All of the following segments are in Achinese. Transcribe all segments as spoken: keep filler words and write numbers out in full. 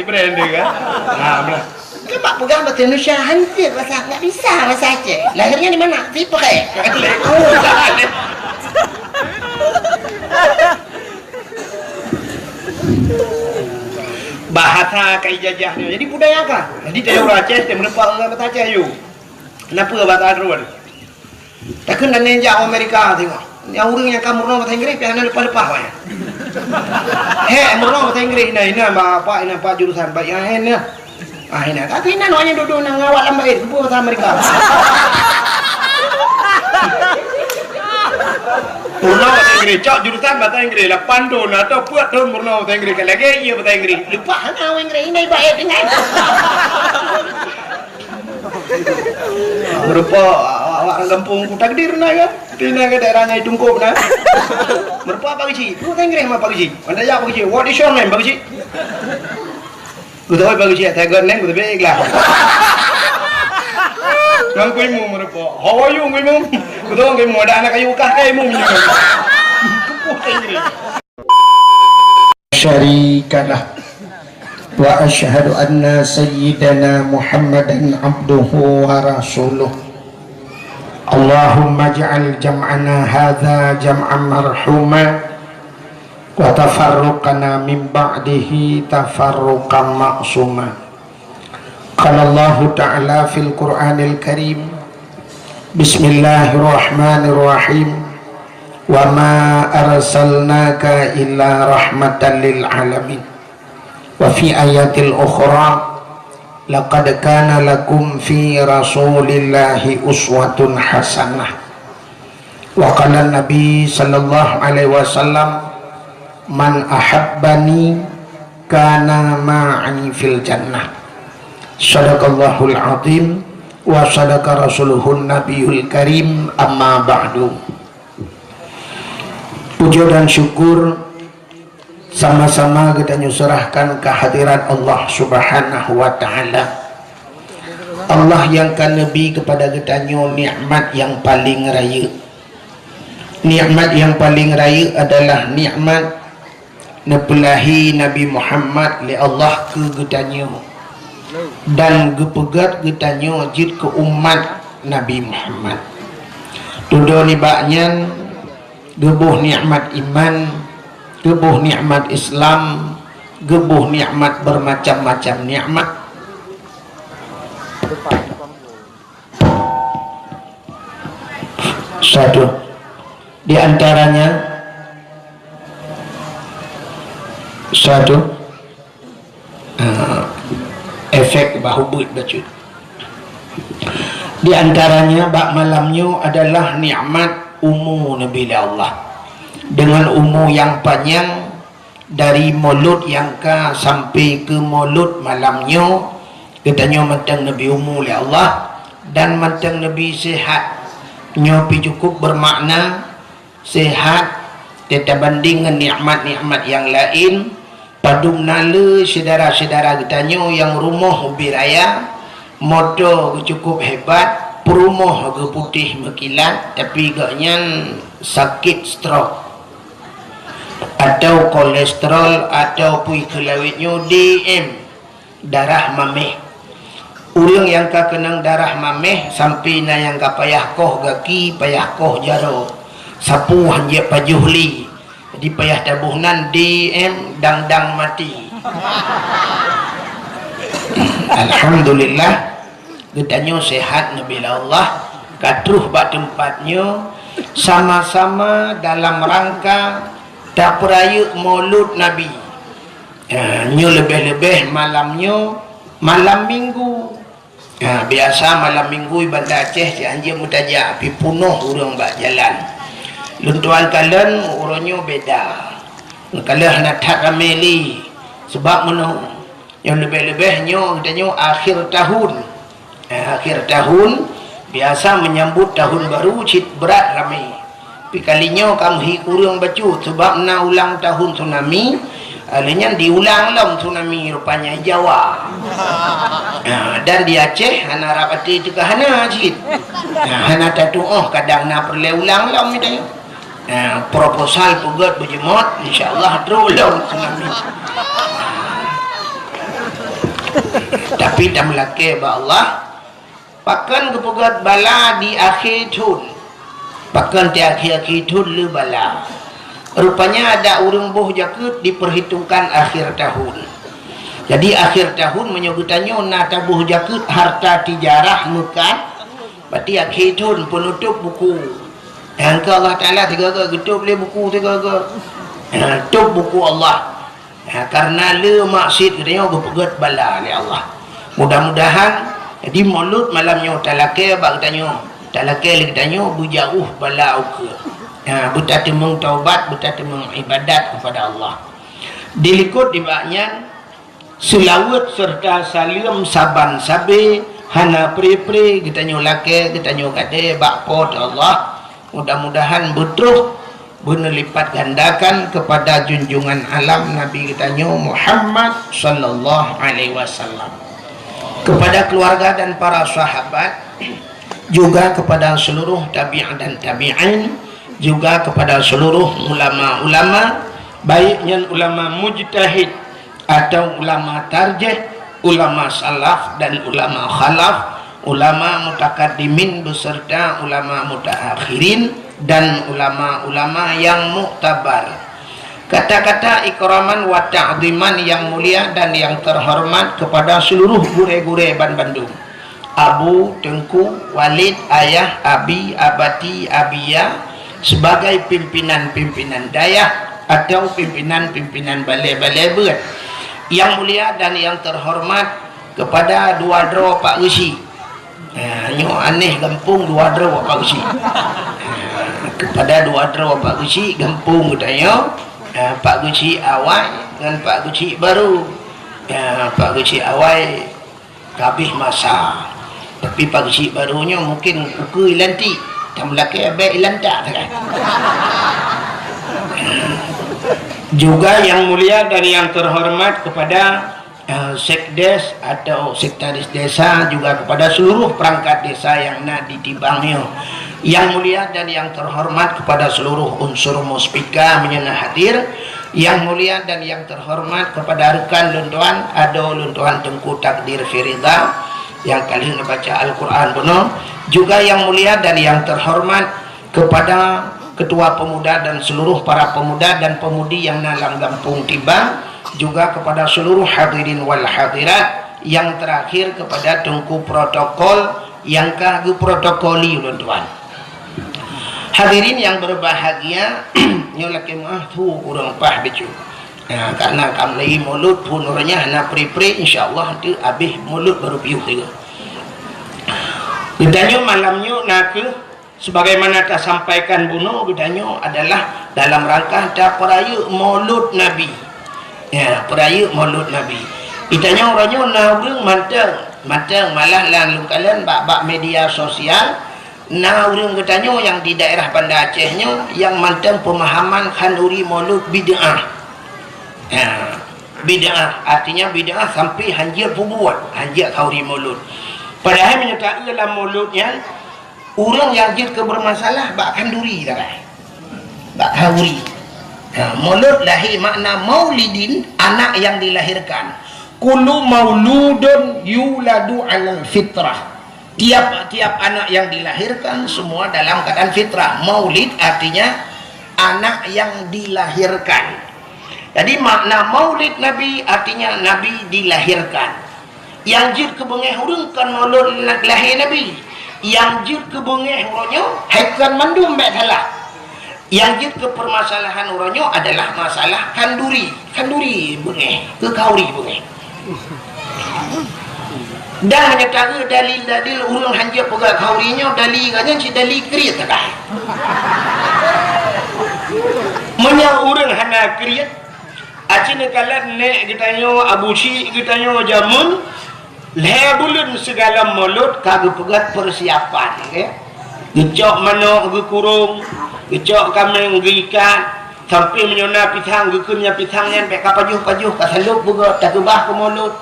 Brand dia kan? Ha, belah. Kan bak peugah bahasa Indonesia, hancur bahasa, nggak bisa bahasa Aceh. Lahirnya di mana? Siprek. Bahasa ka ijajah nyoe. Jadi budaya ka. Jadi teuh ureueng Aceh, teuh meureumpok ngon bahasa Aceh, yuk. Kenapa bahasa Arab? Takheun dan neujak u Amerika tengok. Nyang ureueng nyang ka meurunoe bahasa Inggréh, pih hana leupah-leupah awaknyan. Hé, meurunoe bahasa Inggréh, inan, inan, Pak, inan, Pak, jurusan, Pak, inan, inan. Ah, inan. Tapi inan awaknyan dudoe na ngawat lam bait, geupeu bahasa Amerika. Meurunoe bahasa Inggréh, cok jurusan bahasa Inggréh, lapan thon atau peuet thon meurunoe bahasa Inggréh, ka lagèe iya bahasa Inggréh. Leupah hana bahasa Inggréh, inan bait, inan. Meureumpok awak-awak gampông ku takdir na kan? Di na ke daerah nyai Tungkop na. Meureumpok Pak Geuchik. Ku Inggréh mah Pak Geuchik. Anda ya Pak Geuchik. What is your name, Pak Geuchik? Ku tahu Pak Geuchik, saya got neng, ku tahu ikhlas. Nang ku imu meureumpok. How are you, ku imu? Ku tahu ku imu ada anak kayu kah, kayu imu. Kepuh Inggréh. شريك له، وأشهد أن سيدنا محمدا عبده ورسوله. اللهم اجعل جمعنا هذا جمعا مرحوما، وتفرقنا من بعده تفرقا معصوما. قال الله تعالى في القرآن الكريم، بسم الله الرحمن الرحيم، وما أرسلناك إلا رحمة للعالمين. وفي آية أخرى، لقد كان لكم في رسول الله أسوة حسنة. Wa qala Nabi sallallahu alaihi wasallam, "Man ahabbani kana ma'ani fil jannah." Sadaqallahul azim wa sadaqa rasuluhun nabiyul karim, amma ba'du. Puja dan syukur sama-sama geutanyoe seurahkan keu hadirat Allah Subhanahu wa Ta'ala. Allah nyang ka neubri keupada geutanyoe nikmat nyang paleng rayeuk. Nikmat nyang paleng rayeuk adalah nikmat neupeulahé Nabi Muhammad lé Allah keu geutanyoe dan geupeugét geutanyoe jeuet keu umat Nabi Muhammad. Tudoe nibak nyan, geuboh nikmat iman, geuboh nikmat Islam, geuboh nikmat bermacam-macam nikmat. Satu. Di antaranya, satu, ah, efek bahu buet bacut. Di antaranya, bak malam nyoe adalah nikmat umu neubri lé Allah. Dengan umu nyang panyang, dari mulod nyang ka sampai keu mulod malam nyoe, geutanyoe mantong neubri umu lé Allah dan mantong neubri sehat. Nyoe pih cukup bermakna, sehat teutabanding ngon nikmat-nikmat nyang laén. Padum na le syedara-syedara geutanyoe nyang rumoh ubé raya, moto geuh cukup hebat, peurumoh geuh putéh meukilat, tapi gobnyan sakét stroke. Atau kolesterol, atau peue kheun lawét nyoe D M, darah maméh. Ureuëng nyang ka keunong darah maméh sampai na nyang ka payah koh gaki, payah koh jaroe, sapeue han jeuet pajoh lé. Jadi payah taboh nan D M dang-dang maté. Alhamdulillah, geutanyoe sehat neubri lé Allah, ka troh bak teumpat nyoe sama-sama dalam rangka tapeurayeuk Maulud Nabi. Ha, nyoe leubeh-leubeh malam nyoe, malam Minggu. Ha, biasa malam Minggu di Banda Aceh cit hanjeuet meutajak, pih peunoh ureuëng bak jalan. Lôn tuan kalon uroe nyoe beda. Ka lheueh hana that ramé lé. Sabab meunoe, nyoe leubeh-leubeh nyoe geutanyoe akhir tahun. Eh, akhir tahun, biasa menyambut tahun baru cit brat ramé. Tapi kali nyoe ka meuhi kureueng bacut, sabab na ulang tahun tsunami, eh, lheueh nyan diulang lom tsunami rupanya di Jawa. Ah, dan di Aceh hana rab até teuka hana cit. Ah, hana tatuoh kadang na peureulée ulang lom itu. Ah, proposal peugét beujeumot, insya Allah trok lom tsunami. Tapi tameulakée bak Allah, pakon geupeugét bala di akhé thon. Pakon di akhé-akhé thon le bala. Rupanya ada ureuëng boh jakeuet diperhitungkan akhir tahun. Jadi akhir tahun meunyoe geutanyoe na taboh jakeuet harta tijarah meukat, berarti akhé thon peunutôp buku. Nyang keu Allah Taala sigoe-goe geutôp lé buku sigoe-goe. Ha, tôp buku Allah. Ha, karena le maksiet geutanyoe geupeugét bala lé Allah. Mudah-mudahan jadi Maulud malam nyoe talakée bak geutanyoe, talakée lé geutanyoe beujauh bala ukeue. Ha, beutateumeung taubat, beutateumeung ibadat kepada Allah. Dilikot dibak nyan, seulaweuet serta saleuem saban sabe hana pre-pre geutanyoe lakée, geutanyoe gadée bak Po teu Allah. Mudah-mudahan beutroh beuneulipat gandakan kepada junjungan alam Nabi geutanyoe Muhammad sallallahu alaihi wasallam. Kepada keluarga dan para sahabat, juga kepada seluruh tabi'in dan tabi'in, juga kepada seluruh ulama-ulama, baik nyan ulama mujtahid atau ulama tarjih, ulama salaf dan ulama khalaf, ulama mutakaddimin beserta ulama mutaakhirin, dan ulama-ulama yang muktabar. Kata-kata ikraman wa ta'ziman yang mulia dan yang terhormat kepada seluruh gurée-gurée banbandum. Abu, Teungku, Walid, Ayah, Abi, Abati, Abiya, sebagai pimpinan-pimpinan dayah atau pimpinan-pimpinan balée-balée beuet. Yang mulia dan yang terhormat kepada dua droe Pak Geuchik. Ha, nyoe aneh gampông dua droe Pak Geuchik. Ha, kepada dua droe Pak Geuchik gampông geutanyoe, ha, Pak Geuchik awai ngon Pak Geuchik baru. Ha, Pak Geuchik awai ka habéh masa. Tapi Pak Geuchik baru nyoe mungkin ukeue ilantik, tameulakée bék ilantak sagai. Juga yang mulia dan yang terhormat kepada, eh, sekdes atau sekretaris desa, juga kepada seluruh perangkat desa yang na di Tibang nyoe. Yang mulia dan yang terhormat kepada seluruh unsur muspika meunyoe na hadir. Yang mulia dan yang terhormat kepada rekan lôn tuan, adoe lôn tuan Teungku Takdir Firida, nyang ka lheueh neubaca Al-Quran bunoe. Juga yang mulia dan yang terhormat kepada Ketua Pemuda dan seluruh para pemuda dan pemudi yang na lam gampông Tibang, juga kepada seluruh hadirin wal hadirat, yang terakhir kepada Teungku Protokol nyang ka geuprotokoli ulôn tuan. Hadirin yang berbahagia, nyoe lakée meuáh thu ureuëng paih bacut. Nah, karena ka mulai mulod phon uroe nyan hana pre-pre, insya Allah tu habéh mulod baru piôh tiga. Geutanyoe malam nyoe na kheueh sebagaimana tasampaikan bunoe, geutanyoe adalah dalam rangka tapeurayeuk Maulud Nabi. Ya, peurayeuk Maulud Nabi. Geutanyoe uroe nyoe na ureuëng mantong, mantong malah lam lôn kalon bak, bak media sosial, na ureuëng geutanyoe nyang di daerah Banda Aceh nyoe nyang mantong peumahaman khanduri Maulud bid'ah. Ya, bid'ah, artinya bid'ah sampai hanjeuet peubuet, hanjeuet khanduri Maulud. Padahai meunyoe taeu lam Maulud nyan, ureuëng nyang jeuet keu bermasalah bak khanduri sagai. Bak khanduri. Ha, Maulud lahé makna maulidin, anak yang dilahirkan. Kullu mauludun yuladu alal fitrah. Tiap-tiap anak yang dilahirkan semua dalam keadaan fitrah. Maulid artinya anak yang dilahirkan. Jadi makna maulid Nabi artinya Nabi dilahirkan. Nyang jeuet keu beungéh ureuëng kon mulod lahé Nabi. Nyang jeuet keu beungéh uroe nyoe hai kon mandum bék salah. Nyang jeuet keu permasalahan uroe nyoe adalah masalah khanduri. Khanduri beungéh, keu khanduri beungéh. Dan meunyoe taeu dalil-dalil ureuëng hanjeuet peugah khanduri nyoe, dalil geuh nyan cit dalil kriet sagai. Meunyoe ureuëng hana kriet, aci neukalon nék geutanyoe, abu chik geutanyoe jameun, lhée buleuen sigohlom mulod ka geupeugét persiapan, ya. Geucok manok geukurong, geucok kaméng geuikat, sampai meunyoe na pisang geukheun nyan pisang nyan bék ka pajoh-pajoh, ka salôb beugét takeubah keu mulod.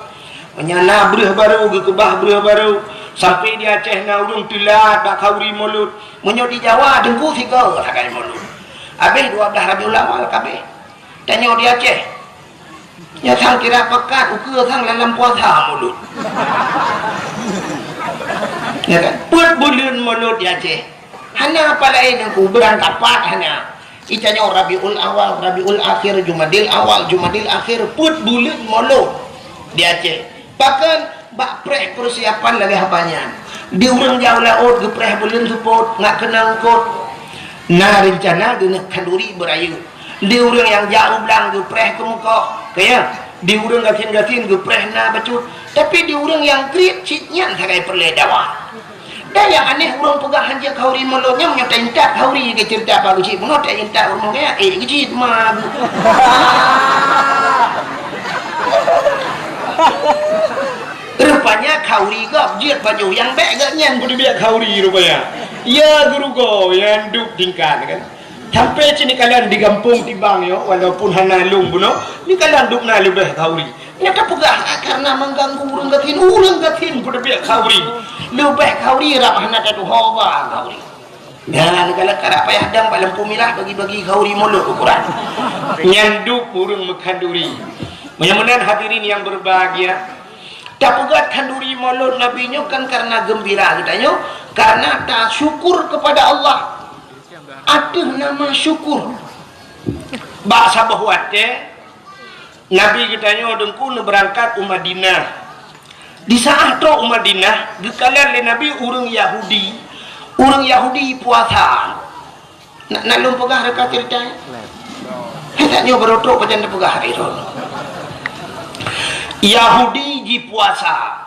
Meunyoe na breueh barô geukeubah breueh barô, sampai di Aceh na ureuëng teulat bak khanduri mulod. Meunyoe di Jawa teungku sigoe sagai mulod. Habéh dua blaih Rabiul Awal ka habéh. Tanyoe di Aceh. Nyoe sang kira pekat ukeue sang lam puasa mulod. Ya kan? Peuet buleuen Molot di Aceh. Hana apa laén Teungku, beurangkapat hana. Itanyoe Rabiul Awal, Rabiul Akhir, Jumadil Awal, Jumadil Akhir, peuet buleuen Molot di Aceh. Bahkan bak preh persiapan lagèe haba nyan. Di ureueng jak u laôt geupreh buleuen seupôt, ngat keunong eungkôt. Na reuncana geuneuk khanduri beurayeuk. Di ureueng nyang jak u blang geupreh keumeukoh, ka ya. Di ureueng gasien-gasien geupreh na bacut. Tapi di ureueng nyang kriet cit nyan sagai peureulèe dawa. Dan nyang aneh, ureueng peugah hanjeuet khanduri Molot nyan, meunyoe taintat khanduri keu ceurita bak geuchik bunoe, taintat ureueng kaya, eh, geuchik ma. Rupanya khanduri gob jeuet pajoh nyang bèk gobnyan peuteubiet khanduri rupanya. Ya geurugoe nyang duek tingkat kan. Sampai cit neukalon di gampông tibang nyoe, walaupun hana lôn bunoe, neukalon dubna leubeh khanduri. Nyan tapeugah, ah, karena mengganggu ureueng gasien, ureueng gasien peuteubiet khanduri. Leubeh khanduri rab hana tatuho ba khanduri. Nyan neukalon karap payah dang bak lampu mirah bagi-bagi khanduri Molot ukuran. Nyan duek ureueng meukhanduri. Meunyoe meunan hadirin yang berbahagia, tapeugah khanduri Molot Nabi nyoe kan karena geumbira geutanyoe, karena tasyukur kepada Allah. Ateueh nama syukur. Bak saboh watèe, Nabi geutanyoe Teungku neubeurangkat u Madinah. Di saat trok u Madinah, geukalon lé Nabi ureueng Yahudi. Ureueng Yahudi puasa. Nak, nak lôn peugah reuka ceurita? Hei, tanyoe baru trok pajan tapeugah hari nyoe. Yahudi jipuasa.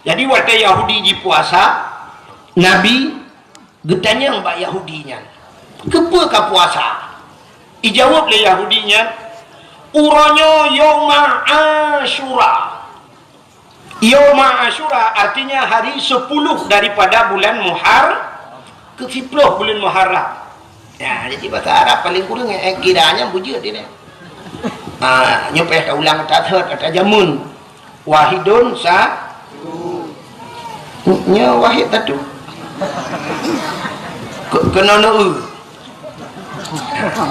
Jadi, watèe Yahudi jipuasa, Nabi geutanyong bak Yahudi nyan, "Keupeue kapuasa?" Ijaweueb lé Yahudi nyan, "Uroe nyoe Yauma Asyura." Yauma Asyura artinya hari sepuluh daripada bulan Muhar-, keu siploh bulan Muharram. Ya, jadi bahasa Arab paling kurang, eh, kira nyan beujeuet dia. Ah, nyoe payah taulang, tathot, tajameun. Wahidun sa-, nyoe wahid satu. Ke-, keunoe neu-eu.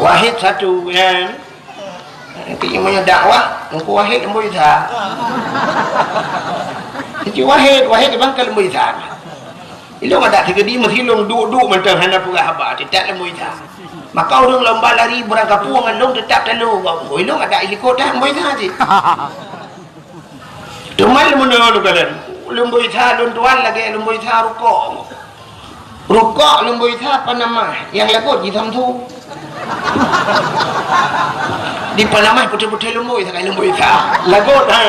Wahid satu, ya. Tapi meunyoe dakwah, Teungku Wahid Leumboi Sa. Teungku Wahid, Wahid bang ka Leumboi Sa. Ilôn adak sigeudi meusilong duek-duek mantong hana peugah haba, teutap Leumboi Sa. Maka ureueng lomba lari beurangkapeue ngon lôn teutap talo gob. Ilôn adak ilikot dah Leumboi Sa cit. Teuma lôn meunyoe lôn kalon, Leumboi Sa lôn tuan lagèe Leumboi Sa rukok. Rukok Leumboi Sa Panama, nyang lagot ji Samsu. Di Panama putih-putih Leumboi Sa, Leumboi Sa. Lagot, ha.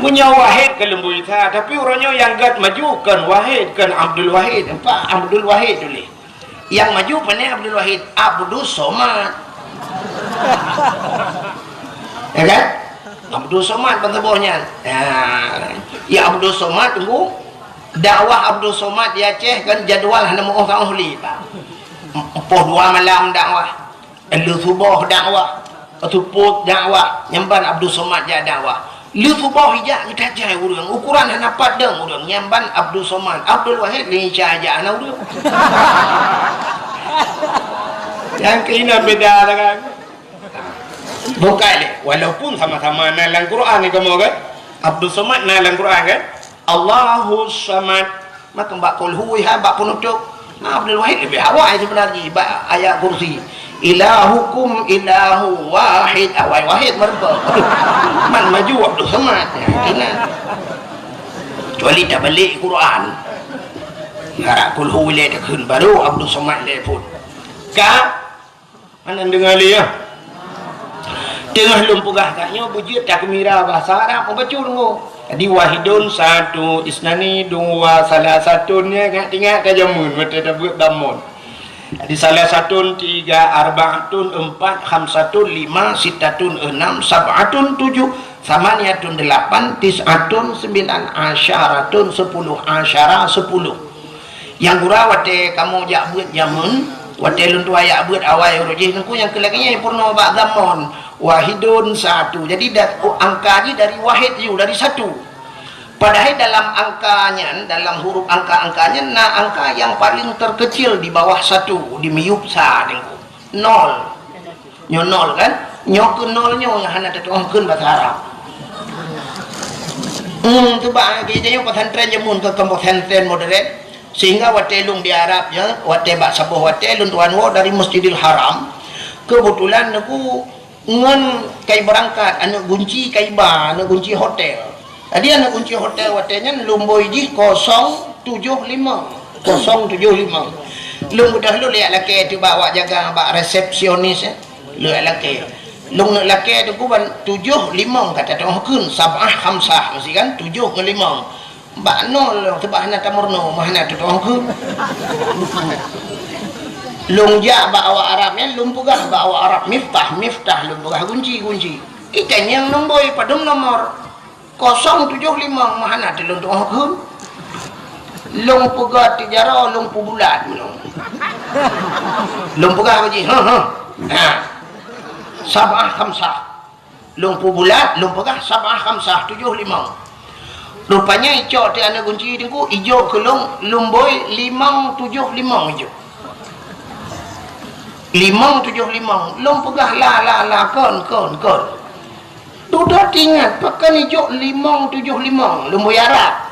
Meunyoe Wahid keu Leumboi Sa, tapi uroe nyoe nyang gèt maju kon Wahid, kon Abdul Wahid. Nampak Abdul Wahid tuléh. Nyang maju pane Abdul Wahid, Abdus Somad. Ya kan? Abdus Somad ban saboh nyan. Ya. Ya Abdus Somad tunggu. Dakwah Abdus Somad di Aceh kan jadwal hana meuoh saboh lé, Pak. Poh dua malam dakwah. Lheuh suboh dakwah, seupôt dakwah, nyan ban Abdul Somad jak dakwah. Lheuh suboh ijak geutajai ureueng, ukuran hana pat dong ureueng, nyan ban Abdul Somad. Abdul Wahid lé Isa jak hana ureueng. Nyang keunan beda lah kan. Bukai lé, walaupun sama-sama na lam Quran ni kamoe kan. Abdul Somad na lam Quran kan. Allahus Samad. Maka bak kulhu ha, bak penutup. Nah, Abdul Wahid lebih awai sebenarnya bak ayat kursi. Ilahukum ilahu wahid. Awai wahid meureumpok. Man maju Abdul Somad. Ya, kena. Kecuali tak balik Quran. Harap kulhu lé takheun baru Abdul Somad lé pun. Ka Hana deungoe lé, ya. Teungoh lôn peugah that nyoe beujeuet takmira bahasa Arab meubacut nyoe. Jadi wahidun satu, isnani dua, salasatun, ya, ingat-ingat ka jameun watèe tabeuet damon. Jadi salasatun tiga, arbaatun empat, khamsatun lima, sittatun enam, sab'atun tujuh, samaniyatun delapan, tis'atun sembilan, asyaratun sepuluh, asyara sepuluh. Nyang gura watèe kamoe jak beuet jameun, watèe lôn tuan jak beuet awai uroe jih Teungku, nyang keu lagèe nyan peurunoe bak zamon, wahidun satu. Jadi da-, angka jih dari wahid ju, dari satu. Padahai dalam angka nyan, dalam huruf angka-angka nyan na angka nyang paleng terkecil di bawah satu, di miyueb sa Teungku. Nol. Nyoe nol kan? Nyoe keu nol nyoe nyang hana tatu'oh kheun basa Arab. Hmm, tu bah, kita nyoe pesantren jameun keu pesantren modern. Sehingga watèe lôn di Arab nyoe, watèe bak saboh watèe lôn tuan woe dari Masjidil Haram. Kebetulan aku ngon kai beurangkat, aneuk gunci kai ba, aneuk gunci hotel. Jadi aneuk gunci hotel watèe nyan lumbôi jih kosong tujoh limong. Kosong tujoh limong. Lôn beudôh lôn lheueh lakèe teuh bak awak jaga, bak resepsionis, eh. Lheueh lakèe. Lôn neuk lakèe teuh kuban tujoh limong ka tatu'oh kheun, sab'ah khamsah, meusti kan? Tujoh ngon limong. Bak nol lôn seubab hana tameurunoe, mah hana tatu'oh kheun. Lôn jak bak awak Arab nyan, lôn peugah bak awak Arab miftah, miftah lôn peugah gunci, gunci. Itanyong lumbôi padum nomor. Kosong tujoh limong mah hana teuh lôn tu'oh kheun. Lôn peugah tijaroe, lôn peubulat meunoe. Lôn peugah bak jih, "Huh, huh." Ha. Sab'ah khamsah. Lôn peubulat, lôn peugah sab'ah khamsah, tujoh limong. Rupanya icok teuh aneuk gunci teungku, ijok keu lôn, lumbôi limong tujoh limong ijok. Limong tujoh limong. Lôn peugah la, la, la, kon, kon, kon. Dudoe teuingat, pakon ijok limong tujoh limong, lumbôi Arab.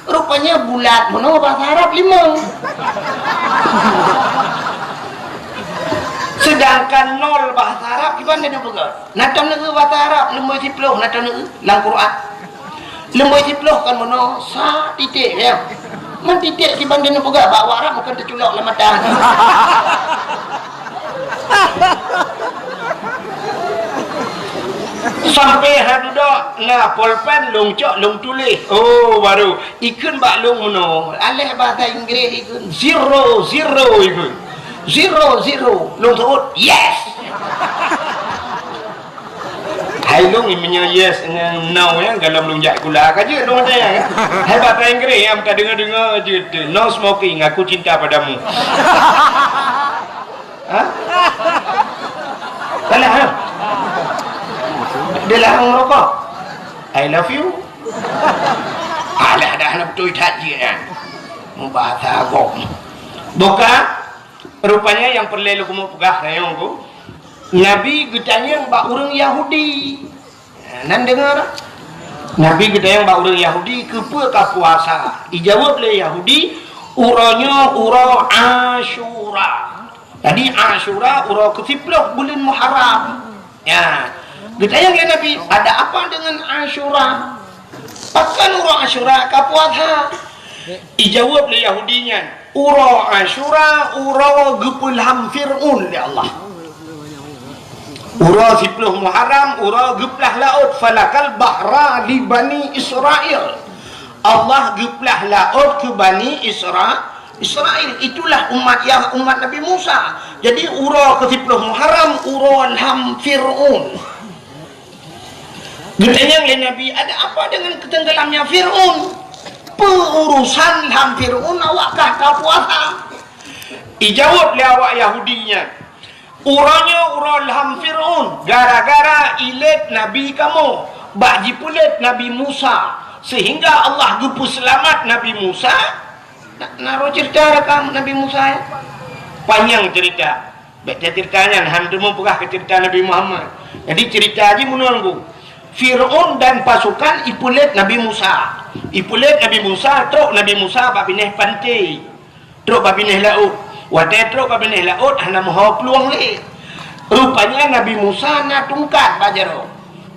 Rupanya bulat meunoe bahasa Arab limong. Sedangkan nol bahasa Arab kiban neupeugah? Na tom neueu bahasa Arab, lumbôi siplôh na tom neueu lam Quran. Lumbôi siplôh kon meunoe, sa titék, ya. Man titék kiban neupeugah bak awak Arab, kon teuculok lam mata. Sampai ha dudoe na polpen lôn cok lôn tuléh. Oh, baru ikheun bak lôn meunoe. Aléh bahasa Inggréh ikheun zero, zero ikheun. Zero, zero. Lôn seuôt, yes. Hai lôn meunyoe yes ngon no nyan, galom lôn jak sikula ka jeuet lôn watèe nyan. Hai bahasa Inggréh nyang tadeungoe-deungoe jeuet, "No smoking, aku cinta padamu." Ha? Salah, ha? Dia larang merokok. "I love you." Alah, dah hana beutôi that jih nyan. Mubahasa agong. Buka, rupanya nyang peureulèe lôn keumeung peugah rayeuk ku. Nabi geutanyong bak ureueng Yahudi. Nan deungoe? Nabi geutanyong bak ureueng Yahudi, "Keupeue ka puasa?" Ijaweueb lé Yahudi, "Uroe nyoe uroe Asyura." Jadi Asyura uroe keusiplôh buleuen Muharram. Ya. Geutanyong lé Nabi, "Ada apa dengan Asyura? Pakon uroe Asyura ka puasa?" Ijaweueb lé Yahudi nyan, "Uroe Asyura uroe geupeulham Fir'aun lé Allah." Uroe siplôh Muharram, uroe geuplah laôt, falakal bahra li Bani Israel. Allah geuplah laôt keu Bani Isra-, Israel. Itulah umat Yah-, umat Nabi Musa. Jadi, uroe keusiplôh Muharram, uroe lham Fir'aun. Geutanyong lé Nabi, "Ada apa dengan ketenggelamnya Fir'aun? Peu urusan lham Fir'aun awak kah ka puasa?" Ijaweueb lé awak Yahudi nyan, "Uroe nyoe uroe lham Fir'aun, gara-gara ilét nabi kamoe, bak jipeulét Nabi Musa, sehingga Allah geupeuseulamat Nabi Musa." Na, na roh cerita rakam Nabi Musa, ya? Panyang cerita. Bèk tacerita nyan, han teumeupeugah keu cerita Nabi Muhammad. Jadi cerita jih meunoe, Bu. Fir'aun dan pasukan ipeulét Nabi Musa. Ipeulét Nabi Musa, trok Nabi Musa bak binéh panté. Trok bak binéh laôt. Watèe trok bak binéh laôt, hana meuho plueng lé. Rupanya Nabi Musa na tungkat bak jaroe.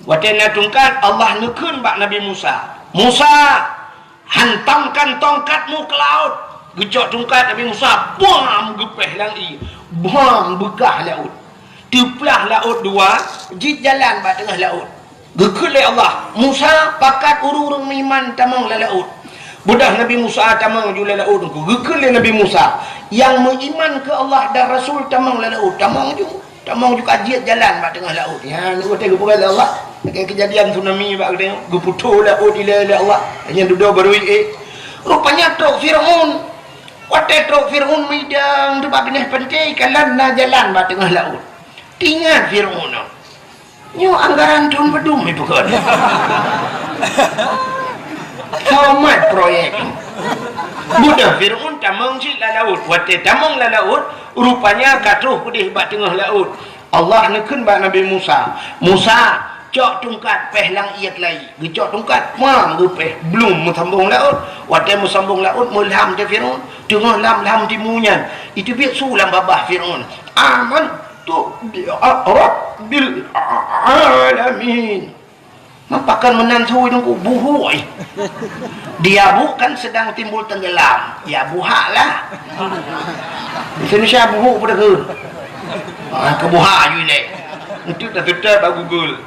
Watèe na tungkat, Allah neukheun bak Nabi Musa, "Musa, hantamkan tongkatmu ke laut." Geucok tungkat Nabi Musa, bam, geupéh lam ié. Bam, beukah laôt. Teuplah laôt dua, jeuet jalan bak teungoh laôt. Geukheun lé Allah, "Musa, pakat ureueng-ureueng meuiman tamong lam laôt." Beudôh Nabi Musa tamong ju lam laôt, geukheun lé Nabi Musa, "Nyang meuiman keu Allah dan Rasul tamong lam laôt." Tamong ju. Tamong ju ka jeuet jalan bak teungoh laôt. Nyan, watèe geupeugah lé Allah, lagèe keujadian tsunami bak geutanyoe, geuputôh laôt ilèe lé Allah. Nyan dudoe barô ié. Rupanya trok Fir'aun. Watèe trok Fir'aun meudang teubak binéh panté, kalon na jalan bak teungoh laôt. Teuingat Fir'aun nyoe. Nyoe anggaran thôn padum ipeugah. Somat proyek. Beudôh Fir'aun tamong cit lam laôt. Watèe tamong lam laôt, rupanya ka troh keudéh bak teungoh laôt. Allah neukheun bak Nabi Musa, "Musa, Cok tungkat, péh lam ié keulayi. Geucok tungkat, mam geupéh. Blum meusambong laôt. Watée meusambong laôt, meulam teuh Firaun. Teungoh lam-lam timu nyan, iteubiet su lam babah Firaun, "Amantu bi rabbil alamin." Mapakon meunan su Teungku, buhuk, eh. Dia bu kan sedang timbul tenggelam. Ya, buhak lah. Indonesia buhuk pada ke? Ah, ke buhak ju ilée. Itu dah tetap bak Google.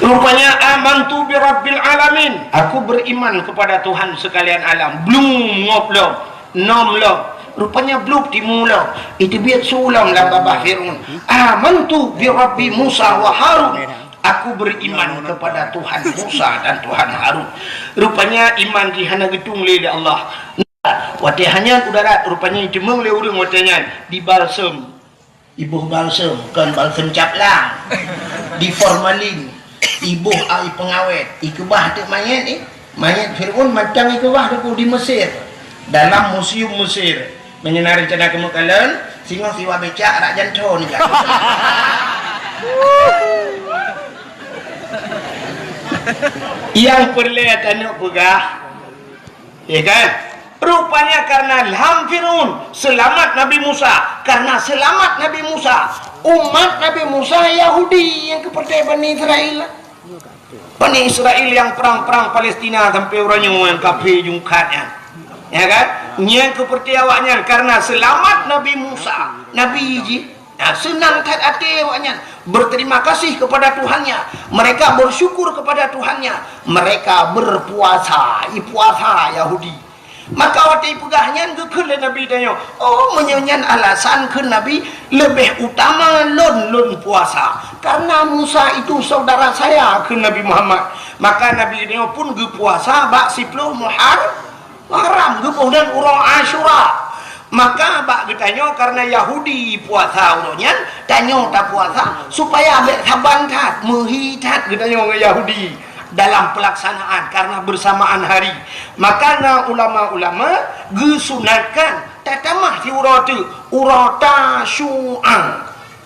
Rupanya, "Amantu bi rabbil alamin." Aku beriman kepada Tuhan sekalian alam. Blum ngop lom, nom lom. Rupanya blub timu lom. Iteubiet su lom lam babah Firaun. "Amantu bi rabbi Musa wa Harun." Aku beriman kepada Tuhan Musa dan Tuhan Harun. Rupanya iman jih hana geutung lé, lé Allah. Watée hanyang u darat, rupanya iteumeung lé ureuëng watée nyan di balsem. Iboh balsem, kon balsem caplang. Di formalin, iboh ai pengawet, ikeubah teuk manyét, eh. Manyét Firaun mantong ikeubah Teungku di Mesir. Dalam museum Mesir. Meunyoe na rencana keumeung kalon, singoh siwa becak rak janto ni. Nyang peureulée tanyoe peugah, ya kan? Rupanya karena ilham Firaun, selamat Nabi Musa. Karena selamat Nabi Musa, umat Nabi Musa Yahudi nyang keupeurcaya Bani Israel. Bani Israel nyang perang-perang Palestina sampai uroe nyoe nyang kafé jungkat nyan. Ya kan? Nyang keupeurcaya awaknyan karena selamat Nabi Musa, Nabi jih. Nah, seunang that até awaknyan, berterima kasih kepada Tuhannya. Mereka bersyukur kepada Tuhannya. Mereka berpuasa, ipuasa Yahudi. Maka watée ipeugah nyan geukheun lé Nabi tanyoe, "Oh, meunyoe nyan alasan," kheun Nabi, "leubeh utama lôn, lôn puasa. Karena Musa itu saudara saya," kheun Nabi Muhammad. Maka Nabi tanyoe pun geupuasa bak siploh Muhar-, Muharram, geuboh nan uroe Asyura. Maka bak geutanyoe karena Yahudi puasa uroe nyan, tanyoe tapuasa supaya bék saban that, meuhi that geutanyoe ngon Yahudi dalam pelaksanaan karena bersamaan hari. Maka na ulama-ulama geusunatkan tatamah siuroe teuk, uroe Tasyu'a.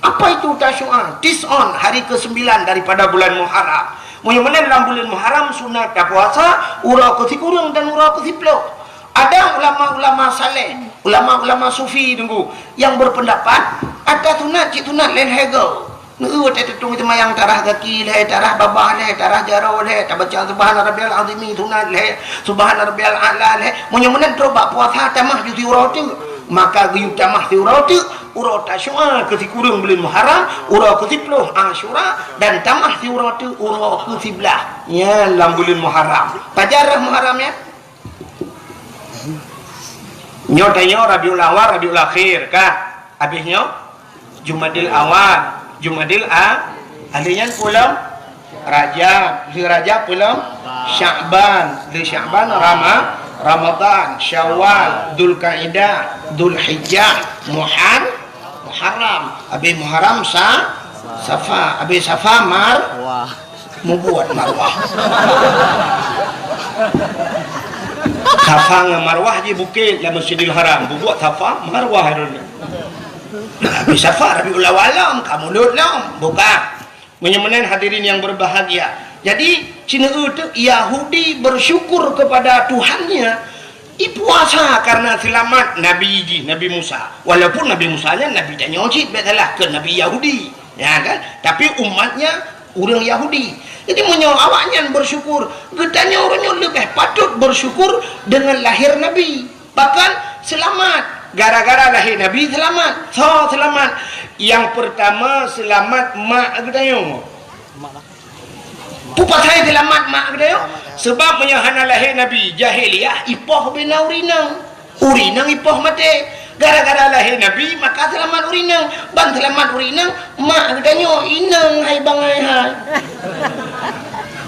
Apa itu Tasyu'a? Tis'on, hari kesembilan daripada bulan Muharram. Meunyoe meunan lam buleuen Muharram sunat tapuasa uroe keusikureueng dan uroe keusiploh. Ada ulama-ulama saleh, ulama-ulama sufi Teungku, yang berpendapat ata sunat cit sunat lhèe-lhèe goe. Neu watèe teutông seumayang tarah gaki lhèe, tarah babah lhèe, tarah jaroe lhèe, tabaca subhana rabbiyal azimi sunat lhèe, subhana rabbiyal a'la lhèe. Meunyoe meunan trok bak puasa tamah ju siuroe teuk, maka geuyue tamah siuroe teuk, uroe Tasyu'a keu sikureueng buleuen Muharram, uroe keu siploh Asyura, dan tamah siuroe teuk uroe keu siblaih nyan lam buleuen Muharram. Pajan rhah Muharram nyan? Nyoe tanyoe Rabiul Awal, Rabiul Akhir kah? Habéh nyoe Jumadil Awal, Jumadil A-, ahli nyan peulom Rajab, lheueh Rajab peulom Sya'ban, lheueh Sya'ban Rama-, Ramadan, Syawal, Dzulkaidah, Dzulhijjah, Muhar-, Muharram, habéh Muharram Sa-, Safa, habéh Safa Mar-, Wah. Mubuet Marwah. Safa ngon Marwah jih bukét lam Masjidil Haram. Mubuet Safa, Marwah droeneuh. Tapi Safa Rabiul Awal lom, ka Mulud lom. Bukan. Meunyoe meunan hadirin yang berbahagia. Jadi, sineuk teuk Yahudi bersyukur kepada Tuhannya, ipuasa karena selamat Nabi jih, Nabi Musa. Walaupun Nabi Musa nyan Nabi tanyoe cit, bèk salah, keu Nabi Yahudi. Ya kan? Tapi umatnya ureueng Yahudi. Jadi meunyoe awaknyan bersyukur, geutanyoe uroe nyoe leubeh patut bersyukur dengan lahir Nabi. Bahkan selamat. Gara-gara lahé Nabi selamat. Soe selamat? Nyang peurtama selamat mak geutanyoe. Peue pasai selamat mak geutanyoe? Sebab meunyoe hana lahé Nabi, jahiliyah ipoh bina ureueng inong. Ureueng inong ipoh maté. Gara-gara lahé Nabi, maka selamat ureueng inong. Ban selamat ureueng inong, mak geutanyoe inong hai bangai hai.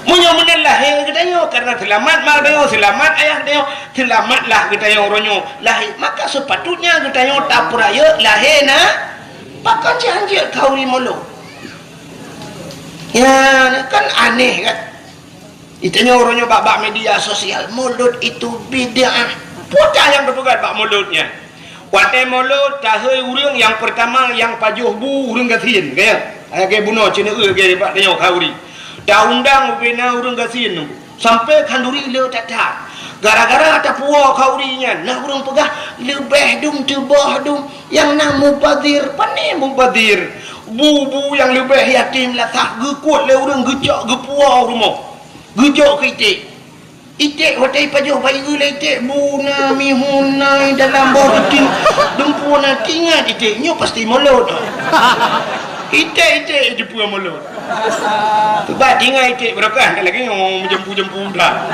Meunyoe meunan lahé geutanyoe, karena selamat mak geutanyoe, selamat ayah geutanyoe, selamatlah geutanyoe uroe nyoe lahé. Maka sepatutnya geutanyoe tapeurayeuk lahé na, pakon cit hanjeuet khauri mulod. Ya, kan aneh kan? Geutanyoe uroe nyoe bak, bak media sosial, mulod itu bid'ah. Peue nyang teupeugah bak mulod nyan? Watée molot, tahôi ureuëng nyang peurtama nyang pajoh bu ureuëng gasien, gaya. Lagée bunoe ceuneue gaya bak tanyoe khanduri. Taundang ubena ureuëng gasien nyoe. Sampai khanduri le that-that. Gara-gara tapuwoe khanduri nyan, na ureuëng peugah, "Leubeh dum teuboh dum, nyang na mubazir." Pane mubazir? Bu-bu nyang leubeh yatim lasah geukot lé ureuëng geucok geupuwoe u rumoh. Geujok keu iték. Iték watée pajoh bayeue lé iték, bu na mihun na dalam boh ruti. Dumpu na tingat iték, nyoe pasti molot. Iték-iték jipeu molot. Sebab tingat iték beurokah, lagée nyoe meujempu-jempu dah.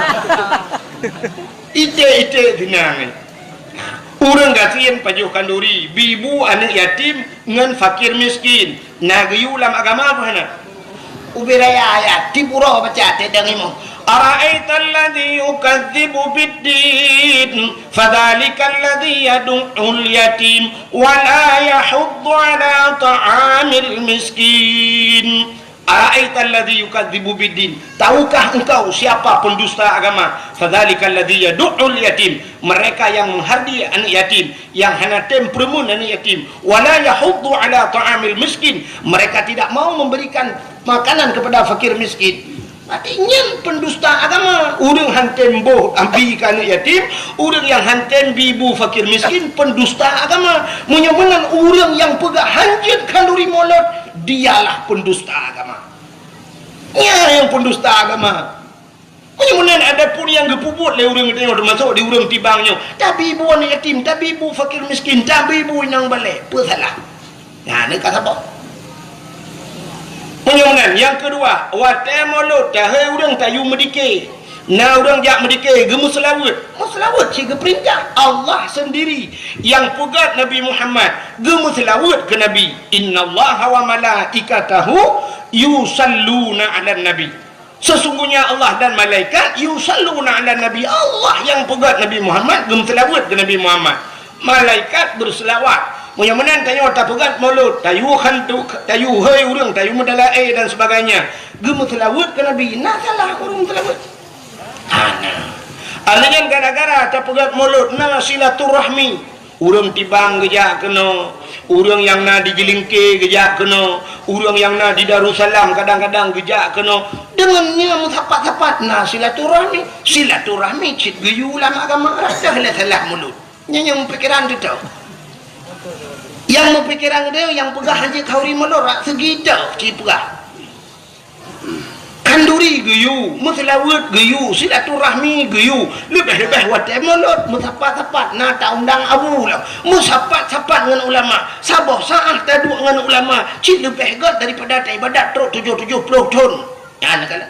Iték-iték sinang. Ureuëng gasien pajoh khanduri, bi bu aneuëk yatim ngon fakir miskin. Na geuyue lam agama peue hana? Ubé raya ayat, tiep uroe baca teudeung imoe. Ara'aital ladzi yukadzibu biddin, fadzalikal ladzi yadu'ul yatim, wa la yahuddu ala ta'amil miskin. Ara'aital ladzi yukadzibu biddin. Tahukah engkau siapa pendusta agama? Fadzalikal ladzi yadu'ul yatim. Mereka yang menghardi anak yatim, yang hana tem peureumeun anak yatim. Wa la yahuddu ala ta'amil miskin. Mereka tidak mau memberikan makanan kepada fakir miskin. Berarti nyan pendusta agama. Ureuëng han tem boh abi keu anak yatim, ureuëng nyang han tem bi bu fakir miskin, pendusta agama. Meunyoe meunan ureuëng nyang peugah hanjeuet khanduri molot, dialah pendusta agama. Nyan nyang pendusta agama. Meunyoe meunan adapun nyang geupeubuet lé ureuëng tanyoe, teumasok di ureuëng Tibang nyoe, tabi bu aneuk yatim, tabi bu fakir miskin, tabi bu inong balek, peue salah? Nyan ka saboh. Meunyoe meunan, nyang keudua, watée molot, tahôi ureuëng tayue meudike. Na ureuëng jak meudike, geumeuseulaweuet. Meuseulaweuet cit geupeurintah. Allah sendiri nyang peugah Nabi Muhammad, geumeuseulaweuet keu Nabi. Innallaha wa malaikatahu yusalluna 'alan nabi. Sesungguhnya Allah dan malaikat yusalluna 'alan nabi. Allah nyang peugah Nabi Muhammad, geumeuseulaweuet keu Nabi Muhammad. Malaikat beuseulaweuet. Meunyoe meunan tanyoe tapeugah molot, tayue khantu, tayue hôi ureuëng, tayue meudalaé dan sebagainya. Geumeuseulaweuet keu Nabi, na salah ureuëng meuseulaweuet? Hana. Alèh nyan gara-gara tapeugah molot na silaturahmi. Ureuëng Tibang geujak keunoe, ureuëng nyang na di Jeulingke geujak keunoe, ureuëng nyang na di Darussalam kadang-kadang geujak keunoe. Deungon nyan meusapat-sapat na silaturahmi. Silaturahmi cit geuyue lam agama, rasa lé salah mulod. Nyan nyang meupikiran teutoe. Nyang meupikiran teutoe, nyang peugah hanjeuet khanduri mulod, rak seugi teuh cit peugah. Khanduri geuyue, meuseulaweuet geuyue, silaturahmi geuyue, leubeh-leubeh watée mulod, meusapat-sapat na taundang abu lom. Meusapat-sapat ngon ulama, saboh saát taduek ngon ulama, cit leubeh gét daripada taibadat trok tujoh tujoh ploh thon. Nyan keuh.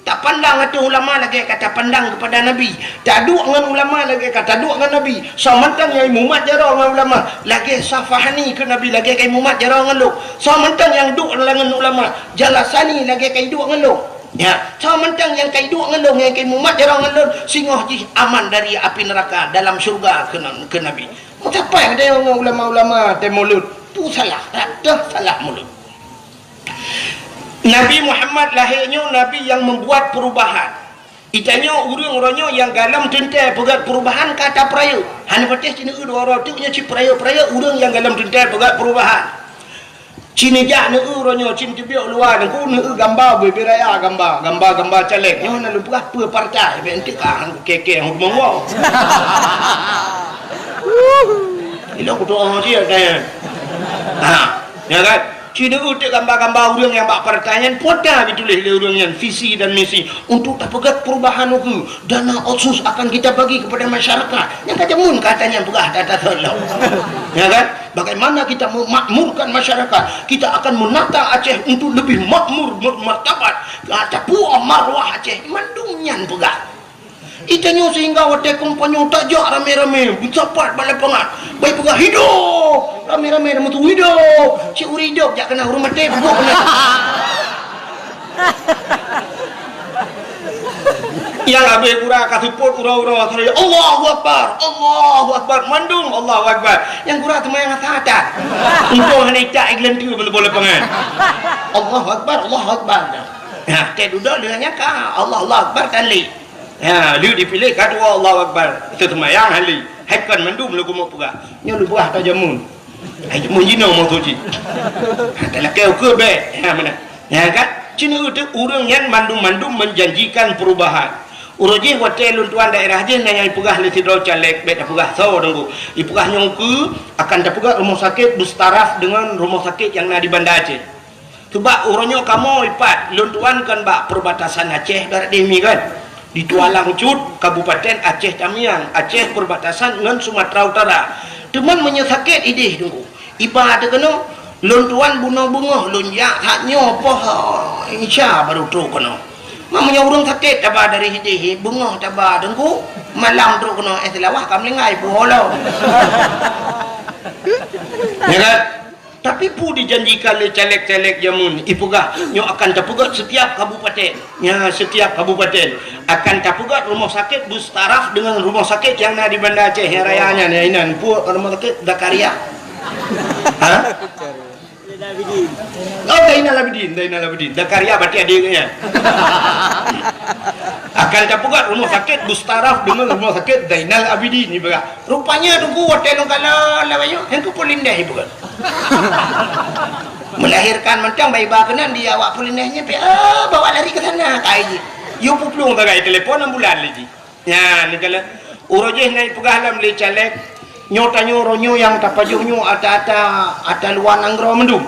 Tapandang ateueh ulama lagée ka tapandang keupada Nabi. Taduek ngon ulama lagée ka taduek ngon Nabi. Soe mantong nyang imumat jaroe ngon ulama, lagée Safahani keu Nabi, lagée ka imumat jaroe ngon lôn. Soe mantong nyang duek ngon ulama, Jalasani lagée ka iduek ngon lôn. Ya, soe mantong nyang ka iduek ngon lôn, nyang ka imumat jaroe ngon lôn, singoh jih aman dari api neuraka, dalam syeuruga keu, keu Nabi. Meusapat deungon ulama-ulama tée mulod, tu salah, rata salah mulod. Nabi Muhammad lahé nyoe nabi nyang meubuat peurubahan. Itanyoe ureuëng uroe nyoe nyang galom teuntée peugét peurubahan ka tapeurayeuk. Hana patéh cit neueu dua uroe teuk nyoe cit peurayeuk-peurayeuk ureuëng nyang galom teuntée peugét peurubahan. Cit neujak neueu uroe nyoe cit teubiet luwa Teungku neueu gamba bubé raya gamba, gamba-gamba caleg. Nyoe na lôn peugah peue partai, bèk enteuk ka han kukée-kée hukeumeung woe. Ilôn kutu'oh cit nyan. Ha, nyan kan? Cit neueu teuk gamba-gamba ureuëng nyang bak partai nyan, peue ata beutuléh lé ureuëng nyan visi dan misi untuk tapeugét peurubahan ukeue. Dana otsus akan kita bagi kepada masyarakat. Nyang ka jameun kata nyan peugah data seulom. Ya kan? Bagaimana kita memakmurkan masyarakat? Kita akan menata Aceh untuk lebih makmur, bermartabat. Tapuwoe marwah Aceh. Mandum nyan peugah. Itanyoe sehingga watée kampanye tajak ramé-ramé, meusapat bak lapangan. Bèk peugah, "Hidup!" Ramé-ramé na meusu, "Hidup!" Cit ureuëng hidup jak keunan, ureuëng maté peubuet keunan. Nyang habéh gura ka seupôt uroe-uroe, "Allahu Akbar! Allahu Akbar!" Mandum Allahu Akbar. Nyang gura teuma nyang hata-hata. Untông hana itak igleueng tu bak lapangan. "Allahu Akbar! Allahu Akbar!" Nah, tée dudoe lheueh nyan ka, "Allahu Akbar!" Kan lé. Ha, lheueh dipiléh ka dua Allahu Akbar. Teuseumayang hali. Hai kon mandum lôn keumeung peugah. Nyoe lôn peugah ata jameun. Hai jameun jinoe maksud jih. Talakée ukeue bék. Ya, meunan. Ya kan? Cina ureuëng nyan mandum-mandum menjanjikan perubahan. Uroe jih watée lôn tuan daerah jih na nyang ipeugah lé sidroe caleg, bék tapeugah soe teungku. Ipeugah nyoe ukeue akan tapeugah rumah sakit mustaraf dengan rumah sakit yang na di Banda Aceh. Sabab uroe nyoe kamoe ipat lôn tuan kan bak perbatasan Aceh barat demi kan. Di Tualang Cut, Kabupaten Aceh Tamiang, Aceh perbatasan ngon Sumatera Utara. Teuma meunyoe sakét idéh teungku, iba teuh keunoe, lôn tuan bunoe beungoh lôn jak that nyoe poh Isya baru trok keunoe. Ma meunyoe ureuëng sakét taba dari idéh, beungoh taba teungku, malam trok keunoe, eh, Seulawah ka meuninggai puholo. Ya kan? Tapi peue dijanjikan lé caleg-caleg jameun, ipeugah nyoe akan tapeugét setiap kabupaten. Ya, setiap kabupaten akan tapeugét rumah sakit mustaraf dengan rumah sakit yang na di Banda Aceh yang raya nyan, ya inan. Peue rumah sakit Zakaria? Ha? Oh, Zainal Abidin, Zainal Abidin. Zakaria berarti adik nyan. Akan tapeugét rumah sakit mustaraf dengan rumah sakit Zainal Abidin ipeugah. Rupanya teungku watée lôn kalon lawét nyoe, hana peulindeh ipeugah. Melahirkan mantong bai ba keunan di awak peulindeh nyan, pi, ah, bawa lari ke sana, kai jih. Yue peuplueng sagai telepon ambulan lé jih. Nyan, neukalon uroe jih na ipeugah lom lé caleg, nyoe tanyoe uroe nyoe nyang tapajoh nyoe ata-ata, ata luwa nanggroe mandum.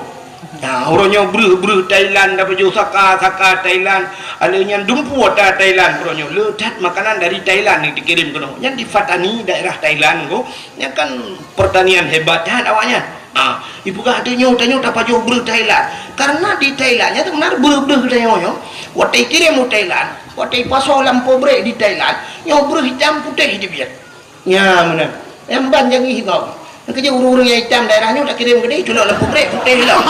Nah, uroe nyoe breuh-breuh Thailand tapajoh, saka-saka Thailand, alé nyan dumpeue ata Thailand uroe nyoe. Le that makanan dari Thailand nyang dikirém keunoe. Nyan di Fatani, daerah Thailand ko, nyan kan pertanian hebat that awaknyan. Ah, ipeugah tanyoe, tanyoe tapajoh breuh Thailand. Karena di Thailand nyan sebenarnya breuh-breuh tanyoe nyoe, watée ikirém u Thailand, watée ipasoe lam pabrik di Thailand, nyoe breuh itam putéh teubiet. Nya meunan. Nyang ban jangi hitam. Nyang keujeuet ureuëng-ureuëng nyang itam daerah nyoe takirém keudéh, culok lam pabrik putéh lom.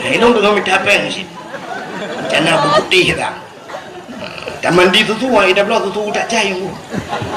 Hai lôn deungoe mita péng cit. Cana beuputéh dah. Tamandi susu, ai tabloe susu tak cai.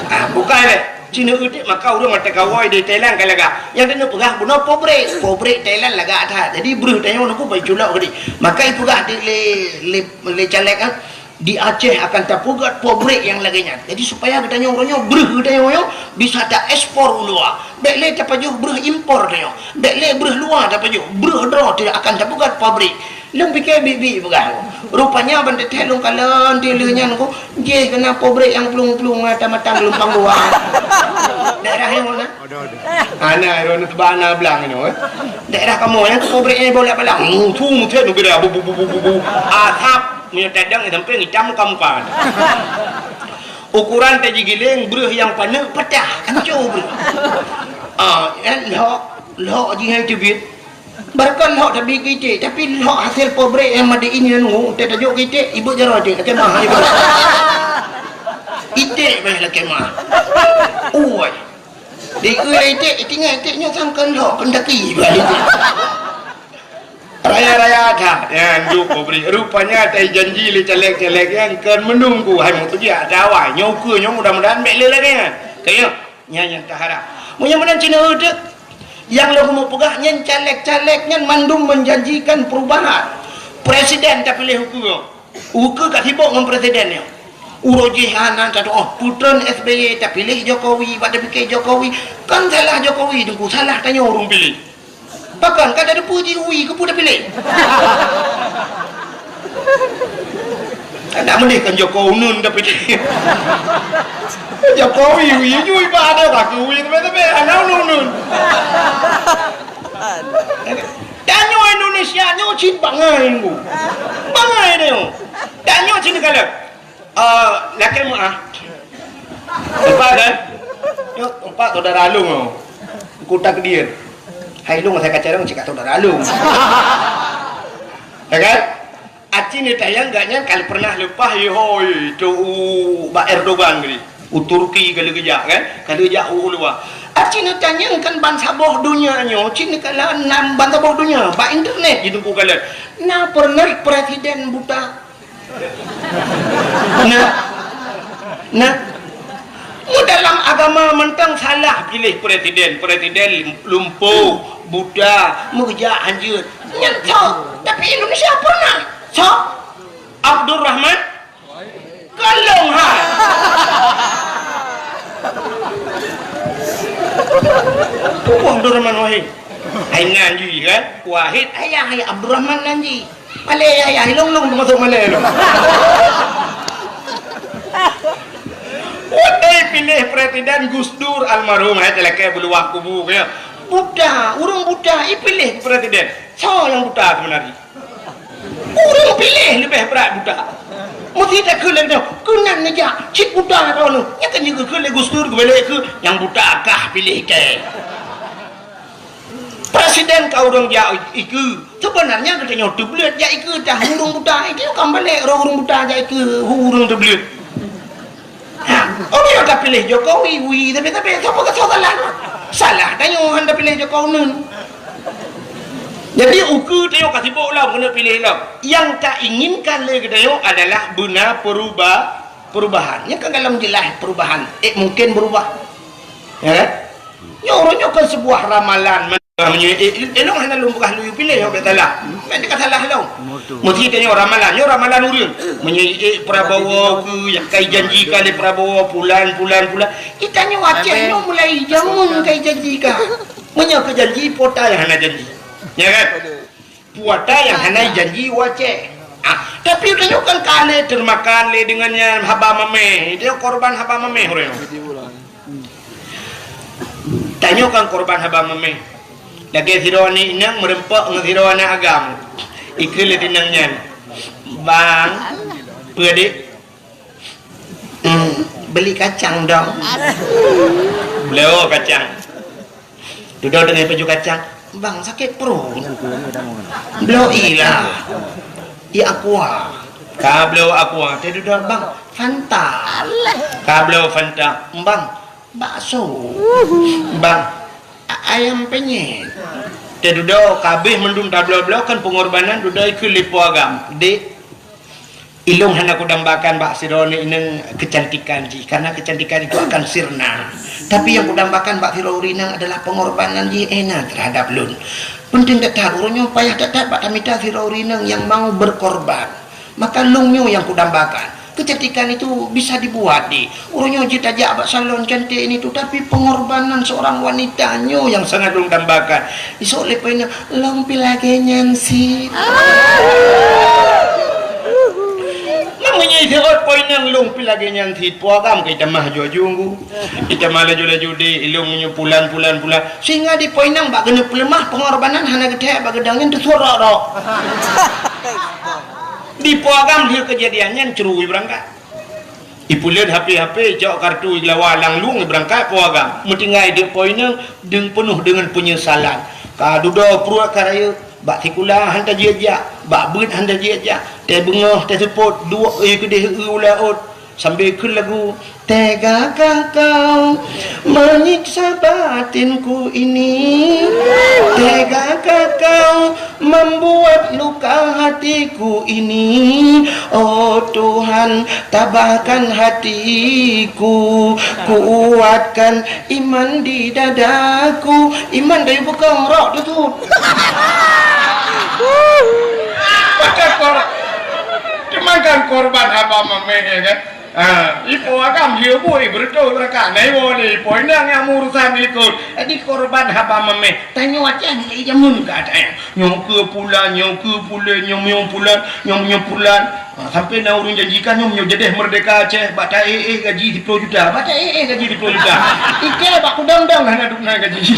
Ah, bukai lé. Cina udik maka ureuëng mata kawai di Thailand ka lagak. Nyang tanyoe peugah bunoe pabrik. Pabrik Thailand lagak that. Jadi breuh tanyoe nungku bai culok keudéh. Maka ipeugah di lé, lé, lé caleg, ah. Di Aceh akan tapeugét pabrik nyang lagée nyan. Jadi supaya geutanyoe uroe nyoe breuh geutanyoe nyoe bisa taekspor u luwa. Bék lé tapajoh breuh impor tanyoe. Bék lé breuh luwa tapajoh. Breuh droe teuh akan tapeugét pabrik. Lôn pike biet-biet peugah. Rupanya ban teuthée lôn kalon teuh lheueh nyan ko, jih keunan pabrik nyang plueng-plueng mata-mata geulumpang dua. Daerah nyang mana? Ada, ada. Ana droeneuh teuba ana blang nyoe, eh. Daerah kamoe nyang keu pabrik nyan bolak-balik. Mutu mutet nugara bu bu bu bu bu bu. Asap meunyoe tadang sampai ngitam muka-muka. Ukuran taji giling breuh nyang paneuk patah, hancô breuh. Ah, eh, lhok, lhok jih hai teubiet. Barokon lhok tabi keu iték, tapi lhok hasil pabrik nyang made in nyan ngu, teutajok keu iték, ibeuet jaroe iték, lakée mah ibeuet. Iték bah lakée mah. Ui. Di ui iték, itingai iték nyoe sang kon lhok, kon daki bah iték. Raya-raya that, nyan duek pabrik. Rupanya tai janji lé caleg-caleg nyan kon meununggu hai meutujiak dawai. Nyoe ukeue nyoe mudah-mudahan bék lé lagée nyan. Kayém. Nyan nyang taharap. Meunyoe meunan cina uteuk, nyang lôn keumeung peugah nyan caleg-caleg nyan mandum menjanjikan perubahan. Presiden tapiléh ukeue. Ukeue ka sibok ngon presiden nyoe. Uroe jih hana tatuoh putron S B Y tapiléh Jokowi, bak tapike Jokowi. Kan salah Jokowi teungku, salah tanyoe ureuëng piléh. Pakon ka tateupeue jih ui keupeue tapiléh? Hana meuleh kan Joko Uneun tapiléh. Jokowi ui jui bah ada kaki ui tebe-tebe hana uneun-uneun. Tanyoe Indonesia nyoe cit bangai nunggu. Bangai nyoe. Tanyoe cit kalau Ah, lakée meuah. Empat kan? Nyoe empat saudara lôn nyoe. Kota Kediri. Hai lôn asai kacarong cit ka saudara lôn. Ya kan? Aci neutanyong gak nyan kalau pernah leupah ye hoi tu u bak Erdogan tadi. U Turki kalau geujak kan? Kalau geujak u luwa. Aci neutanyong kan bansaboh donya nyoe, cit neukala nan bansaboh donya bak internet jiteupeue kala. Na pernah presiden buta? Nah, nah, mu dalam agama mantong salah piléh presiden, presiden lumpuh, buta, meukeujak hanjeuet. Nyan soe, tapi Indonesia pernah. Soe? Abdurrahman? Kalong hai. Abdurrahman Wahid. Hai nan jih kan? Wahid ayah, ayah Abdurrahman nan jih. Malèe ayah, ilong-long teumasok malèe lôn. Watèe piléh presiden Gus Dur almarhum, hai talakèe beuluwah kubu keu nyan. Buta, ureueng buta ipiléh presiden. Soe nyang buta seubeunarnya? Ureueng piléh leubeh brat buta. Meusti takheun lé geutanyoe, keunan neujak cit buta droeneuh. Nyan kan jikheun lé Gus Dur geubalek keu nyang buta kah piléh kèe. Presiden ka ureueng jak ikeue. Seubeunarnya geutanyoe teubleuet jak ikeue tah ureueng buta. Itu kan balek roh ureueng buta jak ikeue ureueng teubleuet. Ha, oh, nyoe ka piléh Jokowi, wi, tapi, tapi, sapa ka salah? Salah tanyoe han tapiléh Jokowi nun. Jadi, ukeue tanyoe ka sibok lom keuneuk piléh lom. Nyang ka inginkan lé geutanyoe adalah beuna peruba-, perubahan. Nyan ka galom jeulaih perubahan. Eh, mungkin berubah. Ya kan? Nyoe, nyoe kan sebuah ramalan. Meunyoe, eh, eh, lôn hana lôn peugah lôn piléh, nyoe ka salah. Kan ka salah lôn. Meusti tanyoe ramalan, nyoe ramalan ureueng. Meunyoe, eh, Prabowo keu nyang ka ijanjikan lé Prabowo, pulan, pulan, pulan. Geutanyoe Aceh nyoe mulai jameun ka ijanjikan. Meunyoe keu janji, po ata nyang hana janji. Ya kan? Po ata nyang hana ijanji u Aceh. Ah, tapi tanyoe kan ka lé teumakan lé deungon nyan haba mamèh. Tanyoe korban haba mamèh ureueng. Tanyoe kan korban haba mamèh. Lagèe sidroe aneuk inong meureumpok ngon sidroe aneuk agam. Ikheun lé si inong nyan, "Bang, peue, Dik?" "Hmm, beli kacang dong." Bloe kacang. Dudoe teungoh paju kacang. "Bang, sakét pruet." "Bloe ié lah. Ié Aqua." Ka bloe Aqua, teududoe, "Bang, Fanta." Ka bloe Fanta. "Bang, bakso." "Bang, a-, ayam penyet." Teududoe, ka abéh mandum tabloe-bloe kan pengorbanan, dudoe ikheun lé po agam, "Dik, ilôn hana kudambakan bak sidroe aneuk inong keucantikan jih, karena kecantikan itu akan sirna. Tapi nyang kudambakan bak sidroe ureueng inong adalah pengorbanan jih, eh, na, terhadap lôn. Penting that-that, uroe nyoe payah that-that bak tamita sidroe ureueng inong nyang mau berkorban. Maka lôn nyoe nyang kudambakan. Kecantikan itu bisa dibuat, Dik. Uroe nyoe jeuet tajak bak salon cantik ini tu, tapi pengorbanan seorang wanita nyoe nyang sangat lôn dambakan." Isok lé po inong, "Lôn pih lagèe nyan cit." Meunyoe isok po inong, "Lôn pih lagèe nyan cit," po agam ka itamah aju-aju, itamah laju-laju, "Dik, ilôn nyoe pulan, pulan, pulan." Sehingga di po inong bak keuneuk peuleumah, pengorbanan hana geuthèe bak geudong nyan teusurok-rok. Di po agam lheueh keujadian nyan, cru ibeurangkat. Ipuleuen HP-HP, icok kartu, igeulewa lam lueng, ibeurangkat po agam. Meutinggai di po inong, deung peunoh deungon peunyesalan. Ka dudoe pruet ka rayeuk, bak sikula han tajak-jak, bak beuet han tajak-jak, teuh beungoh, teuh seupôt, duek, eh, keudeh, eh, u laôt. Sambil kheun lagu, "Tegakah Kau menyiksa batinku ini? Tegakah Kau membuat luka hatiku ini? Oh Tuhan, tabahkan hatiku, kuatkan iman di dadaku." Iman dari bekong rok tu tu. Maka kor-, cuman kan korban haba mamèh, ya kan? Ha, ipo agam, ié bui, beureutoh beurangkat. Nah, iwoe lé, ipo inong nyang meurusan likot. Jadi, korban haba mamèh. Tanyoe Aceh, mulai jameun ka ada. Nyoe keu pulan, nyoe keu pulan, nyoe, nyoe pulan, nyoe, nyoe pulan. Ha, sampai na ureueng janjikan nyoe, nyoe jadeh merdeka Aceh, bak ta-éh-éh gaji siploh juta. Bak ta-éh-éh gaji siploh juta. Ike bak kudang-dang hana dum na gaji.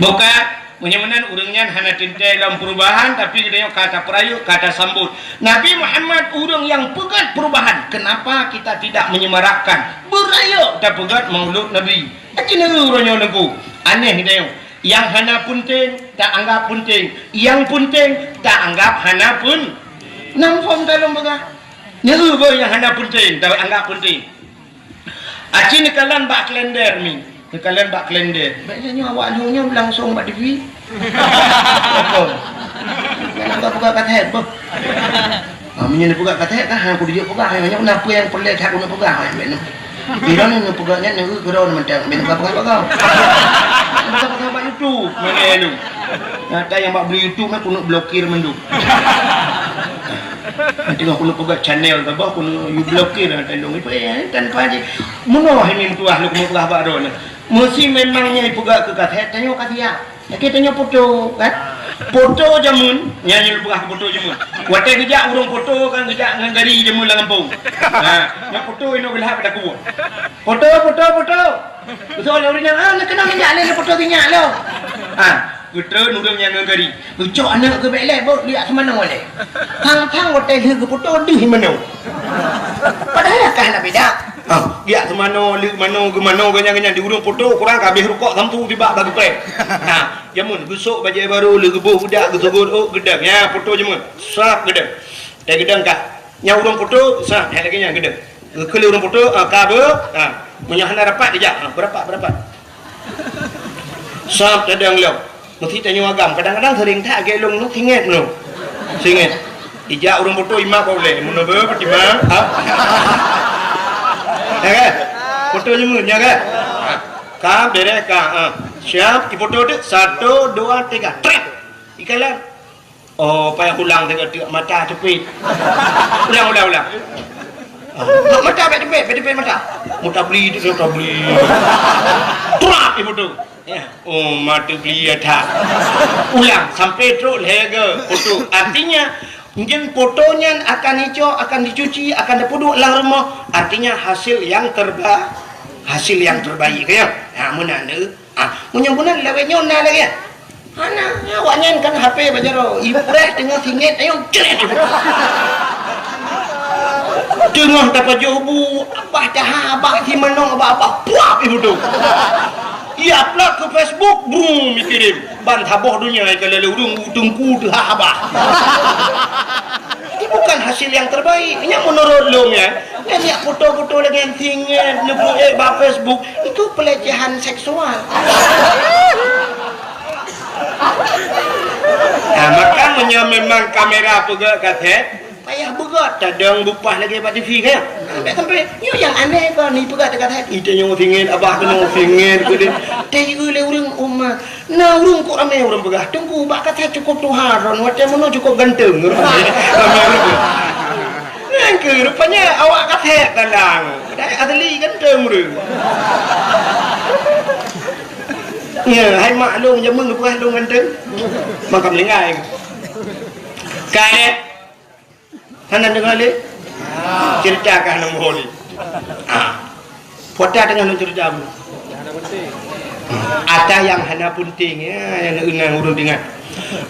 Bukan. Meunyoe meunan ureueng nyan hana teuntèe lom perubahan, tapi geutanyoe ka tapeurayeuk, ka tasambot. Nabi Muhammad ureueng nyang peugöt perubahan. Kenapa kita tidak menyemarakkan? Beurayeuk tapeugöt Maulud Nabi. Aci neu uroe nyoe Teungku. Aneh geutanyoe. Nyang hana peunteng, taanggap peunteng. Nyang peunteng, taanggap hana peun-, nam phon talôn peugah. Neu beuh nyang hana peunteng, taanggap peunteng. Aci neukalon bak kalender mi. Neukalon bak kalender. Bèk nyoe awak lheueh nyoe langsong bak T V. Apa? Nyan ka peugah kaset, beuh. Ah, meunyoe neupeugah kaset, kan, hana kudeungo peugah, nyoe na peue nyang peureulèe that keuneuk peugah, bèk nyoe. Di mana neupeugah nyan, nyoe keudroe mantong, bèk neupeugah-peugah. Peugah-peugah bak YouTube, mana lu? Nyata nyang bak beli YouTube, mah keuneuk blokir mandum. Nanti keuneuk peugah channel ke bah, keuneuk you blokir, nyata lu. Itu, eh, tanpa je. Meunoe hai meutuah lu keuneuk peugah bak droeneuh. Meusi memang nyang ipeugah keu kasét, tanyoe ka siap. Tapi tanyoe foto, kan? Foto jameun, nyan nyang lôn peugah foto jameun. Watèe geujak ureueng foto kan geujak ngon gari jameun lam gampông. Ha, nyang foto inoe geulhab bak takue. Foto, foto, foto. Beutôi lé ureueng nyan, ah, neukeunong jak lé foto sinyak lom. Ha, geutrön ureueng nyan ngon gari. Geucok aneuk geuh bèk lé, bôh, liak seumanoe lé. Thang-thang watèe lheueh geufoto deuh manoe. Padahai ka hana beda. Ah, liak seumanoe, lheueh manoe, geumanoe, ganyan-ganyan di ureueng foto, kurang ka habéh rukok sampoe tibak bak geupèe. Ha, jameun geusok bajèe barô, lheueh geuboh budak, geusogôt ôk, geudong. Nyan foto jameun. Srap geudong. Teuh geudong ka. Nyan ureueng foto, srap, nyan lagèe nyan geudong. Geukheun lé ureueng foto, ah, ka beu, ah, meunyoe hana rapat dijak, ah, beurapat, beurapat. Sab tadong lom. Meusti tanyoe agam. Kadang-kadang sering that lagèe lôn nyoe singet nyoe. Singet. Ijak ureueng foto imak ka ulèe. Mun beu peutimang, ah. Ya kan? Foto nyoe, ya kan? Ah. Ka beres ka, ah. Siap, ifoto tu. Satu, dua, tiga. Trek. Ikalon. Oh, payah ulang teuka teuk mata teupit. Ulang, ulang, ulang. Ah, mata bèk teupit, bèk teupit mata. Mata beli tu, mata beli. Trap ibu tu. Ya. Oh, mata beli ya tak. Ulang sampai trok lhèe ga foto. Artinya, mungkin foto nyan akan icok, akan dicuci, akan dipeuduek lam rumoh. Artinya hasil yang terba-, hasil yang terbaik ya. Ha, meunan tu. Ah, meunyoe meunan lawét nyoe na lagèe. Hana, awaknyan kan H P bak jaroe. Ibu preh teungoh singet, ayo, cret. Teungoh tapajoh bu, abah taha, abah si manong, abah, abah, puap ibu tu. Ia upload ke Facebook, brum, dikirim. Ban saboh dunia, ikalon lé ureueng, teungku, teuha, abah. Ini bukan hasil yang terbaik. Ini menurut lôn ya. Nyan jak foto-foto lagèe singet, neupeuék bak Facebook, itu pelecehan seksual. Nah, maka meunyoe memang kamera peugöt kasét, payah beugöt, tadong bupah lagèe bak T V kan? Sampai, sampai, nyoe nyang aneh kon, ni peugöt kasét. Ite nyoe singet, abah keunoe singet, keudeh. Teuieu lé ureueng umat. Na ureueng kok ramé ureueng peugah, "Teungku, bak kasét cukôp tuha droen, watèe meunoe cukôp ganteng." Ramé ureueng. Nyan keuh rupanya awak kasét tandang. Padahai asli ganteng ureueng. Ya, hai mak lôn jameun geupeugah lôn ganteng. Maka meuninggai. Kasét. Hana deungoe lé? Cerita ka hana muhôi lé. Ah. Puata teungoh lôn cerita bu. Ata nyang hana peunteng, ya, nyang ureueng deungoe.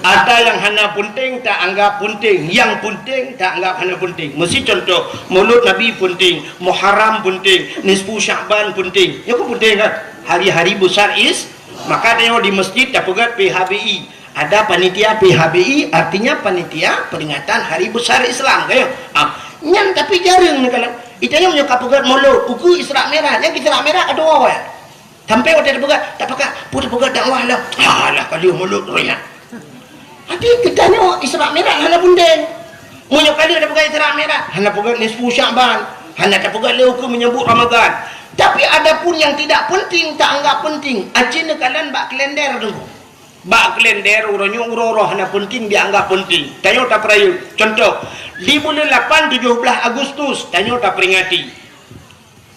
Ata nyang hana peunteng ta anggap peunteng, nyang peunteng ta anggap hana peunteng. Meusi contoh, Maulud Nabi peunteng, Muharram peunteng, Nisfu Sya'ban peunteng. Nyoe kan peunteng kan? Hari-hari besar is, maka tengok di masjid tapeugöt P H B I. Ada panitia P H B I, artinya panitia peringatan hari besar Islam, kan? Ah, nyan tapi jareueng neukalon. Itanyong nyoe ka peugöt Maulud, ukeue Isra Mi'raj, nyan Isra Mi'raj adoe awai. Sampai watèe tapeugöt, tapakat, peue tapeugöt dakwah lah. Alah, ka lheueh Maulud, roh nyan. Hati geutanyoe Isra Mi'raj hana peunteng. Meunyoe ka lheueh tapeugöt Isra Mi'raj, hana peugöt nisfu Sya'ban, hana tapeugöt lé ukeue menyambut Ramadan. Tapi adapun yang tidak penting, ta anggap penting. Aci neukalon bak kalender tu. Bak kalender uroe nyoe uroe-uroe hana peunteng dianggap peunteng. Tanyoe tapeurayeuk. Contoh, di buleuen lapan tujoh blaih Agustus, tanyoe taperingati.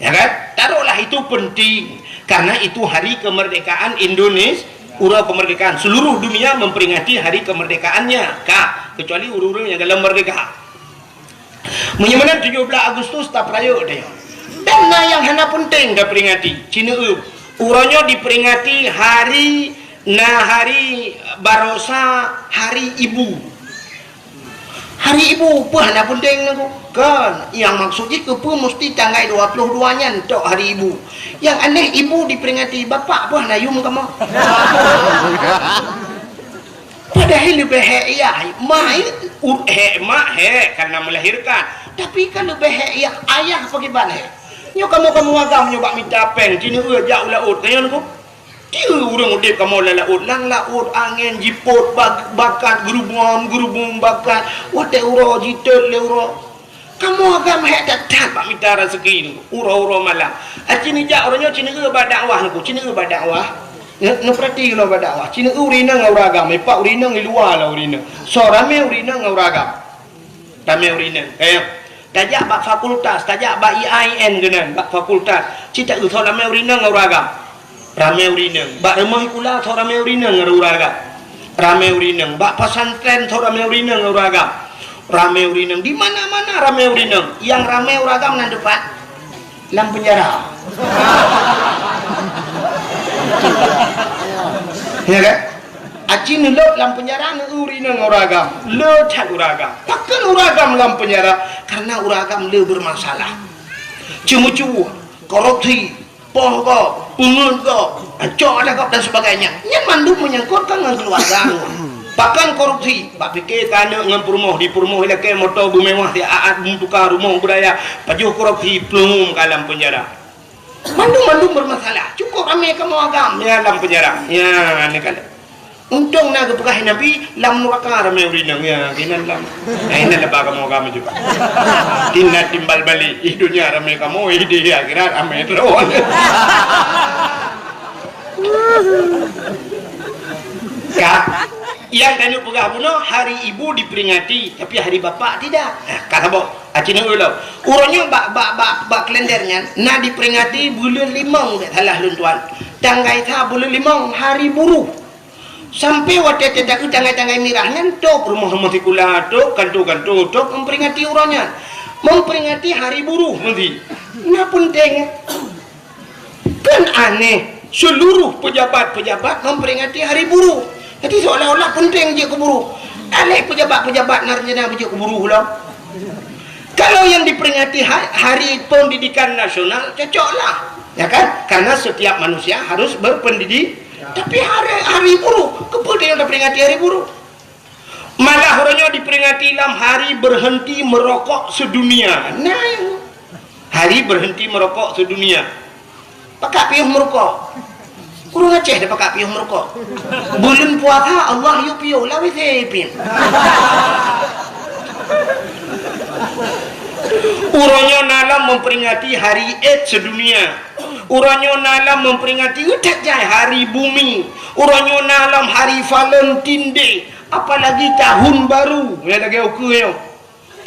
Ya kan? Taruhlah itu penting. Karena itu hari kemerdekaan Indonesia, uroe kemerdekaan. Seluruh dunia memperingati hari kemerdekaannya. Ka, kecuali ureueng-ureueng nyang galom merdeka. Meunyoe meunan tujoh blaih Agustus tapeurayeuk deh. Dan na nyang hana peunteng taperingati. Cineue, uroe nyoe diperingati hari, na hari barosa, hari ibu. Hari ibu peue hana peunteng nyoe? Kan, nyang maksud jih keupeue musti tanggai dua puluh dua nyan tok hari ibu. Nyang aneh ibu diperingati, bapak peue hana yum kamoe? Padahai leubeh hék yah, ma, u-, hék mak hék karena melahirkan. Tapi kan leubeh hék yah ayah pakriban hék. Nyoe kamoe-kamoe agam nyoe bak mita péng, cineue jak u laôt, nyan ko. Tieu ureueng udép kamoe lam laôt, lam laôt angén jipôt bak-, bakat geurubum-geurubum bakat, watèe uroe jitot lé uroe. Kamoe agam hék that-that bak mita raseuki nyoe, uroe-uroe malam. Aci neujak uroe nyoe cineue bak dakwah nyoe, cineue bak dakwah. Neu-, neupeurati keunoe bak dakwah. Cineue ureueng inong ngon ureueng agam, ipak ureueng inong i luwa lah ureueng inong. Soe ramé ureueng inong ngon ureueng agam. Ramé ureueng inong. Eh, tajak bak fakultas, tajak bak I A I N keunan, bak fakultas. Ci taeu soe ramé ureueng inong ngon ureueng agam. Ramé ureueng inong. Bak rumoh sikula tho ramé ureueng inong ngon ureueng agam. Ramé ureueng inong. Bak pesantren tho ramé ureueng inong ngon ureueng agam. Ramé ureueng inong. Di mana-mana ramé ureueng inong. Nyang ramé ureueng agam nan teumpat lam penjara. Ya kan? Aci neulôb lam penjara neu ureueng inong ngon ureueng agam. Le that ureueng agam. Pakon ureueng agam lam penjara? Karena ureueng agam le bermasalah. Ceumeucue, korupsi, poh gob, peungeut gob, cok adat gob dan sebagainya. Nyan mandum menyangkut kan ngon keluarga. Pakon korupsi? Bak pike keu aneuk ngon peurumoh, di peurumoh ilakée moto beumewah, di aat beumeutuka rumoh beuraya, pajoh korupsi, plueng ka lam penjara. Mandum-mandum bermasalah. Cukup ramé kamoe agam ya lam penjara. Ya, ni kan. Untông na geupeugah Nabi, lam nuraka ramé ureueng inong, ya, keunan lam. Eh, inan leubeh kamoe agam juga. Tina timbal balik, ih dunia ramé kamoe, ih di akhirat ramé droe. Ka, nyang tanyoe peugah bunoe, hari ibu diperingati, tapi hari bapak tidak. Nah, ka saboh, aci neu ulang. Uroe nyoe bak, bak, bak, bak kalender nyan, na diperingati buleuen limong, bèk salah lôn tuan. Tanggai sa buleuen limong, hari buruh. Sampai watèe teudaku tanggai-tanggai mirah nyan, tôp rumoh-rumoh sikula, tôp kanto-kanto, tôp memperingati uroe nyan. Memperingati hari buruh meusi. Na peunteng. Kan aneh, seluruh pejabat-pejabat memperingati hari buruh. Jadi seolah-olah peunteng jeuet keu buruh. Aléh pejabat-pejabat na rencana beujeuet keu buruh lom. Kalau yang diperingati ha-, Hari Pendidikan Nasional, cocoklah. Ya kan? Karena setiap manusia harus berpendidik. Tapi hari, hari buruh, keupeue tanyoe taperingati hari buruh? Malah uroe nyoe diperingati lam hari berhenti merokok sedunia. Nah, hari berhenti merokok sedunia. Pakak piôh meurukok? Ureueng Aceh dah pakak piôh meurukok. Buleuen puasa Allah yue piôh, lawét sipin. Uroe nyoe na lom memperingati hari AIDS sedunia. Uroe nyoe na lom memperingati, nyoe that jai hari bumi. Uroe nyoe na lom hari Valentine Day. Apalagi tahun baru. Ya, lagèe ukeue nyoe.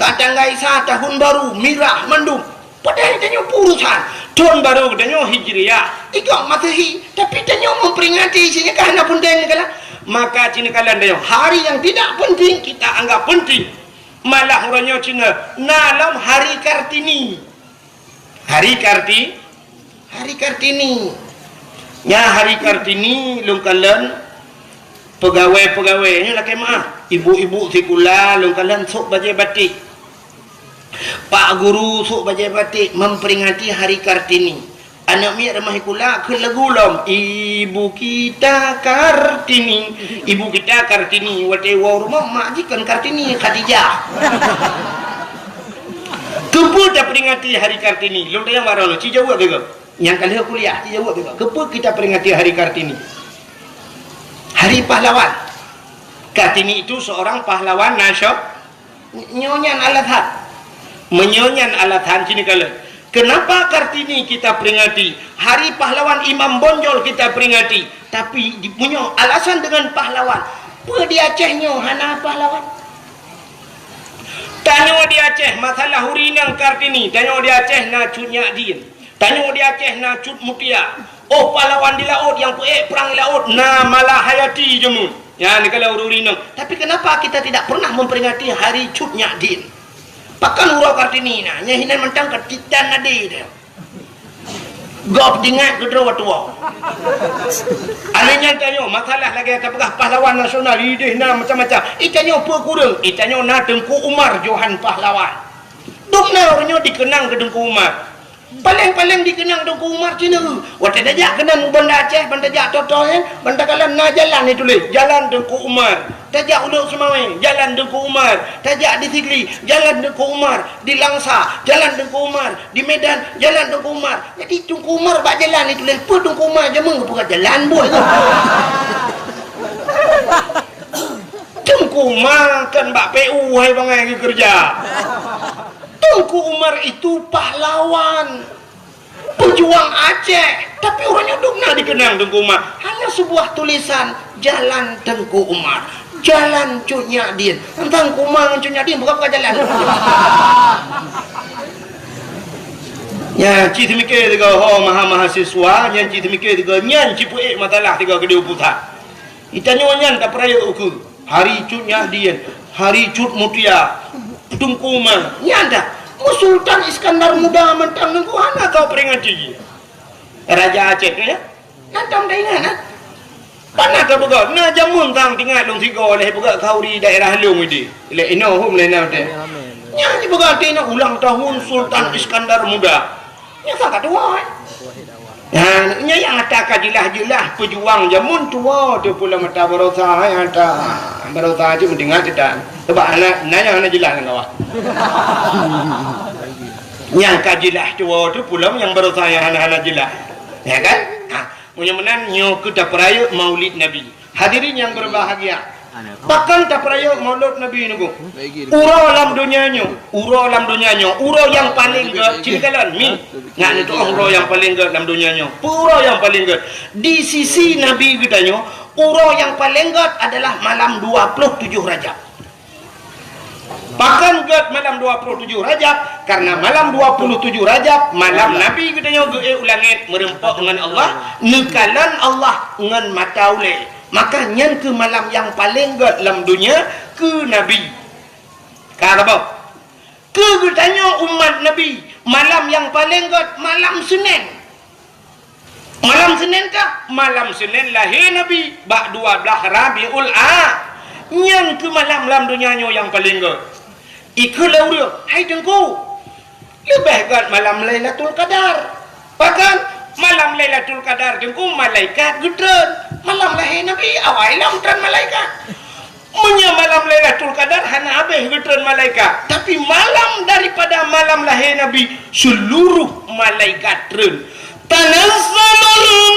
Ka tanggai sa tahun baru, mirah mandum. Padahai tanyoe peurusan. Thôn baru tanyoe Hijriah, ikôt Masehi. Tapi tanyoe memperingati, cit nyan ka hana peunteng nyan kalon. Maka cit nyan kalon tanyoe, hari yang tidak penting kita anggap penting. Malah uroe nyoe cit nyan na lom Hari Kartini. Hari Karti-, Hari Kartini. Nyan Hari Kartini lôn kalon peugawée-peugawée nyoe lakée meu'ah. Ibu-ibu sikula lôn kalon sôk bajée batik. Pak guru sôk bajée batik memperingati Hari Kartini. Aneuk miet rumoh sikula kheun lagu lom, "Ibu kita Kartini, ibu kita Kartini." Watée woe rumoh mak jih kon Kartini, Khadijah. Keupeue taperingati Hari Kartini? Lôn tanyong baroe nyoe, ci jaweueb lé gob. Nyang ka lheueh kuliah, ci jaweueb lé gob. Keupeue kita peringati Hari Kartini? Hari Pahlawan. Kartini itu seorang pahlawan nasio-, nyoe nyan alasan. Meunyoe nyan alasan, ci neukalon. Kenapa Kartini kita peringati? Hari Pahlawan Imam Bonjol kita peringati. Tapi di, meunyoe alasan dengan pahlawan, peue di Aceh nyoe hana pahlawan? Tanyoe di Aceh, masalah ureueng inong Kartini, tanyoe di Aceh na Cut Nyak Dien. Tanyoe di Aceh na Cut Mutia. Oh, pahlawan di laôt nyang peuék prang di laôt na Malahayati jameun. Nyan neukalon ureueng inong. Tapi kenapa kita tidak pernah memperingati hari Cut Nyak Dien? Pakon uroe Kartini na, nyan hinan mantong ka titan nadi dia. Gob ingat keudroe tuwoe. Aneh nyan tanyoe, masalah lagée tapeugah pahlawan nasional, ideh na macam-macam. I tanyoe peue kureueng? I tanyoe na Teungku Umar Johan Pahlawan. Dum na ureueng nyoe dikenang keu Teungku Umar. Paleng-paleng dikenang Teungku Umar cina. Watée tajak keunan u Banda Aceh, ban tajak Toto nyan, ban takalon na jalan ituléh, Jalan Teungku Umar. Tajak u Lhokseumawe, Jalan Teungku Umar. Tajak di Sigli, Jalan Teungku Umar. Di Langsa, Jalan Teungku Umar. Di Medan, Jalan Teungku Umar. Jadi, Teungku Umar bak jalan ituléh, peue Teungku Umar jameun geupeugah jalan buet nyoe. Teungku Umar kan bak P U hai bangai geukeureuja. Teungku Umar itu pahlawan, pejuang Aceh. Tapi ureueng nyoe dum na dikenang Teungku Umar. Hanya sebuah tulisan, Jalan Teungku Umar. Jalan Cut Nyak Dien. Teuntang Teungku Umar ngon Cut Nyak Dien, bukan, bukan jalan. Nyan cit teumike sigoe ho maha-, mahasiswa, nyan cit teumike sigoe, nyan cit peuék masalah sigoe keudeh u pusat. Geutanyoe nyan tapeurayeuk ukeue. Hari Cut Nyak Dien, Hari Cut Mutia, Teungku Ma, nyan dah. Mu Sultan Iskandar Muda mantong nunggu hana kau peringati. Raja Aceh tu ya. Nyan tom taingat, ha? Kana tapeugah, na jameun tang tingat lôn sigoe lé peugah khauri daerah lôn idi. Lé inoe hom lé na teuh. Nyan jipeugah teuingat ulang tahun Sultan Iskandar Muda. Nyan sang ka tuwoe, eh. Nyan, nyan nyang ata ka jeulaih-jeulaih peujuang jameun tuwoe teuh pulo mata baroesa, eh, ata baroesa cit meudeungoe teuh tan. Sabab hana, na nyang hana jeulaih lam kawan. Nyang ka jeulaih tuwoe teuh pulo nyang baroesa nyang hana-hana jeulaih. Ya kan? Ha. Meunyoe meunan, nyoe keuh tapeurayeuk Maulid Nabi. Hadirin nyang berbahagia, pakon tapeurayeuk Maulid Nabi nyoe? Uroe lam donya nyoe, uroe lam donya nyoe, uroe nyang paleng gét, cit kalon, mi. Ngat neutu'oh uroe nyang paleng gét lam donya nyoe. Peue uroe nyang paleng gét? Di sisi Nabi geutanyoe, uroe nyang paleng gét adalah malam dua puluh tujuh Rajab. Pakon gét malam dua puluh tujuh Rajab? Karena malam dua puluh tujuh Rajab, malam Nabi geutanyoe geuék u langét meureumpok ngon Allah, neukalon Allah ngon mata ulée. Maka nyan keuh malam nyang paleng gét lam donya keu Nabi. Ka saboh. Keu geutanyoe umat Nabi, malam nyang paleng gét malam Senin. Malam Senin kah? Malam Senin lahé Nabi bak dua blaih Rabiul A. Nyan keuh malam lam donya nyoe nyang paleng gét. Ikheun lé ureuëng, "Hai Teungku, leubeh gét malam Lailatul Qadar." Pakon? Malam Lailatul Qadar Teungku malaikat geutreun. Malam lahé Nabi awai lom treun malaikat. Meunyoe malam Lailatul Qadar hana habéh geutreun malaikat, tapi malam daripada malam lahé Nabi, seluruh malaikat treun. Tanazzalul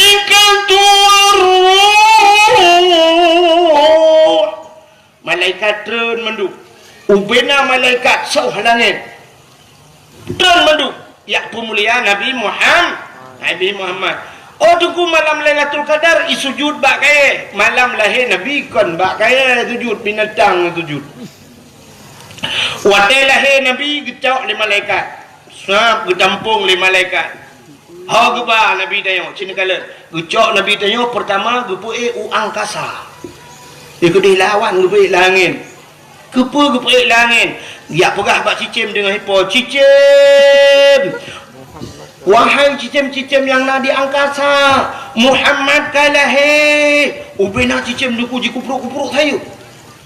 malaikatu warruh. Malaikat treun mandum. Ubena malaikat soh langét. Treun mandum, yak peumulia Nabi Muham-, Nabi Muhammad. Oh Teungku, malam Lailatul Qadar isujud bak kayée. Malam lahé Nabi kon bak kayée sujud, binatang sujud. Watée lahé Nabi geucok lé malaikat. Sab geutampong lé malaikat. Ho geuba Nabi tanyoe, cit neukalon. Geucok Nabi tanyoe peurtama geupeuék u angkasa. Di keudeh lawan geupeuék langét. Keupeue geupeuék langét? Yak peugah bak cicém deungon ipo, "Cicém! Wahai cicém-cicém nyang na di angkasa, Muhammad ka lahé!" Ubena cicém Teungku jikuprok-kuprok sayeuep.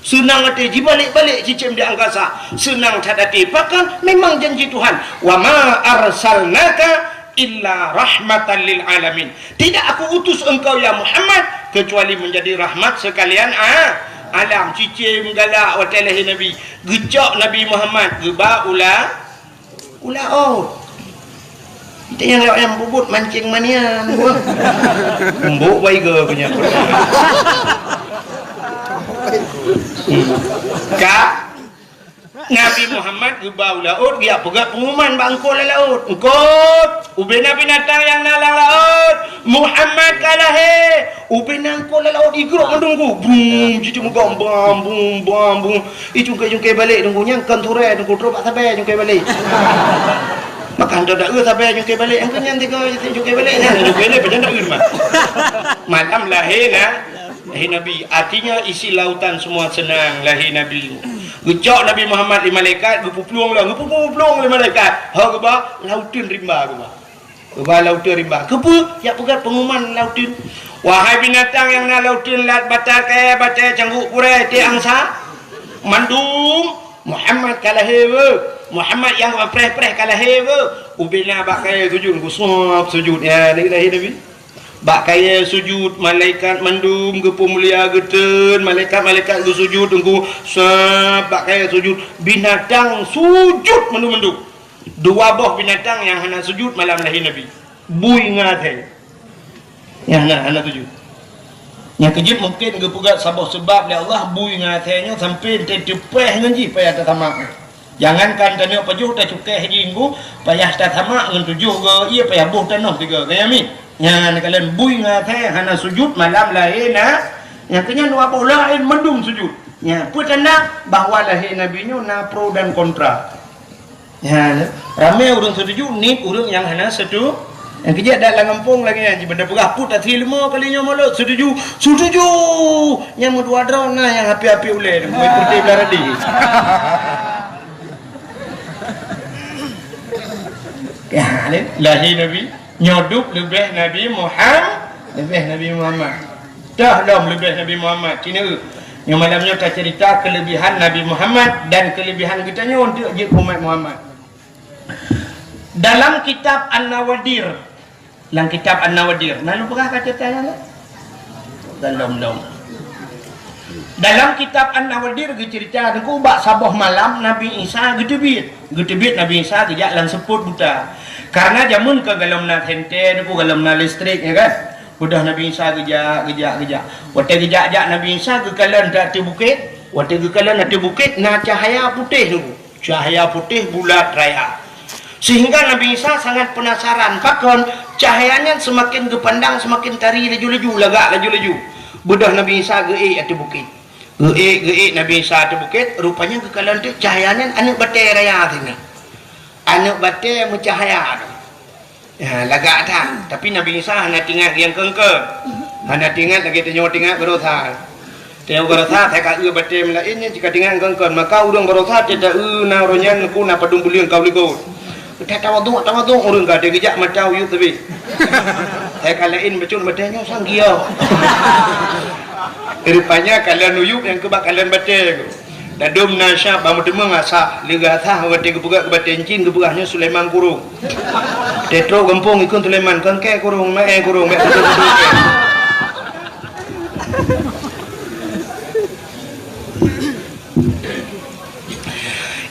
Seunang até jibalek-balek cicém di angkasa. Seunang that até. Pakon? Memang janji Tuhan. "Wa ma arsalnaka illa rahmatan lil alamin." Tidak Aku utus engkau, ya Muhammad, kecuali menjadi rahmat sekalian a-, alam. Cicém galak watée lahé Nabi. Geucok Nabi Muhammad, geuba u la-, u laôt. Kita nyang lewat nyang bubut mancing manian. Embok baiga punya. Ka Nabi Muhammad geuba u laôt, geujak peugah pengumuman bak eungkôt lam laôt. "Eungkôt, ubena binatang nyang na lam laôt, Muhammad ka lahé." Ubena eungkôt lam laôt igrok mandum Teungku. Brum, jijak meugom, bam, bum, bam, bum. Ih, cungkai-cungkai balek Teungku, nyan kon turée Teungku, trok bak sabe cungkai balek. Maka hantom taeu sabe cungkai balek, nyang keu nyan tiga cungkai balek, nyan cungkai balek, pajan taeu mah. Malam lahé na, lahé Nabi. Artinya isi lautan semua senang lahé Nabi. Geucok Nabi Muhammad lé malaikat, geupuplueng lom, geupuplueng lé malaikat. Ho geuba, lauteun rimba geuba. Geuba lauteun rimba. Keupeue? Jak peugah pengumuman lauteun. Wahai binatang nyang na lauteun, lat bata kayée, batée, cangguek kurée, teuh angsa, mandum, Muhammad ka lahé weueh. Muhammad nyang preh-preh ka lahé weueh. Ubena bak kayée sujud, geusab sujud. Ya, lahé Nabi. Bak kayée sujud, malaikat mandum geupeumulia geutreun, malaikat-malaikat geusujud Teungku, sab bak kayée sujud, binatang sujud mandum-mandum. Dua boh binatang nyang hana sujud malam lahé Nabi. Bui ngon asée. Nyang hana, hana sujud. Nyang keujeuet mungken geupeugah saboh seubab lé Allah bui ngon asée nyoe sampoe teupeue ngon jih payah tasamak. Jangankan tanyoe pajoh tacukéh jih Teungku, payah tasamak ngon tujoh goe ié, payah boh tanoh tiga goe, ya mi. Nyan kalon bui ngon asée hana sujud malam lahé na, nyang keu nyan dua boh laén mandum sujud. Ya, peue tanda bahwa lahé Nabi nyoe na pro dan kontra. Ya, ramé ureuëng setuju, nit ureuëng nyang hana setu-, nyang keujeuet dat lam gampông lagée nyan, jibenda peugah put asai leumo kali nyoe mulod, setuju, setuju. Nyang meudua droe na nyang api-api ulée, meuikoti belah radé. Ya, lahé Nabi, nyoe dub leubeh Nabi Muham-, leubeh Nabi Muhammad. Dah lom leubeh Nabi Muhammad, ci neueu. Nyoe malam nyoe taceurita keuleubihan Nabi Muhammad dan keuleubihan geutanyoe untuk jeuet umat Muhammad. Dalam kitab An-Nawadir, lam kitab An-Nawadir, na lôn peugah ka ceurita nyan? Dah lom-lom. Dalam kitab An-Nawadir geuceurita teungku bak saboh malam Nabi Isa geuteubiet. Geuteubiet Nabi Isa geujak lam seupôt buta. Karena jameun ka golom na senter teungku, golom na listrik, ya kan? Udah Nabi Isa geujak, geujak, geujak. Watée geujak-jak Nabi Isa geukalon teuk ateueh bukét. Watée geukalon ateueh bukét na cahya putéh teungku. Cahya putéh bulat raya. Sehingga Nabi Isa sangat penasaran, pakon cahya nyan seumaken geupandang seumaken tari laju-laju, lagak laju-laju. Beudôh Nabi Isa geuék ateueh bukét. Geuék, geuék Nabi Isa ateueh bukét, rupanya geukalon teuk cahya nyan aneuëk batée raya sinan. Aneuëk batée meucahya. Ya, lagak that. Tapi Nabi Isa hana teuingat nyang keungkeuen. Hana teuingat lagée tanyoe teuingat baroesa. Tanyoe baroesa, sai ka eu batée meulaén nyan cit ka teuingat keungkeuen. Maka ureuëng baroesa teuta eu na uroe nyan ku na padum buleuen ka u likot. Teuta tawaduk, tawaduk ureuëng ka teugeujak mata u yup teubiet. Sai ka laén bacut batée nyoe sang giok. Rupanya kalon u yup nyang keubak kalon batée. Ladôm na syab bak meuteumeung asah, lé geuasah watée geupeugah keu batée encin geupeugah nyoe Sulaiman Kurong. Teutrok gampông ikheun Sulaiman, kangkée kurong, maé kurong, bék kutu-kutu.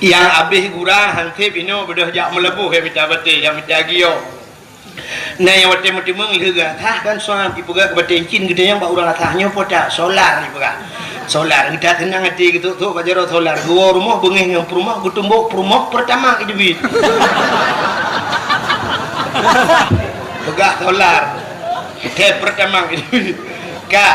Nyang abéh gura hanseb inoe beudôh jak meulaboh ya mita batée, ya mita giok. Na nyang watée meuteumeung lheueh geuasah kan suam ipeugah keu batée encin geutanyoe bak ureuëng asah nyoe po that solar ipeugah. Solar geuta teunang até geutok-tok bak jaroe solar geuwoe rumoh beungéh ngon peurumoh geutumbok peurumoh peurtama idubit. Peugah solar. Teh peurtama idubit. Ka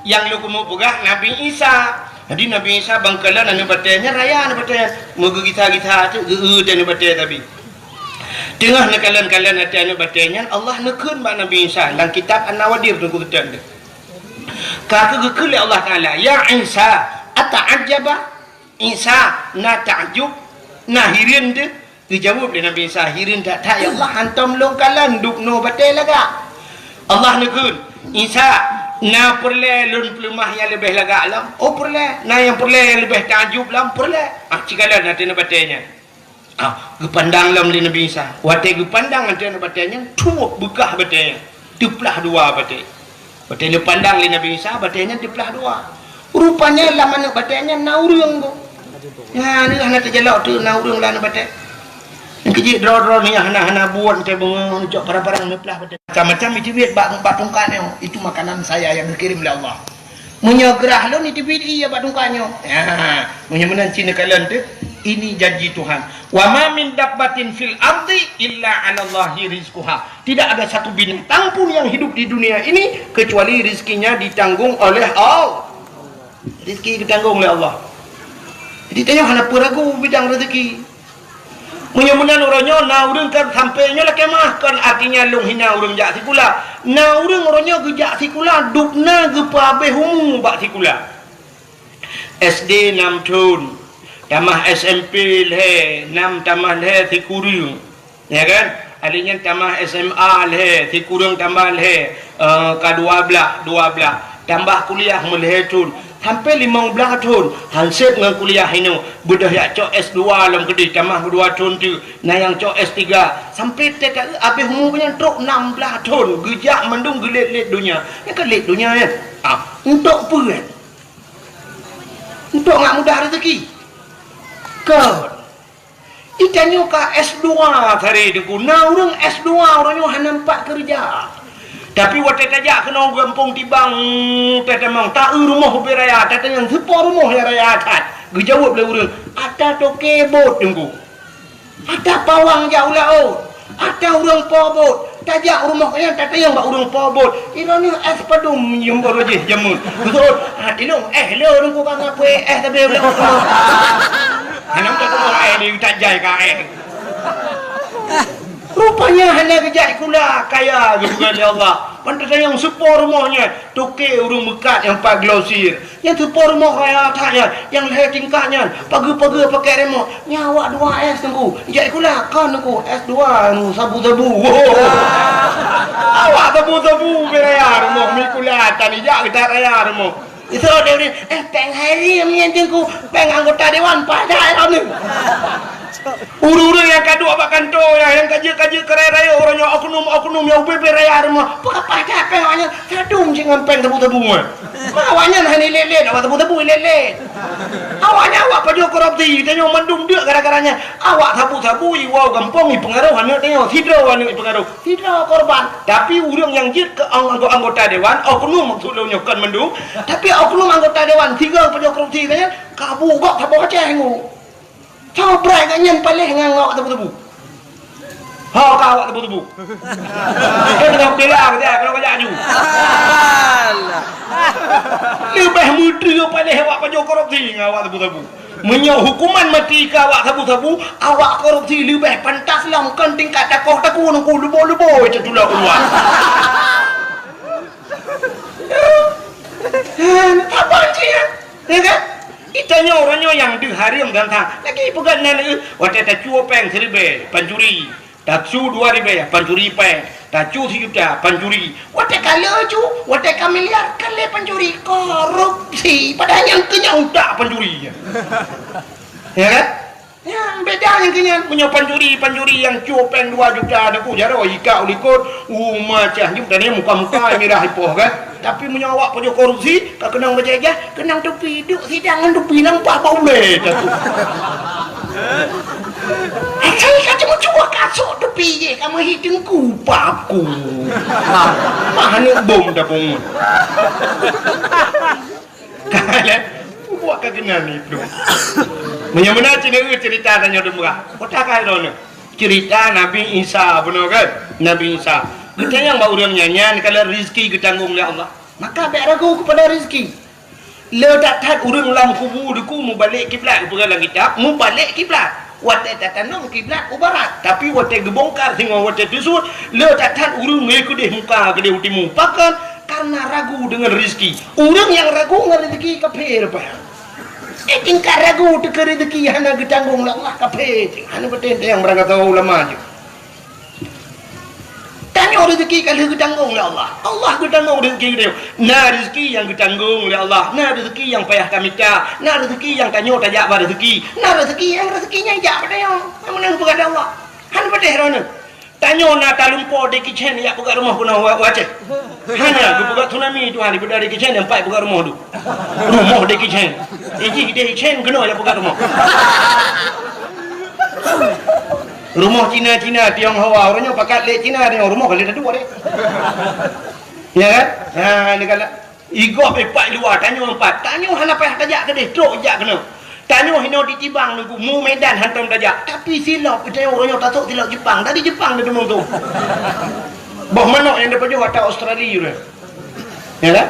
nyang lôn keumeung peugah Nabi Isa. Jadi Nabi Isa bangkalan aneuëk batée nyan raya aneuëk batée nyan meugeugisa-gisa teuk geu-eu teh aneuëk batée tabi. Teungoh neukalon-kalon até aneuëk batée nyan, Allah neukheun bak Nabi Isa lam kitab An-Nawadir teungku teuntée. Ka keuh geukheun lé Allah Taala, "Ya Isa, ata'ajjaba?" Isa na takjub, na hireuen teuh. Geujaweueb lé Nabi Isa, "Hireuen that-that ya Allah, hantom lôn kalon dubnoe batée lagak." Allah neukheun, "Isa, na peureulée lôn peuleumah nyang leubeh lagak lom?" "Oh peureulée." "Na nyang peureulée nyang leubeh takjub lom?" "Peureulée." Ah, ci kalon até aneuëk batée nyan. Ah, geupandang lom lé Nabi Isa. Watée geupandang até aneuëk batée nyan, tuwob beukah batée nyan. Teuplah dua batée. Watée geupandang lé Nabi Isa, batée nyan teuplah dua. Rupanya lam aneuëk batée nyan na ureuëng ko. Nyan hana teujalok teuk na ureuëng lam aneuëk batée. Nyang keujeuet droe-droe nyan hana-hana buet teuh beungoh neucok parang-parang neuplah batée. Macam-macam iteubiet bak, bak tungkat nyoe. Itu makanan saya yang dikirim oleh Allah. Meunyoe grah lôn iteubiet ie bak tungkat nyoe. Ha, meunyoe meunan cit neukalon teuh, ini janji Tuhan. "Wa ma min dabbatin fil ardi illa 'alallahi rizquha." Tidak ada satu binatang pun yang hidup di dunia ini kecuali rizkinya ditanggung oleh Allah. Rizki ditanggong oleh Allah. Jadi tanyoe hana peue ragu bidang rezeki. Meunyoe meunan uroe nyoe na ureuëng kan sampoe nyoe lakée meu'ah, kon artinya lôn hina ureuëng jak sikula. Na ureuëng uroe nyoe geujak sikula, dubna geupeuhabéh umu bak sikula. S D nam thon, tamah S M P lhée, nam tamah lhée sikureueng. Ya kan? Akhé nyan tamah S M A lhée, sikureueng tambah lhée, eh, ka dua blaih, dua blaih. Tambah kuliah meulhée thon, sampoe limong blaih thon, hanseb ngon kuliah inoe, beudôh jak cok S dua lom keudeh, tamah dua thon teuk, na nyang cok S tiga, sampoe teuka habéh umu nyan trok nam blaih thon, geujak mandum geulét-lét donya. Nyan ka lét donya nyan. Ah, untuk peue nyan? Untuk ngat mudah rezeki. Kon. Itanyoe ka S dua tadi teungku. Na ureuëng S dua uroe nyoe hana nampak keureuja. Tapi watée tajak keunoe gampông Tibang, tatamong, ta-eu rumoh ubé raya, tatanyong, "Soe po rumoh nyang raya that?" Geujaweueb lé ureuëng, "Ata toke bot teungku. Ata pawang jak u laôt." Ata ureuëng po buet, tajak u rumoh nyan tatanyong bak ureuëng po buet. Iroh nyoe es padum nyoe baru jih jameun. Beutôi. Ha, ilong, eh, le ureuëng ku ka ngapui eh, tapi uleh ureuëng. Hana meutuah eh, di tajai ka eh. Rupanya hana geujak sikula, kaya geupeugah lé Allah. Ban tatanyong soe po rumoh nyan, toke ureuëng meukat nyang pat glosir. Nyang soe po rumoh raya that nyan, nyang lhée tingkat nyan, pageue-pageue pakai remote. Nyan awak dua S teungku. Jak sikula, kon teungku, S dua, sabu-sabu. Awak sabu-sabu beu raya rumoh, meusikula tan ijak geutat raya rumoh. Iseuôt deh, eh, péng hai riem nyan teungku, péng anggota dewan paih that droeneuh. Ureuëng-ureuëng nyang ka duek bak kantô nyan, nyang ka jeuet-ka jeuet keu raya-raya uroe nyoe, oknum-oknum nyang ubé-bé raya rumoh, peue ka paih that péng awaknyan, sadum cit ngon péng sabu-sabu nyan. Ma awaknyan hana ilét-lét, awak sabu-sabu ilét-lét. Awaknyan awak pajoh korupsi, tanyoe mandum deuk gara-gara nyan. Awak sabu-sabu iwoe gampông ipeungaroh aneuëk tanyoe, sidroe aneuëk ipeungaroh, sidroe korban. Tapi ureuëng nyang jeuet keu ang-, anggo-, anggota dewan, oknum maksud lôn nyoe kon mandum, tapi oknum anggota dewan sigoe pajoh korupsi nyan, ka bu gob saboh Aceh ngu. Soe brai gobnyan paléh ngon awak tebu-tebu. Ho ka awak tebu-tebu. Eh, teuka bela ke dia, kalau kajak aju. Alah. Leubeh meuteue paléh awak pajoh korupsi ngon awak tebu-tebu. Meunyoe hukuman mati keu awak sabu-sabu, awak korupsi leubeh pantas lom kon tingkat takoh taku nungku lubo-lubo itu tulak keluar. Saban cit, ya kan? Geutanyoe uroe nyoe nyang deuh hareuem gantang. Lagi peugah nan, eh, watée tacue péng siribée, pancuri. Tacue dua ribée, pancuri péng. Tacue sijuta, pancuri. Watée ka leucu, watée ka miliar, ka lé pancuri. Korupsi. Padahai nyang keunong tak pancuri. Ya kan? Nyan, beda nyang keu nyan. Meunyoe pancuri, pancuri nyang cue péng dua juta, teungku jaroe ikak u likot, uma cah nyoe, dan nyan muka-muka mirah ipoh kan. Tapi meunyoe awak pajoh korupsi, ka keunong bajée-jah, keunong tupi, duek sidang ngon tupi nampak bak ulée, teungku. Asai ka cuma cue kasok tupi jih, ka meuhi teungku, paku. Mah aneuk bom dah pungut. Kaleh, buat ka keunan ni, Bro. Meunyoe meunan cit nyoe ceurita tanyoe dum beurak. Kota ka droeneuh. Ceurita Nabi Isa, bunoe kan? Nabi Isa. Geutanyong bak ureuëng nyan, nyan kalau rezeki geutanggong lé Allah. Maka bék ragu keupada rezeki. Le that-that ureuëng lam kubu deuku mubalek kiblat, geupeugah lam kitab, mubalek kiblat. Watée tatanom kiblat u barat, tapi watée geubongkar singoh watée teusut, le that-that ureuëng ngon keudeh muka keudeh u timu. Pakon? Karena ragu dengan rezeki. Ureuëng nyang ragu ngon rezeki kafé leupah. Eh, tingkat ragu teuka rezeki hana geutanggong lé Allah, kafé cit. Hana beutôi nyang beurangkasoe ulama jih. Tanyoe rezeki ka lheueh geutanggong lé Allah. Allah geutanggong rezeki geutanyoe. Na rezeki nyang geutanggong lé Allah, na rezeki nyang payah tamita, na rezeki nyang tanyoe tajak bak rezeki, na rezeki nyang rezeki nyan jak bak tanyoe. Nyang meunan peugah lé Allah. Han peudeh droeneuh. Tanyoe na talumpo Jackie Chan jak peugah rumoh keunoe wa-, u Aceh. Hana geupeugah tsunami Tuhan, daripada Jackie Chan nyang pat peugah rumoh tu. Rumoh Jackie Chan. Eh, jih Jackie Chan keunoe jak peugah rumoh. Rumoh Cina-Cina, Tionghoa, ureuëng nyoe pakat lé Cina, Tionghoa, rumoh ka lé taduek deh. Ya kan? Ha, ni kan. Igob ipat luwa, tanyoe empat. Tanyoe hana payah tajak keudeh, trok jak keunoe. Tanyoe hinoe di Tibang nunggu, mu Medan hantom tajak. Tapi silop, tanyoe ureuëng nyoe tasok silop Jepang. Dari Jepang dia teumong tu. Boh manok nyang dipajoh ata Australia tu. Ya kan?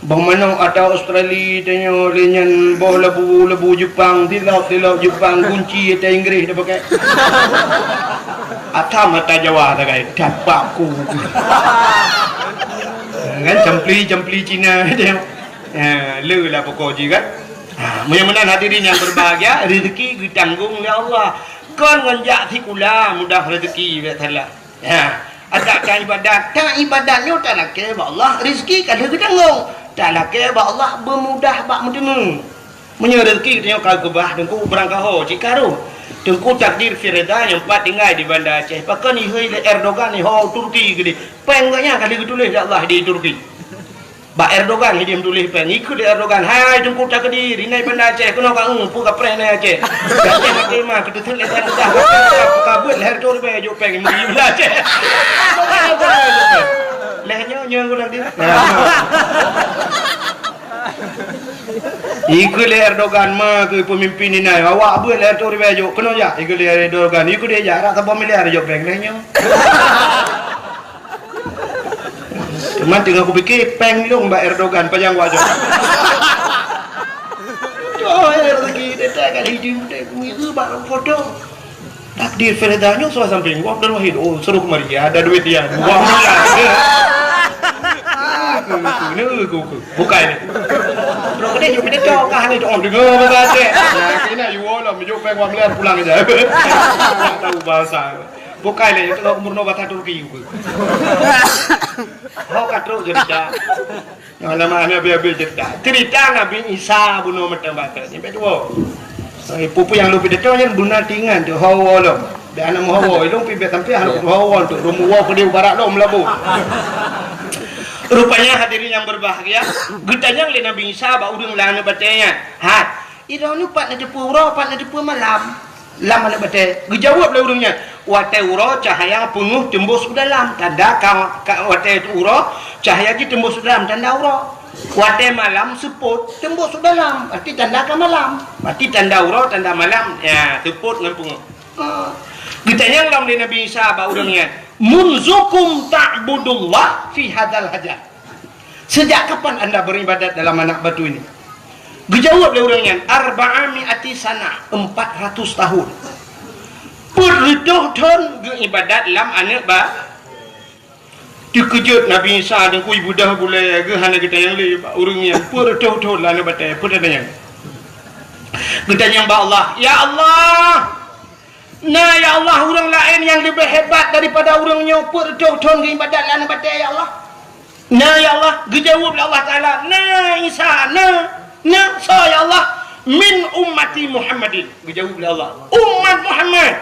Boh manok ata Australia, tanyoe lé nyan boh labu, labu Jepang, silop, silop Jepang, gunci ata Inggris dia pakai. Atam ata Jawa sagai, dapat ku. Kan, campli, campli Cina dia. Ya, le lah pokok ji kan. Ha, meunyoe meunan hadirin yang berbahagia, rezeki geutanggong lé Allah. Kon ngon jak sikula mudah rezeki, bék salah. Ha, adak ta ibadat, ta ibadat nyoe talakée bak Allah, rezeki ka lheueh geutanggong. Talakée bak Allah beumudah bak meuteumé. Meunyoe rezeki geutanyoe ka geubah, teungku beurangkaho cit ka rhot. Teungku takdir firida nyang pat tinggai di Banda Aceh. Pakon ihôi lé Erdogan iho Turki keudeh. Péng gobnyan ka lheueh geutuléh lé Allah di Turki. Bak Erdogan hidéh meutuléh péng. Ikheun lé Erdogan, "Hai Teungku Takdir, inan Banda Aceh keunoe ka eu, peue kapreh inan Aceh." Aceh maté mah, keuteuseut lé Tuhan Tuhan, ka beuet lhèe reutôh ribèe jok péng, meugi Banda Aceh. Lhèe nyoe, nyoe Teungku Takdir. Ikheun lé Erdogan, ma keu peumimpin inai, awak beuet lé reutoh ribèe jok, keunoe jak. Ikheun lé Erdogan, ikheun lé jak, rot saboh miliar jok péng lé nyoe. Teuma teungoh kupike, péng lôn bak Erdogan, pajan wajok. Jok, eh, rezeki, dia tak kat hidup, dia kuih bak foto. Takdir Firda nyoe suah sampéng, wah, Abdul Wahid, oh, suruh kemari, ada duit dia, dua miliar. Aku, aku, ni aku, aku. Bukai ni. Bro, kedai jom kita cok kah ni, oh, dengar bahasa Aceh. Nah, kena you all lah, menjuk péng dua miliar pulang aja. Tak tahu bahasa. Bukai ni, itu umur nol batang Turki, aku. Hok katrok jadi dah. Nyoe lama habéh-habéh cerita. Cerita Nabi Isa bunoe meuteumbakat. Nyang dua. Eh, peue-peue nyang lôn pidato nyan beuna tingan tu hawa lom. Dan aneuk meuhawa, ilong pi bet sampai aneuk hawa tu. Rumoh wa keudéh barat lom labu. Rupanya hadirin yang berbahagia, geutanyong lé Nabi Isa bak ureuëng lam aneuk batée nyan. Hat, Droeneuh pat neuteupeue uroe, pat neuteupeue malam lam aneuk batée? Geujaweueb lé ureuëng nyan, "Watée uroe cahya peungeuh teumbus u dalam, tanda ka, ka, watée uroe cahya jih teumbus u dalam, tanda uroe. Watée malam seupôt teumbus u dalam, berarti tanda ka malam. Berarti tanda uroe, tanda malam, ya, seupôt ngon peungeuh." Ah. Geutanyong lom lé Nabi Isa bak ureuëng nyan, "Munzukum ta'budullah fi hadzal hajar?" Sejak kapan anda beribadat dalam anak batu ini? Geujaweueb lé ureuëng nyan, "Arba'a mi'ati sanah, empat ratus tahun." Peuet reutôh thon geuibadat lam aneuk ba-, teukeujot Nabi Isa deungkui beudah bulée geuh hana geutanyong lé bak ureuëng nyan, peuet reutôh thon lam aneuk batée, peuet reutôh thon. Geutanyong bak Allah, "Ya Allah, na ya Allah ureuëng laén nyang leubeh hebat daripada ureuëng nyoe peuet reutôh thon geuibadat lam aneuk batée ya Allah?" Na, ya Allah, geujaweueb lé Allah Taala, "Na, Isa, na, na, soe, ya Allah?" "Min ummati Muhammadin," geujaweueb lé Allah, "Umat Muhammad."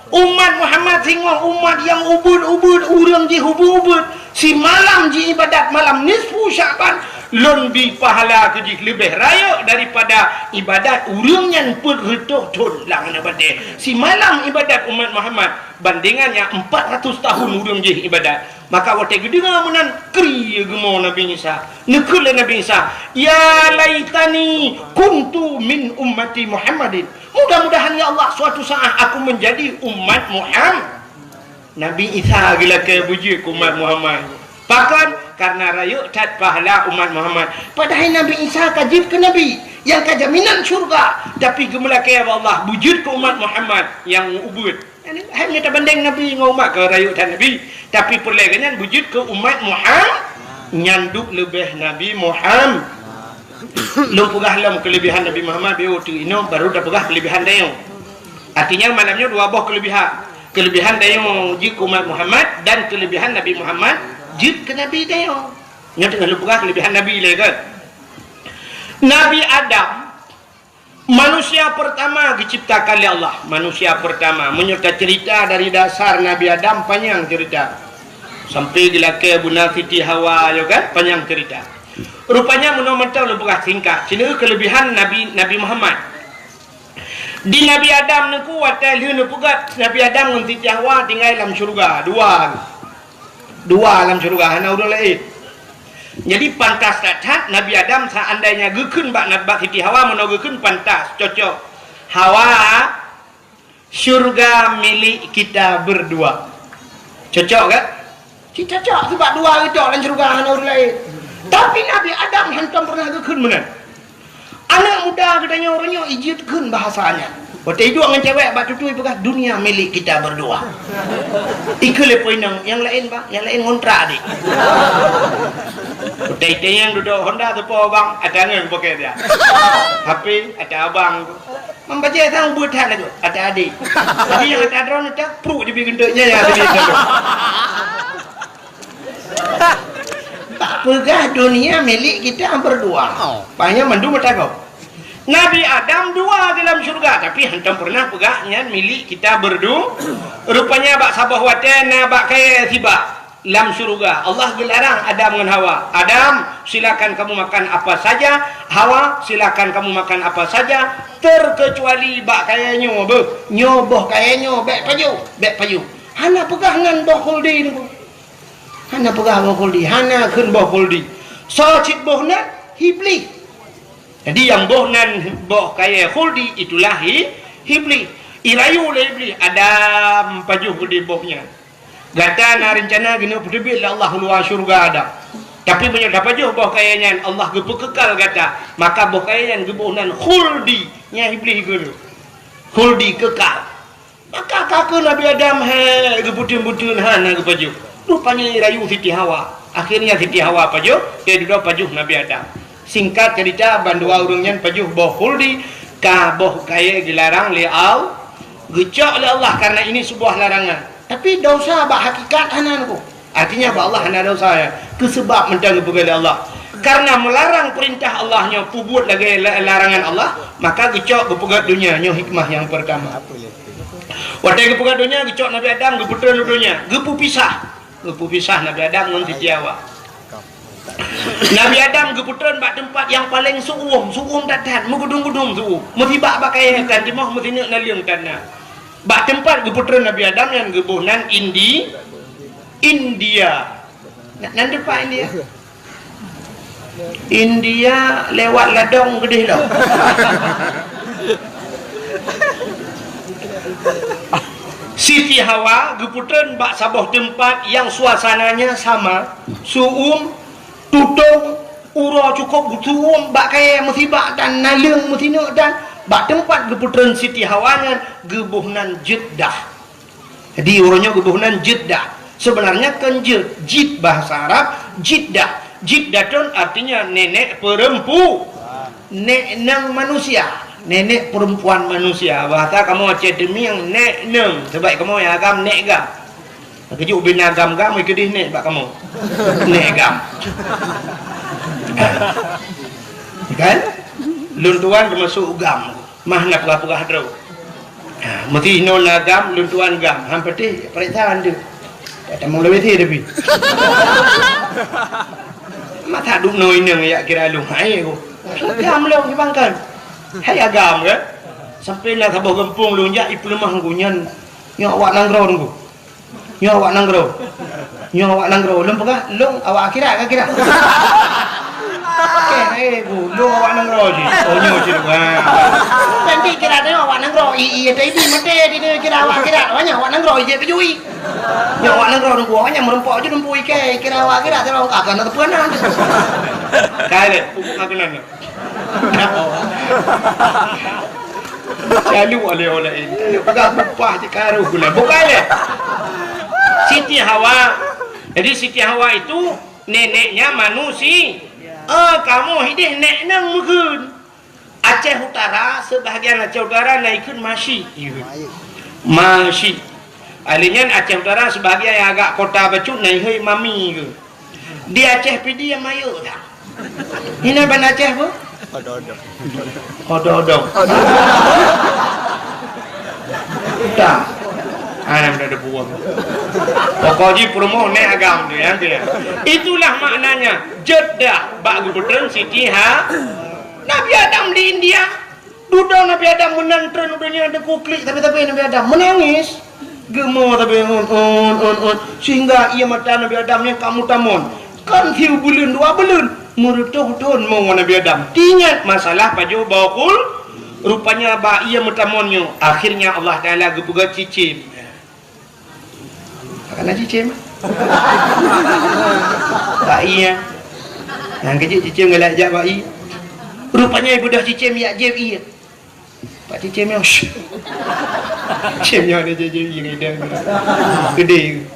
Umat Muhammad singoh umat nyang ubeuet-ubeuet, ureuëng jih ubeuet-ubeuet, simalam jiibadat malam nisfu Sya'ban, lôn bi pahala keu jih leubeh rayeuk daripada ibadat ureuëng nyan peuet reutôh thon lam aneuk batée. Simalam ibadat umat Muhammad bandingan nyang empat ratus tahun ureuëng jih ibadat. Maka watée geudeungoe meunan, kri geumo Nabi Isa. Neukheun lé Nabi Isa, "Ya laitani kuntu min ummati Muhammadin." Mudah-mudahan, ya Allah, suatu saat aku menjadi umat Muhammad. Nabi Isa geulakée beujeuet keu umat Muhammad. Pakon? Karena rayeuk that pahala umat Muhammad. Padahai Nabi Isa ka jeuet keu nabi nyang ka jaminan syurga, tapi geumeulakée bak Allah beujeuet keu umat Muhammad nyang ubeuet. Hai, nyoe tabandeng Nabi ngon umat, ka rayeuk that Nabi, tapi peureulée geuh nyan beujeuet keu umat Muhammad, nyan duek leubeh Nabi Muhammad. Lôn peugah lom keuleubehan Nabi Muhammad, beu teuinong, baru tapeugah keuleubehan tanyoe. Artinya, malam nyoe dua boh keuleubehan. Keuleubehan tanyoe jeuet keu umat Muhammad dan keuleubehan Nabi Muhammad jeuet keu Nabi tanyoe. Nyoe teungoh lôn peugah keuleubehan Nabi lé kan. Nabi Adam, manusia pertama diciptakan lé Allah, manusia pertama. Meunyoe tacerita dari dasar Nabi Adam, panyang cerita. Sampai geulakée beuna Siti Hawa, yo kan, panyang cerita. Rupanya meunoe mantong lôn peugah singkat. Sineuk keuleubehan Nabi, Nabi Muhammad. Di Nabi Adam neuku watée lheueh neupeugét Nabi Adam ngon Siti Hawa tinggai lam syeuruga, dua. Dua lam syeuruga, hana ureuëng laén. Jadi, pantas that-that Nabi Adam seandainya geukheun bak, bak Siti Hawa, meunoe geukheun pantas, cocok. "Hawa, syurga milik kita berdua." Cocok kan? Cit cocok, sebab dua geucok lam syeuruga hana ureuëng laén. Tapi Nabi Adam hantom pernah geukheun meunan. Aneuk muda geutanyoe uroe nyoe ijeuet kheun bahasa nyan. Watée iduek ngon cewek bak tutui peugah, "Dunia milik kita berdua." Ikheun lé po inong, "Nyang laén, Bang, nyang laén ngontrak, Dik." Watée itanyong dudoe Honda teupo, "Bang, ata ngon pakai dia." H P, "Ata abang." Mambajée sang ubeuet that lagoe, ata adék. Jadi nyang ata droeneuh ata pruek jibi geunteuk nyan nyang ata adék. Tak peugah dunia milik kita berdua. Oh. Pahnyan mandum ata gob. Nabi Adam dua di dalam syurga, tapi hantom pernah peugah nyan milik kita berdu-, rupanya bak saboh watée na bak kayée sibak. Lam syeuruga, Allah geularang Adam ngon Hawa, "Adam, silakan kamu makan apa saja, Hawa, silakan kamu makan apa saja, terkecuali bak kayée nyoe beuh." Nyoe boh kayée nyoe, bék pajoh, bék pajoh. Hana peugah nan boh khuldi nyoe. Hana peugah boh khuldi, hana kheun boh khuldi. Soe cit boh nan? Iblih. Jadi nyang boh nan boh kayèe khuldi itulah i-, Iblih. Irayu lé Iblih, "Adam, pajoh keudéh boh nyan. Gata na reuncana keuneuk peuteubiet lé Allah u luwa syeuruga Adam. Tapi meunyoe tapajoh boh kayèe nyan, Allah geupeukekal gata, maka boh kayèe nyan geuboh nan khuldi." Nyan Iblih geukheun, khuldi, kekal. Maka ka keuh Nabi Adam, he, geubeuteun-beuteun hana geupajoh. Rupanya irayu Siti Hawa. Akhirnya Siti Hawa pajoh, ya, dudoe pajoh Nabi Adam. Singkat cerita, bandua ureuëng nyan pajoh boh khuldi, ka boh kayèe geularang lé Allah, geucok lé Allah karena ini sebuah larangan. Tapi dosa bak hakikat hana nyan. Artinya, bak Allah hana dosa, ya. Keu seubab mantong geupeugah lé Allah. Karena meularang peurintah Allah nyoe peubuet lagèe la-, larangan Allah, maka geucok geupeugöt donya nyoe hikmah nyang peurtama. Watèe geupeugöt donya, geucok Nabi Adam, geupeutrön u donya, geupeupisah. Geupeupisah Nabi Adam ngon Siti Hawa. Nabi Adam geupeutrön bak teumpat nyang paleng su'uem, su'uem that-that, meugudum-gudum su'uem. Meusibak bak kayèe tan timoh, meusineuk naleueng tan na. Bak teumpat geupeutrön Nabi Adam nyan geuboh nan Indi-, India. Na-, nan teumpat India. India lewat ladông keudéh lom. Siti Hawa geupeutrön bak saboh teumpat nyang suasananya sama, su'uem, tutong, uroe cukôp geusu'uem, bak kayèe meusibak tan naleueng meusineuk tan. Bak teumpat geupeutrön Siti Hawa nyan geuboh nan Jeddah. Jadi, uroe nyoe geuboh nan Jeddah. Sebenarnya kon jeuet, jid bahasa Arab, Jeddah. Jeddah tu artinya nenek perempu-, nek nang manusia, nenek perempuan manusia. Bahasa kamoe Aceh Teumieng, nek nang. Sebab kamoe nyang agam, nek gam. Keujeuet ubé na gam-gam, keudéh nek bak kamoe. Nek gam. Kan? Lôn tuan teumasuk gam. Mah na peugah-peugah droe. Ha, meuti inoe na gam, lôn tuan gam. Han patéh, paréksa han deuh. Tak tamong lawét he tapi. Masa dum noe inong jak kira lôn hai ku. Gam lôn di bangkan. Hai agam kan? Sampai na saboh gampông lôn jak, ipeuleumah ku nyan. Nyoe awak nanggroe ku. Nyoe awak nanggroe. Nyoe awak nanggroe. Lôn peugah, lôn awak akhirat ka kira. Oke, eh, bu, lôn awak nanggroe jih. Oh, nyoe jih. Ha. Nanti kira tengok awak nanggroe. I, i, i, i, mati di ni kira awak akhirat. Awak nyan awak nanggroe, ijak keujui. Nyoe awak nanggroe nunggu. Awak nyan meureumpok je nunggu ikai. Kira awak akhirat, tengok akan ada peunan. Kali, pupuk akan ada. Lalu oleh-oleh ini. Lalu pegang upah je karuh guna. Bukan leh. Siti Hawa. Jadi Siti Hawa itu neneknya manusia. Ah, kamoe hideh nek nang meukeun. Aceh Utara, sebahagian Aceh Utara na ikheun Mashi. Mashi. Alèh nyan Aceh Utara sebahagian nyang agak kota bacut na ihôi Mami keu. Di Aceh Pidie mayô dah. Hina ban Aceh apa? Odo-odo. Odo-odo. Dah. Anak dah ada buang. Pokok ji peurumoh nek agam tu ya, tu ya. Itulah maknanya Jeddah bak gubernur Siti Ha. Nabi Adam di India. Dudoe Nabi Adam meunan treun u donya, teuku klik sabe-sabe Nabi Adam, meunangis. Geumo sabe, un, un, un, un, sehingga ié mata Nabi Adam nyan ka meutamon. Kon sibuleuen dua buleuen, meureutoh thon mo Nabi Adam. Teuingat masalah pajoh boh khul, rupanya bak ié meutamon nyoe, akhirnya Allah Taala geupeugah cicém. Kana cicém. Bak ié. Nyang keujiek cicém galak jak bak ié. Rupanya ibeudôh cicém yak jieb ié. Bak cicém nyoe. Cicém nyoe ni jieb ié ngon idang. Gede.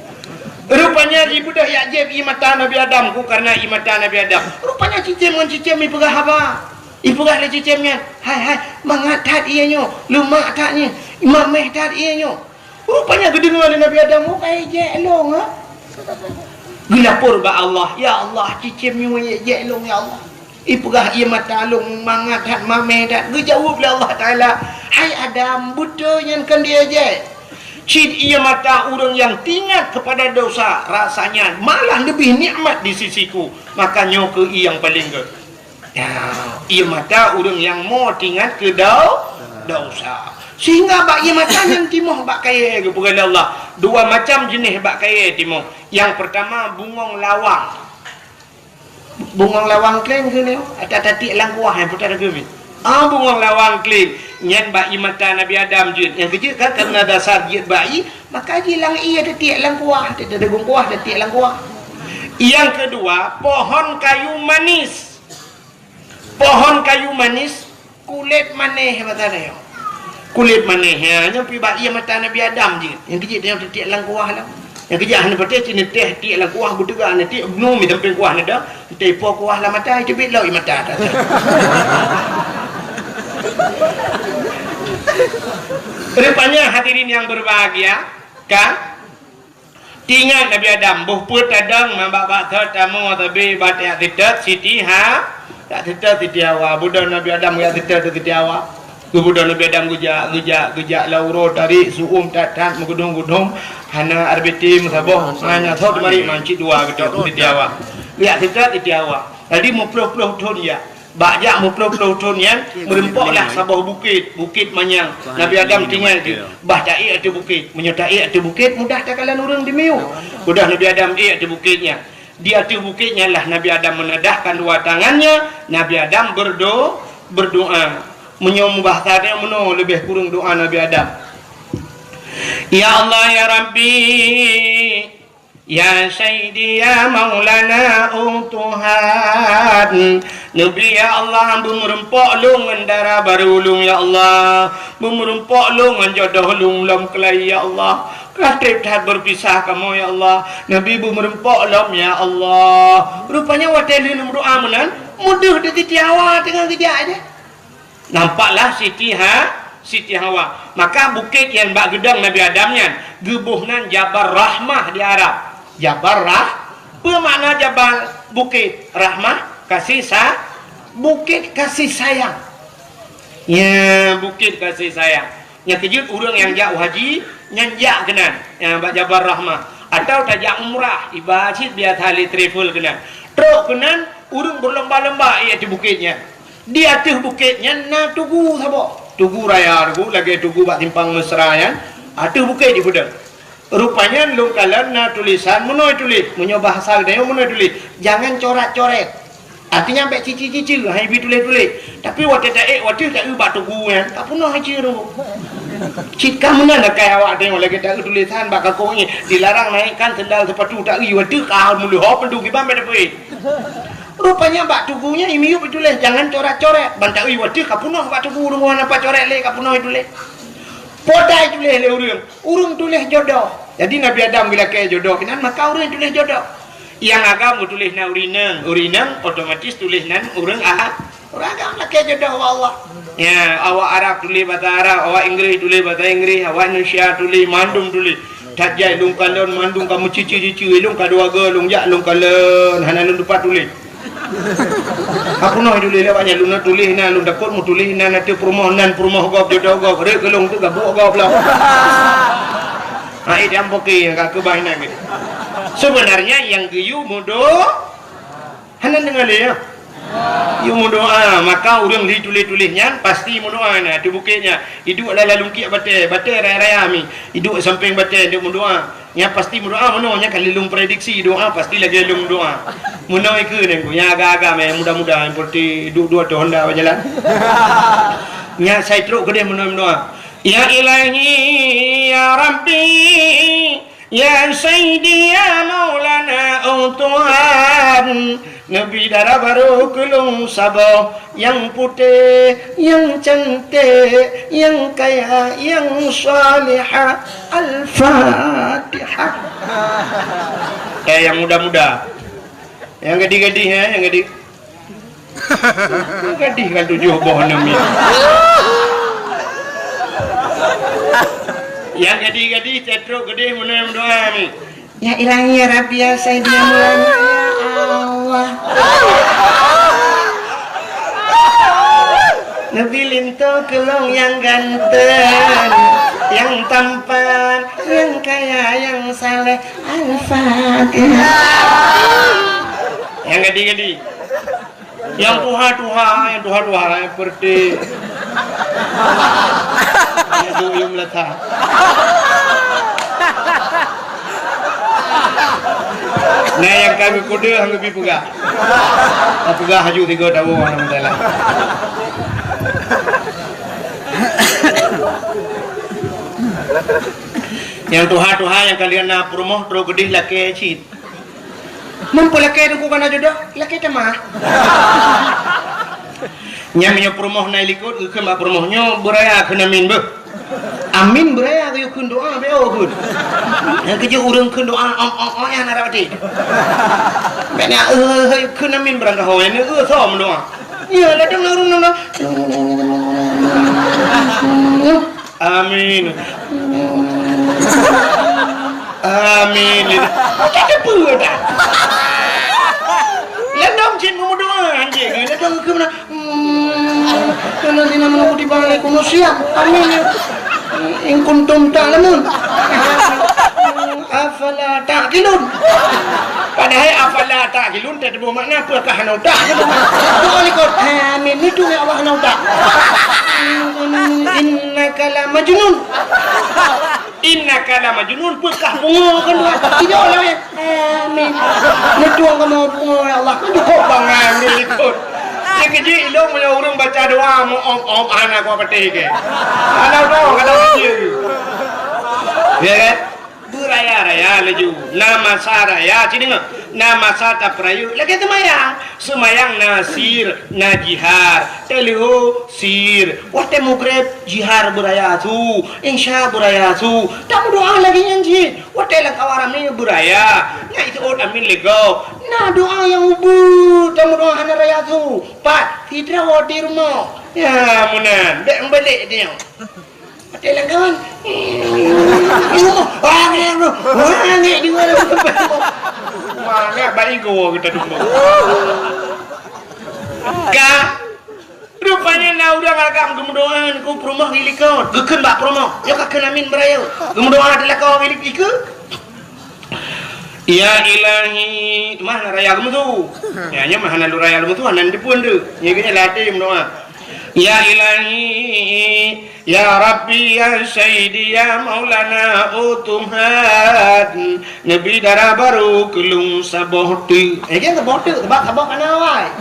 Rupanya ibeudôh yak jieb ié mata Nabi Adam ku karena ié mata Nabi Adam. Rupanya cicém ngon cicém ipeugah haba. Ipeugah lé cicém nyan, "Hai, hai, mangat that ié nyoe, leumak that nyoe, mameh that ié nyoe." Rupanya geudeungoe lé Nabi Adam, "Oh, ka ijek lôn, ha?" Geulapor bak Allah, "Ya Allah, cicém nyoe ijek lôn, ya Allah. Ipeugah ié mata lôn mangat that, mameh that." Geujaweueb lé Allah Taala, "Hai Adam, beutôi nyan kon diijek. Cit ié mata ureuëng nyang teuingat keupada dosa, rasanya malah leubeh nikmat di sisi-Ku. Maka nyoe keuh ié nyang paleng gét." Ya, ié mata ureuëng nyang mo teuingat keu dau-, dosa. Sehingga bak ié mata nyan timoh bak kayèe geupeugah lé Allah. Dua macam jeunèh bak kayèe timoh. Nyang peurtama bungong lawang. Bungong lawang kleng keunoe, ata tatiek lam kuah nyang putar geumi. Ah, bungong lawang kleng, nyan ba'i mata Nabi Adam jeuet. Nyang keujeuet kan, karena dasar jeuet ba'i, maka jilang ié tatiek lam kuah, teudegung kuah, tatiek lam kuah. Nyang keudua, pohon kayu manis. Pohon kayu manis, kulét manéh mata nyoe. Kulét manéh, ha, nyoe pi ba'i mata Nabi Adam jeuet. Nyang keujeuet nyoe tatiek lam kuah lah. Nyang keujeuet hana patéh, ci neuteh tiek lam kuah, beuteuga neutiek, bunoe mi dampéng kuah nada, entah ipo kuah lam mata, iteubiet lom ie mata. Rupanya hadirin yang berbahagia, kan? Teuingat Nabi Adam, boh peuet tadong, man bak-bak thot tamu, tapi bak tiek siteut Siti Ha-, tiek siteut Siti Hawa. Budon Nabi Adam geujak siteut Siti Hawa. Geubudon Nabi Adam geujak, geujak, geujak lam uroe tarék, su'um that-that, meugudong-gudong, hana R B T meusaboh, hana sot mari mancit dua geutôk Siti Hawa. Geujak siteut Siti Hawa. Jadi meuploh-ploh thon jak. Bak jak meuploh-ploh thon nyan, meurumpoklah saboh bukét, Bukét Manyang. Nabi Adam tinggai di, bah taék ateueh bukét. Meunyoe taék ateueh bukét, mudah takalon ureuëng dimiyueb. Udah Nabi Adam ék ateueh bukét nyan. Di ateueh bukét nyan lah Nabi Adam menadahkan dua tangannya, Nabi Adam berdo-, berdoa. Meunyoe mubahasa nyan meunoe leubeh kureueng doa Nabi Adam. Ya Allah, ya Rabbi, ya Sayyidi, ya Maulana, oh Tuhan. Neubi, ya Allah, beumeurumpok lôn ngon dara barô lôn, ya Allah. Beumeurumpok lôn ngon jodoh lôn lom keulayi, ya Allah. Ka treb that beupisah kamoe, ya Allah. Neubi beumeurumpok lom, ya Allah. Rupanya watée lheueh meudoa meunan, meudeuh di Siti Hawa teungoh geujak aja. Nampaklah Siti Ha-, Siti Hawa. Maka bukét nyang bak geudong Nabi Adam nyan geuboh nan Jabal Rahmah di Arab. Jabal Rah-, peue makna Jabal? Bukét. Rahmah, kasih sa-, bukét kasih sayang. Ya, bukét kasih sayang. Nyang keujeuet ureuëng nyang jak u haji, nyan jak keunan, nyang bak Jabal Rahmah. Atau tajak umrah, iba cit biasa lé travel keunan. Trok keunan, ureuëng beulomba-lomba ié ateueh bukét nyan. Di ateueh bukét nyan na tugu saboh. Tugu raya tugu, lagée tugu bak simpang Mesra nyan. Ateueh bukét jipeudong. Rupanya lôn kalon na tulisan meunoe tuléh. Meunyoe bahasa geutanyoe meunoe tuléh. Jangan corat-coret. Artinya bék cici-cici, hai bi tuléh-tuléh. Tapi watée taék, watée taeu bak tugu nyan, ka peunoh aja tu. Cit ka meunan akai awak tengok lagée taeu tulisan bak kakong nyan, dilarang naikkan sendal sepatu taeu watée ka meuleuhop tu kiban bék tapeuék. Rupanya bak tugu nyan imiyup tuléh, jangan coret-coret. Ban taeu watée ka peunoh bak tugu deungon apa coret lé ka peunoh tuléh. Podai tuléh lé ureuëng. Ureuëng tuléh jodoh. Jadi Nabi Adam geulakée jodoh inan, maka ureuëng tuléh jodoh. Nyang agam geutuléh na ureuëng inong, ureuëng inong otomatis tuléh nan ureuëng a-, ureuëng agam lakée jodoh bak Allah. Ya, awak Arab tuléh basa Arab, awak Inggris tuléh basa Inggris, awak Indonesia tuléh, mandum tuléh. That jai lôn kalon mandum ka meucici-cici, lôn ka dua go lôn jak lôn kalon, hana lôn tupat tuléh. Ka peunoh tuléh lé awak nyan, lôn tuléh na, lôn takot meutuléh na, na teu peurumoh nan, peurumoh gob, jodoh gob, rek keu lôn tu gabuk gob lom. Ha, eh, diampoke nyang ka keubah inan geuh. Sebenarnya nyang geuyue mudo, hana deungoe lé, ya. Yue meudoa, maka ureuëng li tuléh-tuléh nyan pasti meudoa na, di bukét nyan. Iduek lam lalungkiek batée, batée raya-raya mi. Iduek sampéng batée, iduek meudoa. Nyan pasti meudoa, meunoe nyan ka lheueh lôn prediksi doa, pasti lagée lôn doa. Meunoe ikeue nyan ku, nyang agam-agam, nyang muda-muda, nyang seperti duek-duek ateueh honda bak jalan. Nyan sai trok keudeh meunoe meudoa. Ya Ilahi, ya Rabbi, ya Sayyidi, ya Maulana, oh Tuhan, neubi dara barô keu lôn saboh, nyang putéh, nyang cantik, nyang kaya, nyang salihah. Al-Fatihah. Eh, nyang muda-muda. Nyang gadih-gadih, eh, nyang gadih. Gadih kan tujoh boh aneuk miet. Nyang gadih-gadih, tetrok gadih meunan meudoa ni. Ya Ilahi, ya Rabbi, ya Sayyidi, ya Maulana, ya Allah. Neubi linto keu lôn nyang ganteng, nyang tampan, nyang kaya, nyang saleh. Al-Fatihah. Nyang gadih-gadih. Nyang tuha-tuha, nyang tuha-tuha, nyang seperti nyang duyung leutah. Na nyang ka geukode han geubi peugah. Tapeugah haju tiga tahun, alhamdulillah. Nyang tuha-tuha nyang ka lheueh na peurumoh trok keudeh lakée cit. Meunyoe lakée teungku kana jodoh, lakée teuma. Nyan meunyoe peurumoh na i likot, geukheun bak peurumoh nyoe beuraya kheun amin beuh. Amin beuraya geuyue kheun doa beu kheun. Nyang keujeuet ureuëng kheun doa ong ong ong nyan na rot até. Bèk na eu kheun amin beurangkaho nyan eu soe meudoa. Nyoe ladang ureuëng nang Amin. Amin. Bukan teupeu dah. Ladang cit meumeudoa anjing. Ladang ke mana? Hmm. Allazina amanu kutiba alaikum siyam. Amin. In kuntum ta'lamun. Afala ta'qilun. Padahai afala ta'qilun teutuboh makna peue ka hana utak. Doa likot. Amin. Itu ya Allah hana utak. Innaka la majnun. Innaka la majnun, peue kah pungo kan dua. Tidak lah ya. Amin. Neutong kamoe pungo ya Allah. Cukup bangai likot. Dia kejik ilong punya ureuëng baca doa mau om-om anak apa teh ke. Anak doa kata kecil. Ya kan? Beuraya-raya laju. Na masa raya, ci deungoe. Na masa tapeurayeuk lagée seumayang. Seumayang na sir, na jihar. Teuleuho sir. Watée mugreb jihar beuraya su, insya beuraya su. Tameudoa lagée nyan cit. Watée lam kawan ramé beuraya. Na iseuôt amin lé gob. Na doa nyang ubeut tameudoa hana raya su. Pat sidroe di rumoh. Ya meunan, bék meubalek nyoe. Watée lam kawan. Wah, ngek, wah, ngek, di mana? Mana baik gua kita dulu. Ka, rupanya na ureuëng agam geumeudoa ku peurumoh di likot. Geukheun bak peurumoh. Nyoe ka kheun amin beuraya. Geumeudoa di lakoe milik ikeue. Ya Ilahi, mah na raya geumeusu. Ya, nyoe mah hana lôn raya geumeusu, hana dipun tu. Nyoe geunya latih meudoa. Ya Ilahi, ya Rabbi, ya Sayyidi, ya Maulana, oh Tuhan, neubi dara barô keu lôn saboh teuk. Eh, kan saboh teuk, sabab saboh kana awai.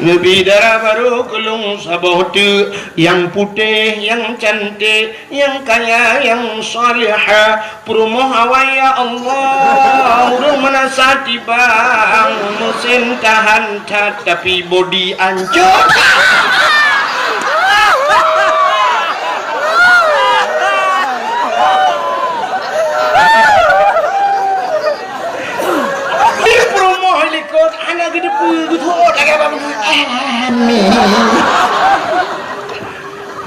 Neubi dara barô keu lôn saboh teuk, nyang putéh, nyang cantik, nyang kaya, nyang salihah, peurumoh awai, ya Allah. Ureuëng meunasah tibang, meusén tahan that, tapi bodi ancot. Di peurumoh likot, hana geuteupeue, geuteuôt lagée bak. Amin.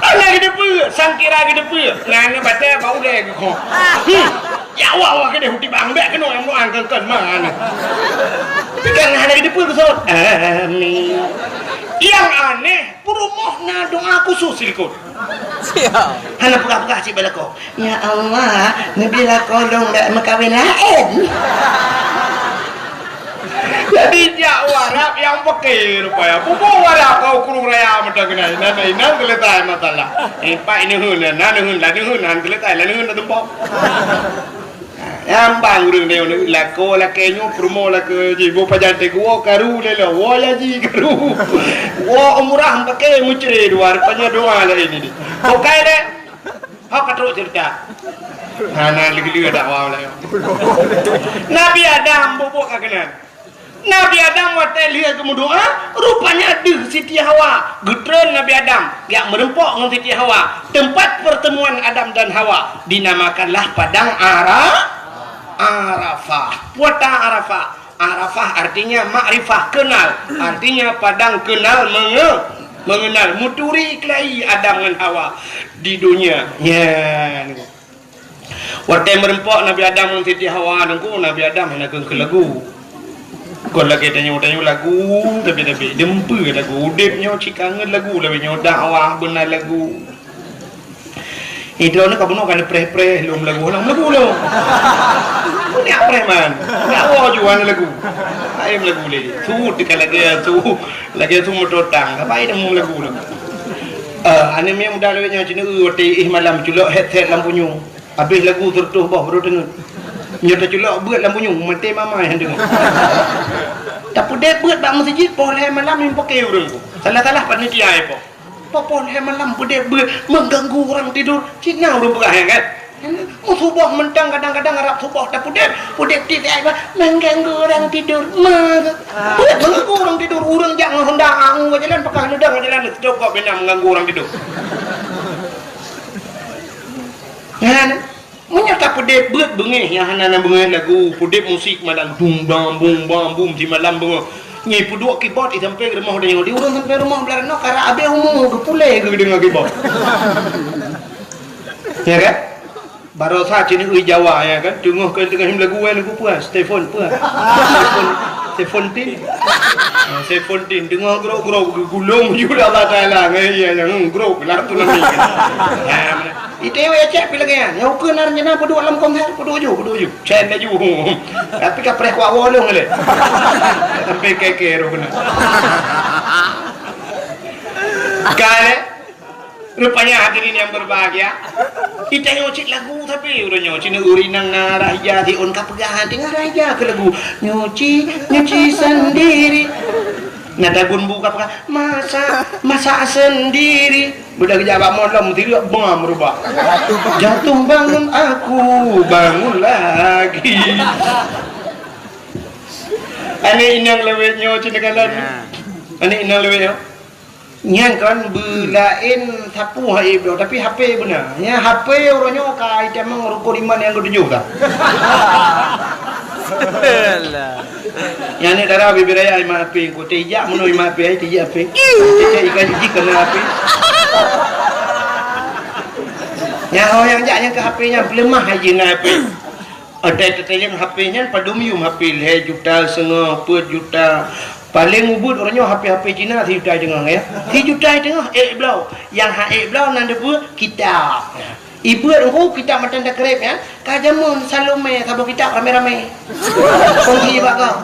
Hana geuteupeue, sangkira geuteupeue. Nah, nyoe batée bak ulée geukhoh. Hmm. Ya Allah, Allah keudeh uti bang bék keunoe nyang meudoa keun-keun mana. Tapi kan hana geuteupeue geusot. Amin. Nyang aneh, peurumoh na doa khusus silikot. Siap. Hana peugah-peugah cit bak lakoe. Ya Allah, neubi lakoe lôn bék meukawen laén. Jadi jak u Arab nyang peuke rupaya. Pupu u Arab ka u Krueng Raya meuteuk keunan. Inan, inan seuleutai masalah. Eh, pak neuheun, na neuheun, la neuheun, han seuleutai, la neuheun, la teumpok. Nyang bang ureuëng nyoe lakoe lakée nyoe peurumoh lakée jih, boh pajan teuh woe karu lé lo, woe haji karu. Woe umrah pakai meucre dua, rupanya doa laén ini. Bukai lé. Hok ka trok ceurita. Hana lé-lé dakwah lé. Nabi Adam bubuk ka keunan. Nabi Adam watée lheueh geumeudoa, rupanya deuh Siti Hawa. Geutreun Nabi Adam, geujak meurumpok ngon Siti Hawa. Teumpat peurteumuan Adam dan Hawa dinamakanlah Padang Ara-, Arafah. Puata Arafah. Arafah artinya makrifah, kenal. Artinya padang kenal menge-, mengenal. Meuturi keuhai Adam ngon Hawa di dunia. Nyan. Watée meurumpok Nabi Adam ngon Siti Hawa nungku, Nabi Adam hana kheun keu lagu. Kon lagée tanyoe-tanyoe lagu, tapi-tapi deumpeu lagu. Udeb nyoe cit kangen lagu, lagée nyoe dakwah beuna lagu. Idroe nyoe ka bunoe ka neupreh-preh lom lagu, hana lagu lom. Nyak preh man. Nyak woe juan lagu. Ai lagu lé. Su teuka lagée su, lagée su meuto tang. Kapai temu lagu lom. Eh, aneuk miet muda lawét nyoe cit neu watée éh malam culok headset lam punyueng. Habéh lagu seureutôh boh baru teungeut. Nyoe teuculok beuet lam punyueng, maté mama nyang deungoe. Tapeudeh beuet bak meuseujid, poh lhèe malam nyang paké ureueng tu. Salah-salah panitia, eh, poh. Poh, poh lhèe malam peudeh beuet, mengganggu orang tidur. Cit na ureueng peugah nyan kan? Meusuboh mantong kadang-kadang rab suboh tapeudeh, peudeh tiep ai bah, mengganggu orang tidur. Ma, beuet mengganggu orang tidur. Ureueng jak ngon honda, angu bak jalan, pakah neudong bak jalan, seudeukok bina mengganggu orang tidur. Nyan. Meunyoe tapeudeh beuet beungéh nyang hana na beungéh lagu, peudeh musik malam dum dam bum bam bum simalam beungoh. Nyan peuduek keyboard i sampéng rumoh tanyoe. Di ureueng sampéng rumoh blah noe karap abéh umu geupulé geudeungoe keyboard. Ya kan? Barosa cit neu-eu Jawa, ya kan? Teungoh keu teungoh lagu, eh, lagu peue? Stefan peue? Stefan, Seventeen. Ah, Seventeen. Teungoh grok-grok geugulong ju lé Allah Taala. Eh, iya, ya, hmm, grok lah tu lagi. Ya, Ite wéh cek pi lagèe nyan. Nyang ukeue na rencana peuduek lam konser, peuduek ju, peuduek ju. Cen laju. Tapi ka preh kuak wolong lé. Sampai keke roh kena. Ka lé. Rupanya hadirin yang berbahagia, ita nyoe cit lagu tapi uroe nyoe cit ureueng inong na raja siôn ka peugah teungoh raja keu lagu. Nyuci, nyuci sendiri. Na dagun bu ka peugah, masak, masak sendiri. Beudah geujak bak molom, tileuk bam rubah. Jatuh bangun aku, bangun lagi. Aneuk inong lawét nyoe cit neukalon. Ya. Aneuk inong lawét nyoe. Nyan kan beulaén sapeue hai bloe, tapi H P beuna. Nyan H P uroe nyoe ka itamong rukon iman nyang keutujôh ka. Alah. Nyan ni dara bibir raya iman H P, ku tijak meunoe iman H P, ai tijak H P. Cek ikan jiji kena H P. Nyan ho nyang jak nyang keu H P nyan peuleumah hai jih na H P. Ada teuteuleng H P nyan padum yum H P lhèe juta seungoh, peuet juta. Paléng ubit uroe nyoe H P-H P Cina sijuta teungoh ya. Sijuta teungoh ék bloe. Nyang han ék bloe nan deubeue kitab. Ibeuet engku kitab matan takrib nyan, ka jameun Salome saboh kitab ramé-ramé. Kongsi bak kau.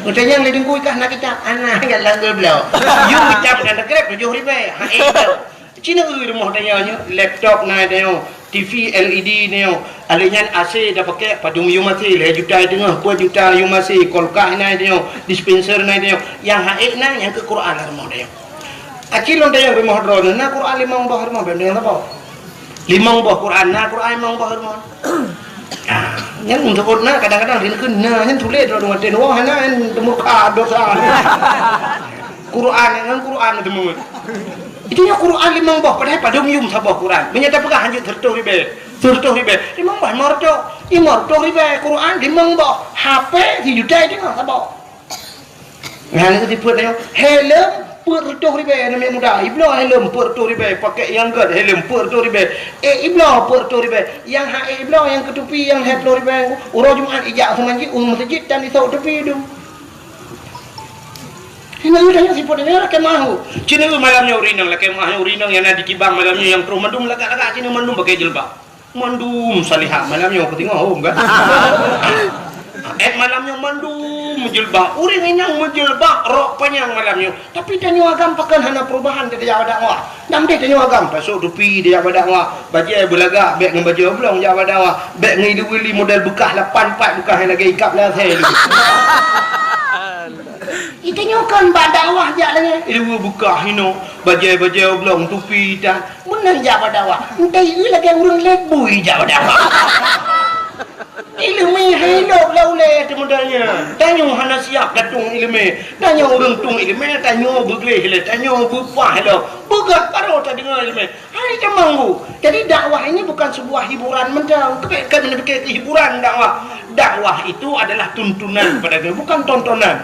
Meuteumèe lé deungku ikah na kitab, ana nyan langgeue bloe. Yum kitab matan takrib tujoh ribèe, han ék bloe. Cina eu rumoh tanyoe nyoe, laptop na tanyoe, T V L E D tanyoe, alèh nyan A C tapakèk padum yum A C, lhèe juta teungoh, peuet juta yum A C, kulkas na tanyoe, dispenser na tanyoe, nyang han ék na nyang keu Quran lam rumoh tanyoe. Aci lôn tanyoe rumoh droeneuh na Quran limong boh rumoh, bèk neudeungoe saboh. Limong boh Quran, na Quran limong boh rumoh. Ah, nyan untuk na kadang-kadang rinkeun na nyan tuléh droeneuh watèe nyoe hana nyan teumurka dosa. Quran nyan Quran teumeuet. Itu nyoe Quran limong boh, padahai padum yum saboh Quran. Meunyoe tapeugah hanjeuet seureutôh ribèe, seureutôh ribèe, limong boh lima reutôh, lima reutôh ribèe Quran limong boh, H P sijuta teungoh saboh. Nyan keu sifeuet nyoe, helm peuet reutôh ribèe aneuk muda, ibloe helm peuet reutôh ribèe, pakèk nyang gèt helm peuet reutôh ribèe, ék ibloe peuet reutôh ribèe, nyang han ék ibloe nyang keu tupi nyang lhèe plôh ribèe, uroe Jumat ijak seumanjit u meuseujid dan isôk tupi dum. Hina udah nyang sifeuet nyoe lakèe meu'ah. Cit neu malam nyoe ureueng inong lakèe meu'ah nyoe ureueng inong nyang na di Kibang malam nyoe nyang troh mandum lagak-lagak cit neu mandum pakai jilbab. Mandum salihah malam nyoe keu singoh hom kan. Eh malam nyoe mandum meujilbab. Ureueng inong meujilbab rok panyang malam nyoe. Tapi tanyoe agam pakon hana perubahan tajak bak dakwah. Nam deh tanyoe agam, tasôk tupi tajak bak dakwah, bajèe beulagak bèk ngon bajèe oblong jak bak dakwah, bèk ngon ilu-ilu model beukah lapan pat beukah nyang lagèe ikab lé asèe tu. Ita nyoe kon bak dakwah jak lagèe. Ilu beukah inoe, bajèe-bajèe oblong tupi ita. Meunan jak bak dakwah. Entah ieu lagèe ureueng lé bui jak bak dakwah. Ileumèe hai lôb lam ulèe teuh modal nyan. Tanyoe hana siap geutueng ileumèe. Tanyoe ureueng tueng ileumèe, tanyoe beugleh lé, tanyoe beupah lom. Peugah baroe tadeungoe ileumèe. Hai jamang bu. Jadi dakwah ini bukan sebuah hiburan mantong. Keu, keu, keu hiburan dakwah. Dakwah itu adalah tuntunan kepada kita, bukan tontonan.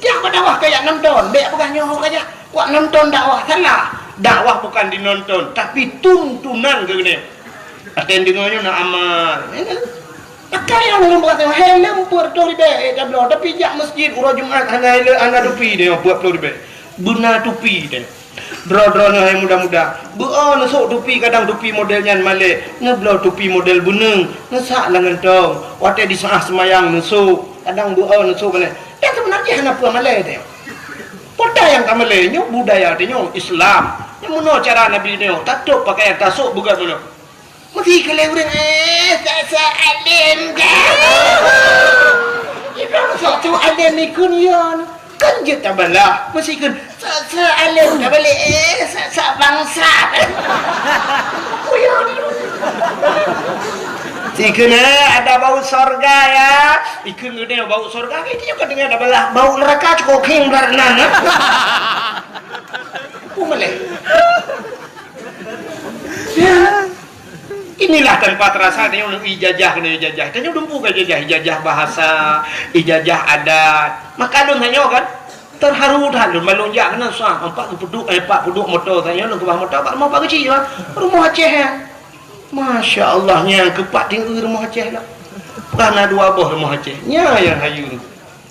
Jak bak dakwah kajak nonton, bèk peugah nyoe kajak kuat nonton dakwah, salah. Dakwah bukan dinonton, tapi tuntunan keu geutanyoe. Até deungoe nyoe na amal. Pakai nyang lôn peugah nyoe, helm peuet reutôh ribèe, eh, tabloe, tapi jak meuseujid uroe Jumat hana helm, hana tupi nyoe peuet ploh ribèe. Beuna tupi nyoe. Droe-droe nyoe hai muda-muda, beu-o neusôk tupi kadang tupi model nyan malèe, neubloe tupi model beuneung, neusak lam gantong, watèe disaah seumayang neusôk, kadang beu-o neusôk malèe. Dan seubeuna jih hana peue malèe teuh. Peue nyang ka malèe nyoe budaya tanyoe Islam. Nyang meunoe cara Nabi nyoe, tatôb pakaian tasôk beugöt meunoe. Meusikheun lé ureuëng, "Eh, sa-sa além dah." Ibrahim sok tu além ikun ya. Kan jeuet tabalah. Meusikheun, "Sa-sa além dah balik. Eh, sa-sa bangsat." Sikheun, eh, ada bau sorga ya. Ikheun geutanyoe bau sorga, itu juga dengan tabalah. Bau neraka cukup khing belah nan. Peue malée? Ya. Inilah tanpa terasa tanyoe ijazah keunoe ijazah. Tanyoe dumpu ka ijazah, ijazah bahasa, ijazah adat. Maka lôn tanyoe kan terharu that lôn ban lôn jak keunoe sa, empat peuduek, eh, empat peuduek moto tanyoe lôn keubah moto bak rumoh Pak Geuchik, rumoh Aceh ya. Masya Allah, nyang keupat tinggi rumoh Aceh lah. Pernah dua boh rumoh Aceh. Nya yang hayu.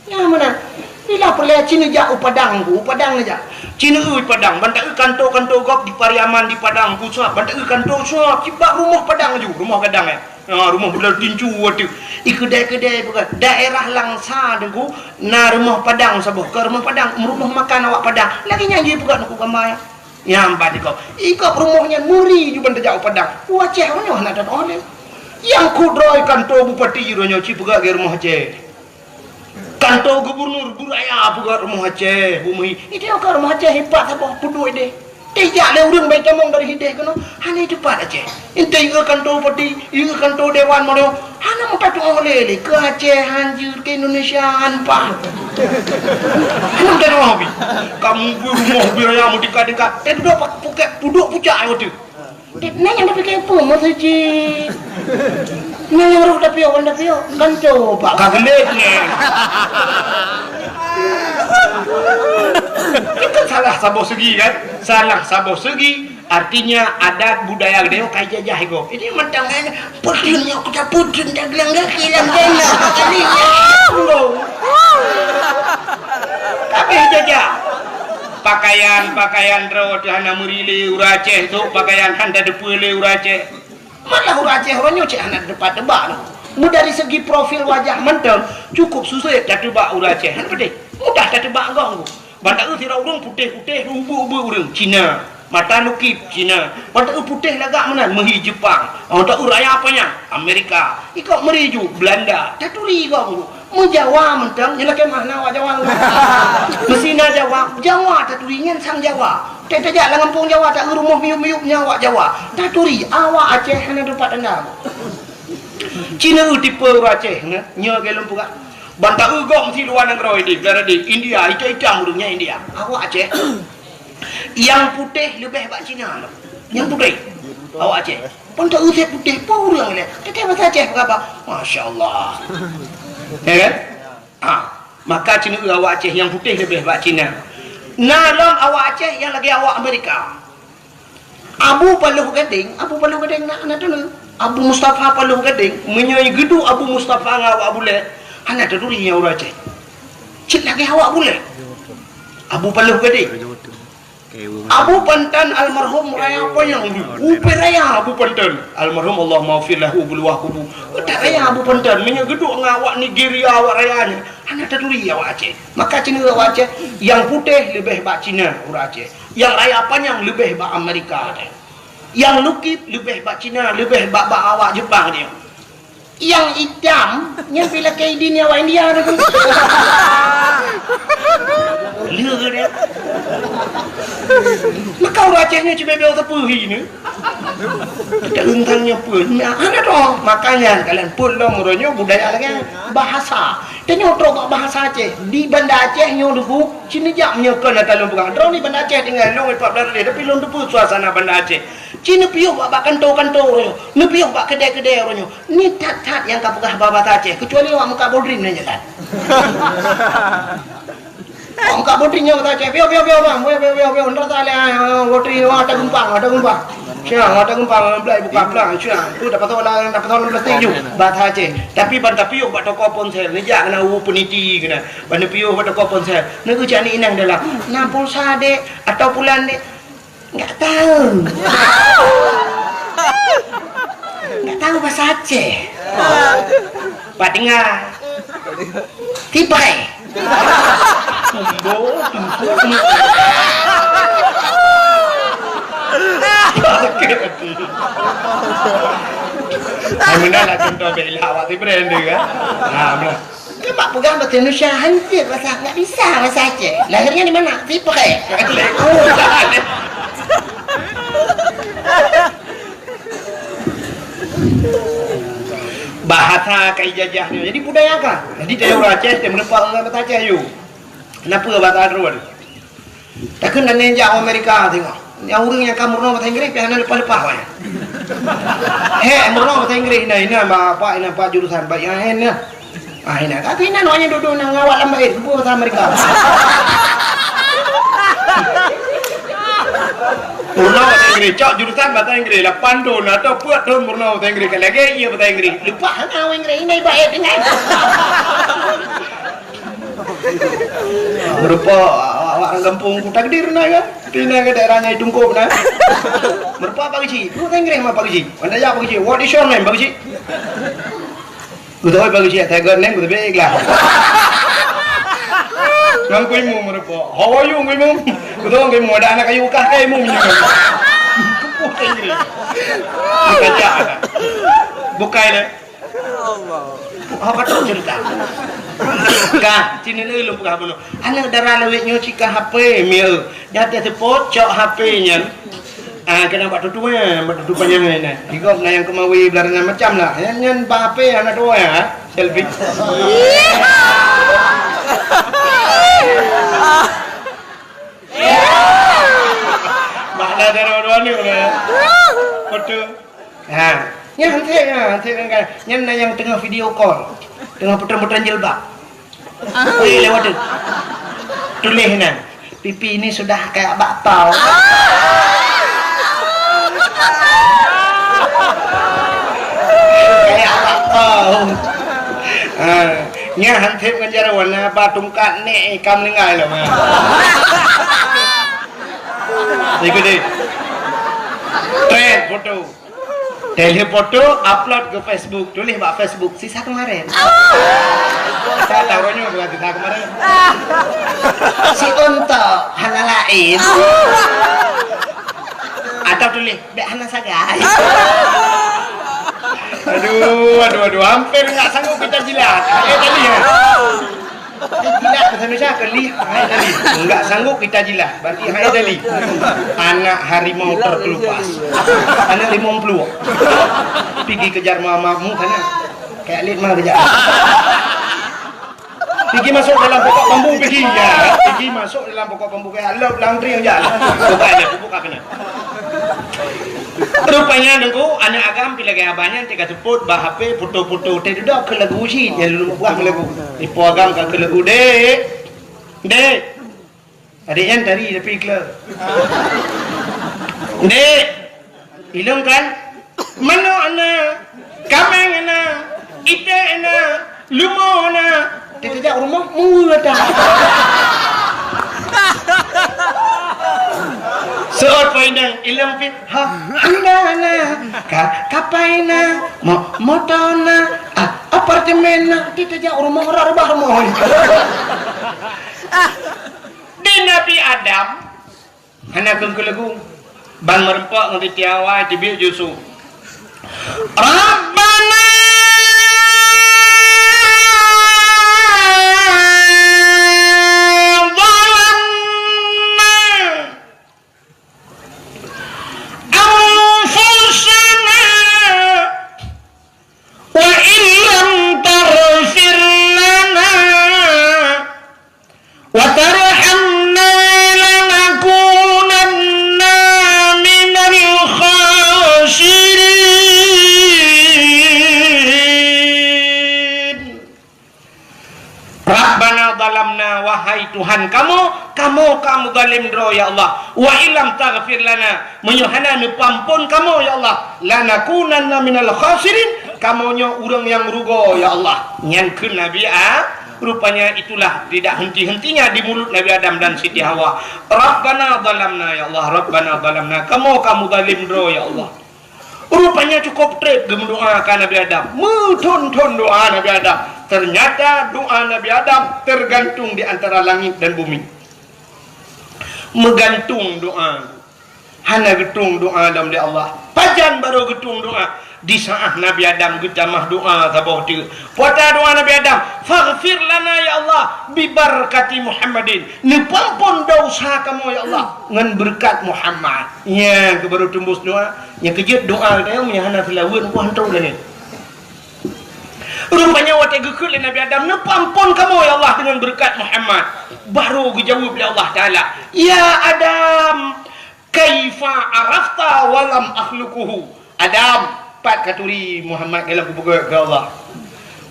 Nyang meunan, bila peureulée ci neujak u Padang ku, u Padang neujak. Ci neueu Padang, ban taeu kanto-kanto gob di Pariaman di Padang ku suab, ban taeu kanto suab, cibak rumoh Padang ju, rumoh gadang eh. Ha, rumoh bulan tinju ateueh. I keudai-keudai peugah, daerah Langsa deungoe na rumoh Padang saboh, keu rumoh Padang, rumoh makan awak Padang. Lagée nyan jih peugah nuku gamba ya. Nyang ban ikop, ikop rumoh nyan meuri ju ban tajak u Padang. U Aceh roh nyoe hana teutoh lé. Nyang kudroe kanto bupati roh nyoe ci peugah lagée rumoh Aceh. Kanto gubernur, guraya peugah rumoh Aceh, bumi. Itu ka rumoh Aceh ipat saboh peuduek deh. Tejak lé ureuëng bai tamong dari hideh keunoe, hana teupat Aceh. Ente ieu kanto bupati, ieu kanto dewan mono, hana meuta tuoh lé lé ke Aceh hanjeuet ke Indonesia han pah. Hana meuta tuoh bi. Kamu bu rumoh bi raya meutika-tika. Teh duduk pak puket puduk pucak ai waktu. Nang nyang dapike peue meuseujid? Nang nyang roh dapio wan dapio kan coba ka gelek ni. Itu salah saboh segi kan? Salah saboh segi. Artinya adat budaya geutanyoe ka ijajah igob. Ini mantang kan putun nyok kita putun dagelang gaki lam dana. Kali ya. Tapi ijajah. Pakaian-pakaian droe teuh hana meuri lé ureuëng Aceh, sok pakaian han tadeupeue lé ureuëng Aceh. Malah ureuëng Aceh uroe nyoe cit hana teupat teuba. Meudari segi profil wajah mantong cukup susah tateuba ureuëng Aceh. Hana peudeh. Mudah tateuba gong. Ban taeu sidroe ureuëng putéh-putéh, ubeuek-ubeuek ureuëng Cina. Mata lukip Cina. Ban taeu putéh lagak meunan meuhi Jepang. Ban taeu raya panyang Amerika. Ikok meuri ju Belanda. Taturi gong. Meujawa mantong, nyan lakée mah na awak Jawa. Meusina Jawa, Jawa taturi nyan sang Jawa. Teuh tajak lam gampông Jawa, taeu rumoh miyup-miyup nyan awak Jawa. Taturi, awak Aceh hana teupat tanda. Cina tipe ureuëng Aceh, nyoe lagée lôn peugah. Ban taeu gob meusi luwa nanggroe di, di India, itam-itam ureuëng nyan India. Awak Aceh. Nyang putéh leubeh bak Cina lom. Nyang putéh. Awak Aceh. Pun tak usah putéh pun ureuëng lé. Teuka bahasa Aceh peugah, masya Allah. Ya kan? Ha, maka Cina awak Aceh nyang putéh leubeh bak Cina. Na lom awak Aceh nyang lagée awak Amerika. Abu Paloh Gadeng, Abu Paloh Gadeng na, na teuneuk. Abu Mustafa Paloh Gadeng, meunyoe geuduek Abu Mustafa ngon awak Abu Lé, hana taturi nyan ureuëng Aceh. Cit lagée awak Abu Lé. Abu Paloh Gadeng. Abu Pantan almarhum raya panyang dulu. Upe raya Abu Pantan. Almarhum Allah maghfir lahu beluah kubu. Utak raya Abu Pantan. Meunyoe geuduek ngon awak Nigeria awak raya nyan. Hana taturi awak Aceh. Maka Cina awak Aceh. Nyang putéh leubeh bak Cina ureuëng Aceh. Nyang raya panyang leubeh bak Amerika teuh. Nyang lukip leubeh bak Cina, leubeh bak, bak awak Jepang teuh. Nyang itam, nyan pih lakée idin awak India tu. Lé dia. Maka ureuëng Aceh nyoe cuma biasa peue hi ni. Kita rentangnya peue. Nah, hana tu. Makanya kalian pun lom uroe nyoe budaya lagée bahasa. Tanyoe trok bak bahasa Aceh. Di Banda Aceh nyoe duku, sini jak nyoe kon ata lôn peugah. Droe di Banda Aceh tinggai lôn empat belas hari, tapi lôn teupeue suasana Banda Aceh. Ci neupiôh bak, bak kanto-kanto uroe nyoe, neupiôh bak keudè-keudè uroe nyoe. Ni that-that nyang ka peugah bahasa Aceh, keucuali awak muka bodrim nyan jalan. Awak muka bodrim nyan bahasa Aceh, piôh, piôh, piôh, bang, piôh, piôh, piôh, piôh, ndak salah, ah, bodrim, wah, ada geumpang, ada geumpang. Siang, ada geumpang, belai buka pelang, siang. Tu dapat tahu lah, dapat tahu plastik ju. Bahasa Aceh. Tapi ban tapiôh bak toko ponsel, neujak keunan u peniti keunan. Ban neupiôh bak toko ponsel. Neugeucak ni inong dalam. Na pulsa dek atau pulan dek? Enggak tahu. Enggak tahu bahasa Aceh. Pak dengar. Tipai. Sumbo, tumpu, tumpu. Oke, Hai meunan lah contoh bela awak si brand tu kan. Ha, meunan. Dia bak pegang bahasa Indonesia, hancur bahasa, nggak bisa bahasa Aceh. Lahirnya di mana? Siprek. Bahasa ka ijazah nyoe. Jadi budaya ka. Jadi tayue ureueng Aceh, tayue meurumpok ngon bahasa Aceh yue. Kenapa bahasa Aceh? Takheun dan jak Amerika tengok. Nyang ureueng nyang ka meurunoe bahasa Inggris, pih hana leupah-leupah awaknyan. Hek meurunoe bahasa Inggris, ina, ina, ba, apa, ina, apa jurusan, ba, ina, ina. Ah, ina. Kata ina, awaknyan duduk na ngawak lam bait, buku bahasa Amerika. Meurunoe bahasa Inggris, cok jurusan bahasa Inggris, lapan thon atau peuet thon meurunoe bahasa Inggris, ka lagèe iya bahasa Inggris. Leupah hana bahasa Inggris, ina ibarat dengan. Meurumpok awak-awak ureueng gampông Kuta Gede na kan? Di na ke daerah Nyai Tungkop na. Meurumpok Pak Geuchik. Bahasa Inggris mah Pak Geuchik. Anda ya Pak Geuchik. What is your name, Pak Geuchik? Geutanyoe Pak Geuchik, saya got name, geutanyoe ikhlas. Ngon kuimu meurumpok. How are you, kuimu? Geutanyoe kuimu, ada anak kayu bekas, kayu mu minyak. Bahasa Inggris. Dikacak. Bukai deh. Allah. Apa tu cerita? Ka, sini ni lôn peugah bunoe. Aneuk dara lawét nyoe cit ka H P, mieu. Nyang teuseupôt cok H P nyan. Ah, keunan bak tutu, eh, bak tutu panyang ni, nah. Di gob na nyang keumawi beularonan macam lah. Nyan, nyan bak H P hana tuwoe, ha? Selfie. Bak na dara dua ni, nah. Foto. Ha. Nyan hanté, ha, hanté kan. Nyan na nyang teungoh video call. Teungoh putreun-putreun jilbab. Weh, lewat tu. Tuléh na. Pipi ini sudah kayak bakpao. Kayak bakpao. Ha. Nyan hanté ngon jaroe na ba tungkat nek ikam linggai lom. Ikut deh. Trend foto. Tuléh foto, upload ke Facebook. Tuléh bak Facebook, sisa kemarin. Saya tahu nyoe bukan sisa kemarin. Si Untok, hana lain. Atau tuléh, bek hana sagai. Aduh, aduh, aduh. Hampir nggak sanggup kita jilat. Eh, tadi ya. Jilat bahasa Indonesia ke lih, hai tadi. Enggak sanggup kita jilat, berarti hai tadi. Anak harimau terkelupas. Anak limong puluh. Pigi kejar mamamu sana. Kayak lit mah kejar. Pigi masuk dalam pokok bambu, pigi. Ya, pigi masuk dalam pokok bambu, kayak lop langtring aja. Buka aja, buka kena. Rupanya Teungku, aneuk agam pi lagèe abah nyan teuka seupôt bak H P foto-foto teuh dudoe keu lagu cit, nyan lôn peugah lagu. Ipo agam ka keu lagu, "Dek, dek." Adek nyan tari tapi kleu. "Dek, ilong kan? Manok na, kameng na, iték na, leumo na." Teuka jak rumoh, mue dah. Seuôt poh inong, ilong pih, ha, hana na, ka, kapai na, mo-, moto na, a-, apartemen na, teuka jak rumoh, rot reubah rumoh. Di Nabi Adam, hana keuneuk keu lagu. Ban meureumpok ngon Siti Hawa, teubiet ju su. Rabbana zalamna anfusana wa illam taghfir lana wa tarhamna lanakunanna minal khasirin. Rabbana zalamna, wahai Tuhan kamoe, kamoe ka meuzalim droe, ya Allah. Wa illam taghfir lana, meunyoe hana neupeuampôn kamoe, ya Allah, lanakunanna minal khasirin, kamoe nyoe ureuëng nyang rugoe, ya Allah. Nyan kheun Nabi A-, rupanya itulah tidak henti-hentinya di mulut Nabi Adam dan Siti Hawa. Rabbana zalamna, ya Allah, Rabbana zalamna, kamoe ka meuzalim droe, ya Allah. Rupanya cukup treb geumeudoa ka Nabi Adam. Meuthon-thon doa Nabi Adam. Ternyata doa Nabi Adam tergantung di antara langit dan bumi. Meugantung doa. Hana geutueng doa lom lé Allah. Pajan barô geutueng doa? Di saat Nabi Adam geutamah doa saboh teuk. Peue ata doa Nabi Adam? "Faghfir lana ya Allah, bi barakati Muhammadin." Neupeuampon desya kamoe ya Allah ngon beureukat Muhammad. Nyan keuh barô teumbus doa. Nyang keujeuet doa geutanyoe meunyo hana seulaweuet, peue hantom lagée. Rupanya watée geukheun lé Nabi Adam, "Neupeuampon kamoe ya Allah deungon beureukat Muhammad." Barô geujaweueb lé Allah Taala, "Ya Adam, kaifa arafta wa lam akhluquhu?" Adam, pat katuri Muhammad ka lôn kupeugét keu Allah?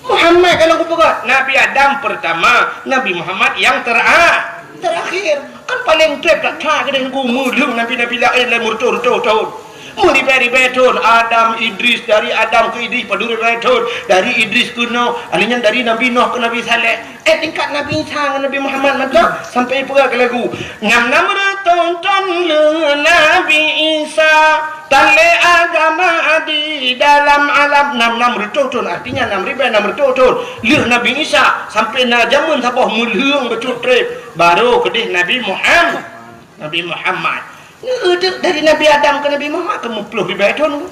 Muhammad ka lôn kupeugét. Nabi Adam peurtama, Nabi Muhammad nyang tera-, terakhir. Kan paleng treb that-that keudeh nunggu meulheueng nabi-nabi laén lé meureutoh-reutoh thon. Meuribée-ribée thon, Adam, Idris, dari Adam keu Idris padub ribée thon, dari Idris keu Noh, alheuh nyan dari Nabi Noh keu Nabi Saleh. Eh, tingkat Nabi Isa ngon Nabi Muhammad mantong sampai peugah keu lagu. Nam-nam reutôh thon lheueh Nabi Isa, tan lé agama di dalam alam. Nam-nam reutôh thon, artinya nam ribée nam reutôh thon lheueh Nabi Isa, sampai na jameun saboh meulheueng bacut treb, barô keudeh Nabi Muhammad. Nabi Muhammad. Neu-, dari Nabi Adam keu Nabi Muhammad kan meuploh ribée thon.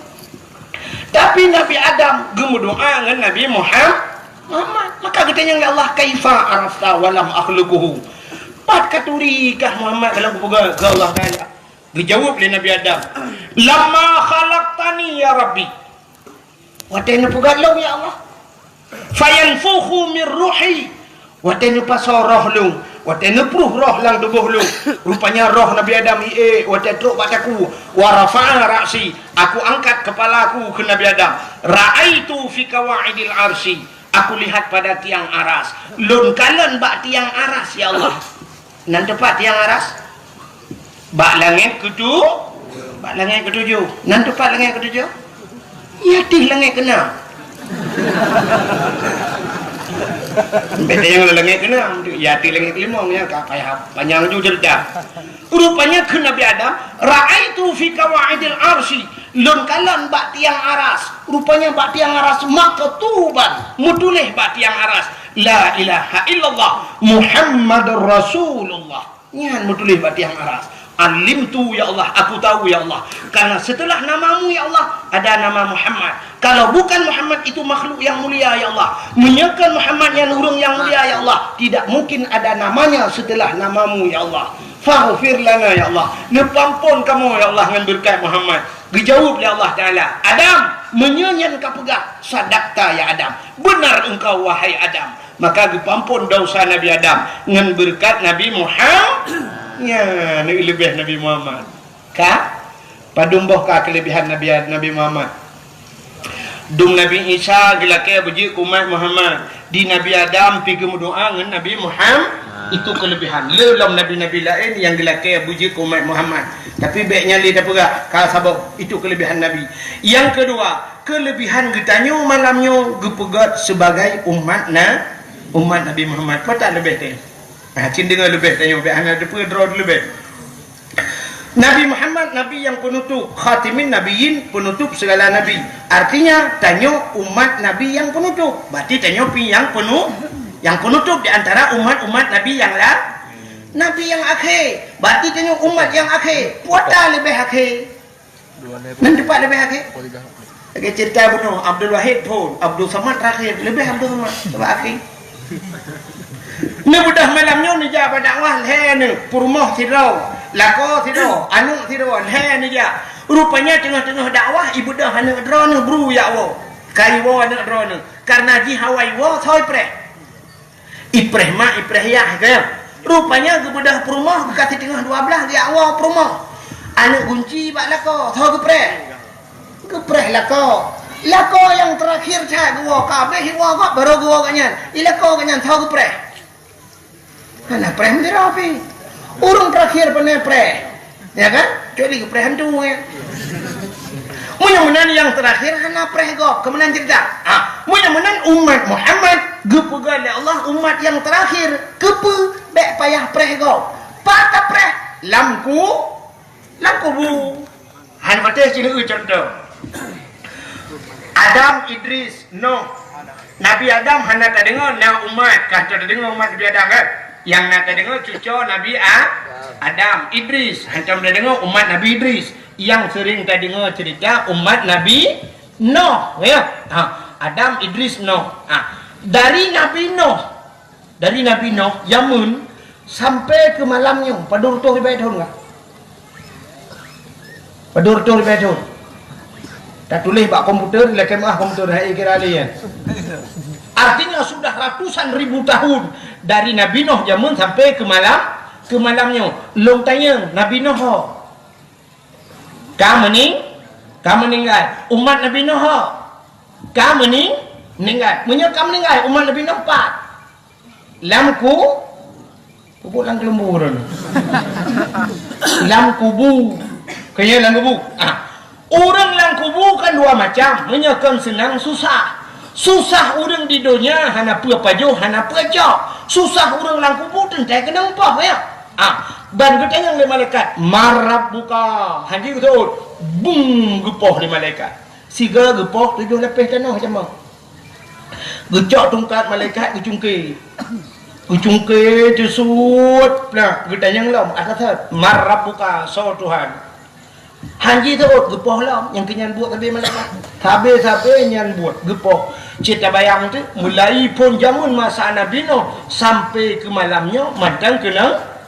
Tapi Nabi Adam geumeudoa ngon Nabi Muham-, Muhammad. Maka geutanyong lé Allah, "Kaifa arafta wa lam akhluquhu?" Pat katuri kah Muhammad ka lôn kupeugét keu Allah Taala? Geujaweueb lé Nabi Adam, "Lamma khalaqtani ya Rabbi." Watée neupeugét lôn, ya Allah. "Fayanfukhu mir ruhi." Watée neupasoe roh lôn, watée neupruh roh lam tuboh lôn. Rupanya roh Nabi Adam ié watée trok bak takue. "Wa rafa'a ra'si." Aku angkat kepala aku keu Nabi Adam. "Ra'aitu fi qawaidil arsy." Aku lihat pada tiang aras. Lôn kalon bak tiang aras, ya Allah. Nan teupat tiang aras? Bak langét keutu-, bak langét keutujoh. Nan teupat langét keutujoh? Ya, tih langét keunam. Beda nyang langét keunam, ya, tih langét keulimong, ya, ka payah panyang ju cerita. Rupanya kheun Nabi Adam, "Ra'aitu fi qawaidil arsy." Lôn kalon bak tiang aras. Rupanya bak tiang aras maktuban, meutuléh bak tiang aras, "La ilaha illallah Muhammadur Rasulullah." Nyan meutuléh bak tiang aras. "Alimtu, ya Allah, aku tahu, ya Allah. Karena setelah namamu, ya Allah, ada nama Muhammad. Kalau bukan Muhammad, itu makhluk yang mulia, ya Allah. Meunyoe kon Muhammad nyan ureuëng nyang mulia, ya Allah, tidak mungkin ada namanya setelah namamu, ya Allah. Faghfir lana, ya Allah. Neupeuampon kamoe, ya Allah, ngon beureukat Muhammad." Geujaweueb lé Allah Taala, "Adam, meunyoe nyan kapeugah, sadaqta ya Adam. Beunar engkau, wahai Adam." Maka geupeuampon desya Nabi Adam ngon beureukat Nabi Muhammad. Nyan, leubeh Nabi Muhammad. Ka? Padum boh ka keuleubehan Nabi, Nabi Muhammad? Dum Nabi Isa geulakée beujeuet keu umat Muhammad. Di Nabi Adam pi geumeudoa ngon Nabi Muhammad. Itu keuleubehan. Le lom nabi-nabi laén nyang geulakée beujeuet keu umat Muhammad. Tapi bék nyan lé tapeugah, ka saboh. Itu keuleubehan Nabi. Nyang keudua, keuleubehan geutanyoe malam nyoe geupeugét sibagai umat na-, umat Nabi Muhammad. Peue that leubeh teuh? Nah, cit deungoe leubeh tanyoe, bék hana teupeue droe leubeh. Nabi Muhammad, Nabi nyang peunutôp, khatimin nabiyyin, peunutôp segala nabi. Artinya, tanyoe umat Nabi nyang peunutôp. Berarti tanyoe pi nyang peunu-, nyang peunutôp di antara umat-umat Nabi nyang la-, Nabi nyang akhé. Berarti tanyoe umat nyang akhé. Peue that leubeh akhé? Nan teupat leubeh akhé? Lagée cerita bunoe, Abdul Wahid phon, Abdul Samad terakhir, leubeh Abdul Samad, sabab akhé. Neubeudoh malam nyoe neujak bak dakwah lhée neuh, peurumoh sidroe, lakoe sidroe, aneuëk sidroe, lhée neujak. Rupanya teungoh-teungoh dakwah, ibeudoh aneuëk droeneuh bru jak woe. Ka iwoe aneuëk droeneuh, kareuna jih awai woe soe ipreh. Ipreh mak, ipreh yah, kan? Rupanya geubeudoh peurumoh, geukasih teungoh dua blaih geujak woe peurumoh. Aneuëk gunci bak lakoe, soe geupreh? Geupreh lakoe. Lakoe nyang terakhir that geuwoe, ka abéh iwoe gob, barô geuwoe gobnyan. I lakoe gobnyan, soe geupreh? Hana preh meudroe pih. Ureuëng terakhir pane preh. Ya kan? Kecuali geupreh hantu, ya. Meunyoe meunan nyang terakhir hana preh gob, keu meunan cerita. Ah, meunyoe meunan umat Muhammad geupeugah lé Allah umat nyang terakhir. Keupeue bék payah preh gob? Pat tapreh? Lam ku-, lam kubu. Han maté sineue contoh. Adam, Idris, Noh. Nabi Adam hana tadeungoe na umat, ka tadeungoe umat Nabi Adam kan? Nyang na tadeungoe cucoe Nabi A-, Adam, Idris, hantom tadeungoe umat Nabi Idris. Nyang seuring tadeungoe ceurita umat Nabi Noh, ya. Ha, Adam, Idris, Noh. Ha, dari Nabi Noh, dari Nabi Noh jameun sampai keu malam nyoe, padum reutôh ribèe thôn ka? Padum reutôh ribèe thôn? Tatuléh bak komputer, lakèe meu'ah komputer, hai kira lé nyan. Artinya sudah ratusan ribu tahun dari Nabi Noh jameun sampai keu malam, keu malam nyoe. Lôn tanyong, Nabi Noh ho? Ka meuning-, ka meuninggai. Umat Nabi Noh ho? Ka meuning-, meuninggai. Meunyoe ka meuninggai umat Nabi Noh pat? Lam ku-, kubu lam keuleumbur. Lam kubu. Keu nyan lam kubu. Ah. Ureueng lam kubu kan dua macam. Meunyoe kon seunang susah. Susah ureueng di donya hana peue pajoh, hana peue cok. Susah ureueng lam kubu teuntèe keunong poh, ya. Ah. Ban geutanyong lé malaikat, "Man rabbuka?" Hanjeuet geuseuôt. Bung geupoh lé malaikat. Sigoe geupoh tujoh lapéh tanoh jameun. Geucok tungkat malaikat geucungké. Geucungké teusuet, nah, geutanyong lom, "Atasat, man rabbuka, soe Tuhan?" Hanjeuet seuôt geupoh lom, nyang keu nyan buet sabe malaikat. Sabe-sabe nyan buet geupoh. Cit tabayang teuh, mulai phon jameun masa Nabi Noh sampai keu malam nyoe mantong keunong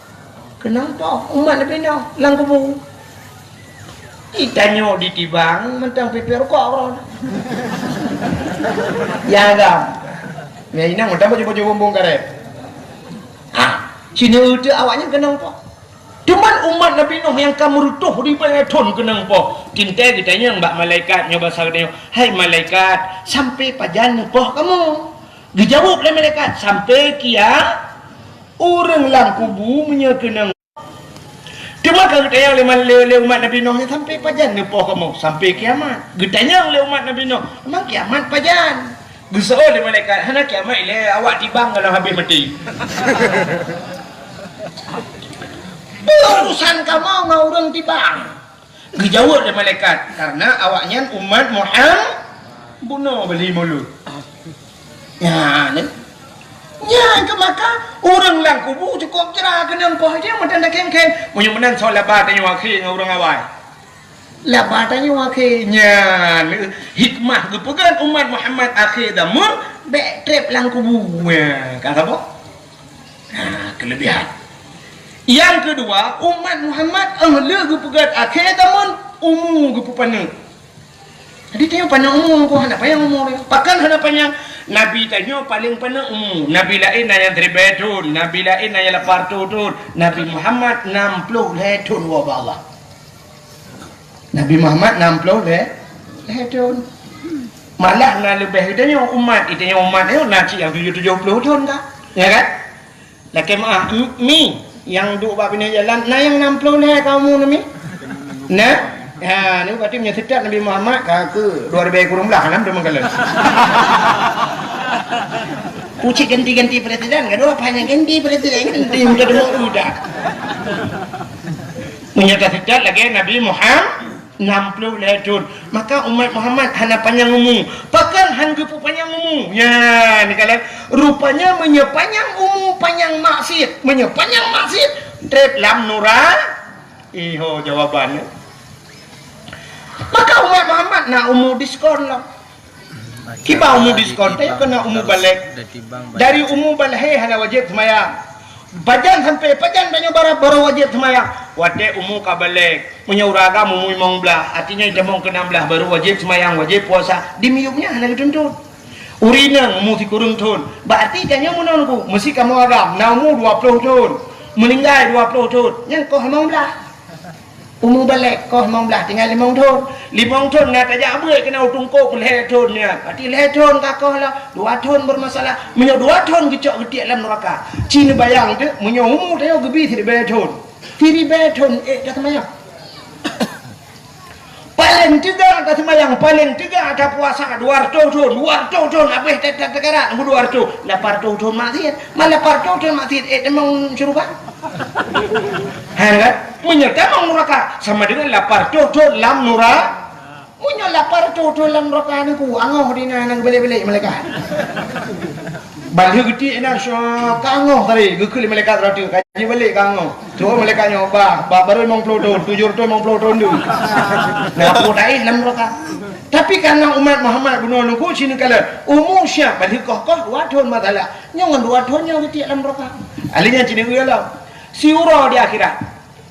Keunong poh umat Nabi Noh lam kubu. Itanyoe ditibang mantong pipéh rukok droe. Ya agam. Ya inong mantong baju-baju bumbong karet. Ha, sinoe teuh awaknyan keunong poh. Cuman umat Nabi Noh nyang ka meureutôh ribèe thôn keunong poh. Teuntèe geutanyong bak malaikat nyoe basa geutanyoe, "Hai malaikat, sampai pajan neupoh kamoe?" Geujaweueb lé malaikat, "Sampai kia ureueng lam kubu meunyoe keunong." Teuma ka geutanyong lé, lé, lé umat Nabi Noh nyan, "Sampai pajan neupoh kamoe?" "Sampai kiamat." Geutanyong lé umat Nabi Noh, "Memang kiamat pajan?" Geuseuôt lé malaikat, "Hana kiamat ilèe, awak tibang ka lheueh habéh maté." "Peue urusan kamoe ngon ureueng tibang?" Geujaweueb lé malaikat, "Karena awaknyan umat Muhammad." Bunoe bali mulut. Nyan, eh. Nyan keuh maka ureueng lam kubu cukôp cra keunong poh jeuem mantong takhém-khém. Meunyoe meunan soe laba tanyoe akhé ngon ureueng awai. Laba tanyoe akhé. Nyan, eh, hikmah geupeugöt umat Muhammad akhé zameun bèk trép lam kubu. Nyan, ka saboh. Nah, keulebihan. Nyang keudua, umat Muhammad, eh, lheueh geupeugöt akhé zameun, umu geupeupaneuk. Jadi, tanyoe paneuk umu, kok hana panyang umu. Pakon hana panyang? Nabi tanyoe paleng paneuk umu. Nabi laén na nyang siribèe thôn, nabi laén na nyang lapan reutôh thôn, Nabi Muhammad nam ploh lhèe thôn woe bak Allah. Nabi Muhammad nam ploh lhèe, lhèe thôn. Malah na leubeh geutanyoe umat, geutanyoe umat nyoe na cit nyang tujoh, tujoh ploh thôn ka. Ya kan? Lakèe meu'ah, mi, nyang duek bak binéh jalan, na nyang nam ploh lhèe ka umu nyan, mi? Na? Ha, nyoe berarti meunyoe seutôt Nabi Muhammad ka keu dua ribèe kureueng blah, nam teuma kalon. Pucit ganti-ganti presiden, gadoh apa hana ganti presiden, ganti udah dua udah. Meunyoe taseutôt lagèe Nabi Muhammad, nam ploh lhèe thôn. Maka umat Muhammad hana panyang umu. Pakon han geupeu panyang umu? Nyan, kalon. Rupanya meunyoe panyang umu, panyang maksiet. Meunyoe panyang maksiet, trép lam nura-, iho jawabannya. Maka umat Muhammad na umu diskon lah. Kiban umu diskon, tanyoe keuneuk umu balek. Dari umu balek hana wajéb seumayang. Pajan sampai pajan tanyoe baru, baru wajéb seumayang? Watèe umu ka balek. Meunyoe ureueng agam umu limong blah, artinya itamong keu nam blah baru wajéb seumayang, wajéb puasa. Di miyueb nyan hana geutuntut. Ureueng inong umu sikureueng thôn. Berarti tanyoe meunan ku, meusi kamoe agam na umu dua ploh thôn. Meuninggai dua ploh thôn, nyan koh limong blah. Umu balek koh limong blah, tinggai limong thôn. Limong thôn na tajak beuet keunan u teungku lhèe thôn nyan. Berarti lhèe thôn ka koh lah, dua thôn bermasalah. Meunyoe dua thôn geucok geutiek lam nuraka. Ci neubayang teuk, meunyoe umu tanyoe geubi siribèe thôn. Siribèe thôn, eh, taseumayang. Paleng teuga taseumayang, paleng teuga tapuasa dua reutôh thôn, dua reutôh thôn habéh ta-, ta-, takarat, dua reutôh, lapan reutôh thôn maksiet. Man lapan reutôh thôn maksiet, eh, tamong syeuruga? Ha, kan? Meunyoe tamong nuraka, sama dengan lapan reutôh thôn lam nura-, meunyoe lapan reutôh thôn lam nuraka nyan ku, angoh di na, na geubalek-balek malaikat. Ban lheueh geutiek inan, syok, ka angoh tadi, geukheun lé malaikat rot teuk, ka jibalek ka angoh. Tuh malaikat nyoe, bah, bah, baru limong ploh thon, tujoh reutôh limong ploh thon deuh. Nah, peue taéh lam neuraka. Tapi karena umat Muhammad bunoe nunggu sini kala, umu siap, ban lheueh koh-koh dua thon masalah. Nyoe ngon dua thon nyoe geutiek lam neuraka. Ahli nyan sini uya lom. Siuroe di akhirat.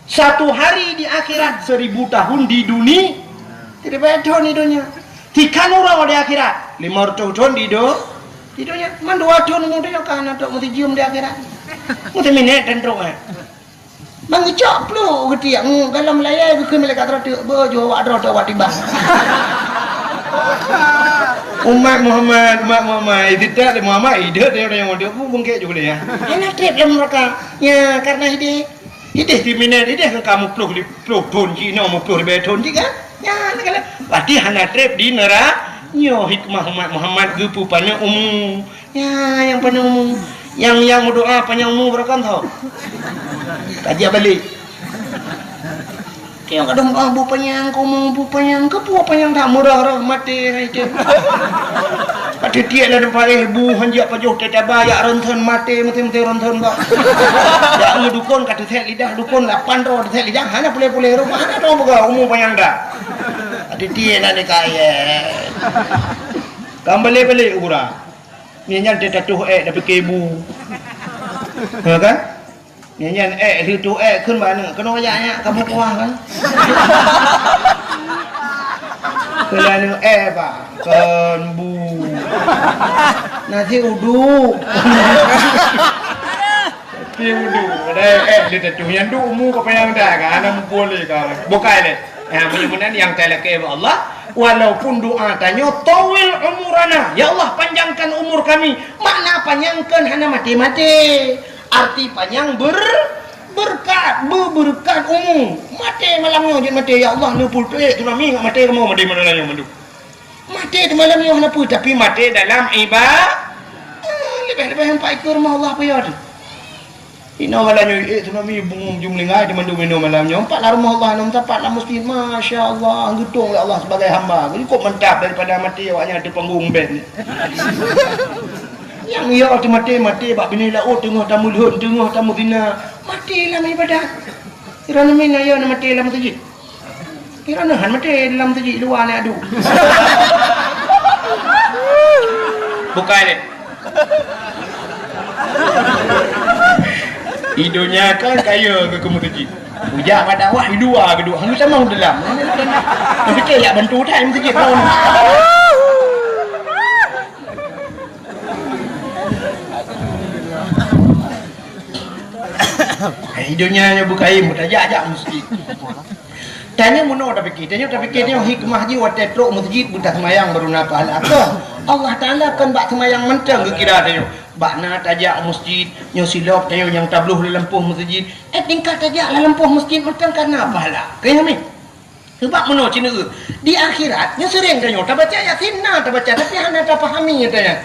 Satu hari di akhirat, seribu tahun di duni-, jadi, bèe thon di donya. Tikan uroe di akhirat, lima ratus thon di do-, di donya. Man dua thon umu donya ka na tok meusijeum di akhirat. Meusiminét dan trok, eh. Mangicok pluek geutiek, ngu, galom layai geukheun malaikat rot teuk, beuh, jeuet awak droe teuh awak tibang. Umat Muhammad, umat Muhammad, tidak ada Muhammad, tidak ada yang ada, bu bengkek juga dia. Hana trép lam neuraka. Ya, karena hidéh. Idéh siminét, idéh ka muplôh li-, plôh thon cit, inoe muplôh ribèe thon cit kan? Nyan kan. Berarti hana trép di neura-, nyoe hikmah umat Muhammad geupeupaneuk umu. Ya, nyang paneuk umu. Nyang, nyang meudoa panyang umu barokah tho. Ka jiak balek. Nyang kadang, "Ah, bu panyang keu umu, bu panyang." Keupeue panyang that murah roh maté hai teuh. Ka teutiek lam teumpat, eh, bu hanjeuet pajoh teuh taba, jak ronson maté, meuté-meuté ronson bak. Jak ngon dukon ka teusék lidah, dukon lapan droe teusék lidah, hana puléh-puléh rupa, hana droe peugah umu panyang dah. Ka teutiek lam teumpat, eh. Kan balek-balek u gura. Nyan nyan teuh tatuh ék dah pike bu. Ha kan? Nyan nyan ék, lheueh tuh ék kheun bak aneuk, keunoe jak nyak kamoe kuah kan? Kheun lé aneuk, ék bah, kon bu. Nasi uduk. Nasi uduk. Padahai ék lheueh tatuh. Nyan duek umu ka panyang dah kan, hana muphom lé kan. Bukai lé. Ha, meunyoe meunan nyang talakée bak Allah, walaupun doa tanyoe, "Tawwil umurana," "Ya Allah, panjangkan umur kami." Makna panyangkan hana maté-maté. Arti panyang ber-, berkat, beubeureukat umu. Maté malam nyoe jeuet maté, "Ya Allah, neupeutuek tsunami ngat maté kamoe maté malam nyoe mandum." Maté teuh malam nyoe hana peue, tapi maté dalam iba-, ah, leubeh-leubeh empat ikeu rumoh Allah peue teuh. Inoe malam nyoe, eh, tsunami bungong jumeulingai di mandum inoe malam nyoe. Empat lam rumoh Allah, enam tapak lam masjid. Masya Allah, geutong lé Allah sebagai hamba. Cukup mantap daripada maté awak nyan di panggung band. Nyang yo teuh maté, maté bak binéh laôt, teungoh tameulhon, teungoh tameutina. Maté lam ibadat. Droeneuh mina yo na maté lam masjid. Kira neuhan maté dalam teuji luwa nak adu. Bukai deh. Di donya kan kaya ke kamu teuji. Ujak bak dakwah di luwa ke duek. Hang sama dalam. Tapi ke yak bantu tai teuji tahun. Hai, donya nyoe beukaim, tajak-jak meuseujid. Tanyoe meunoe tapike, tanyoe tapike nyoe hikmah jih watée trok meuseujid beutah seumayang baru na pahala. Keu Allah Taala kon bak seumayang mantong geukira tanyoe. Bak na tajak meuseujid, nyoe silop tanyoe nyang tabloh lam lampôh meuseujid. Eh, tingkat tajak lam lampôh meuseujid mantong ka na pahala. Keu nyoe mi. Sebab meunoe ceuneuk, di akhirat nyoe seuréng tanyoe tabaca Yasin, na tabaca, tapi hana tapahami tanyoe.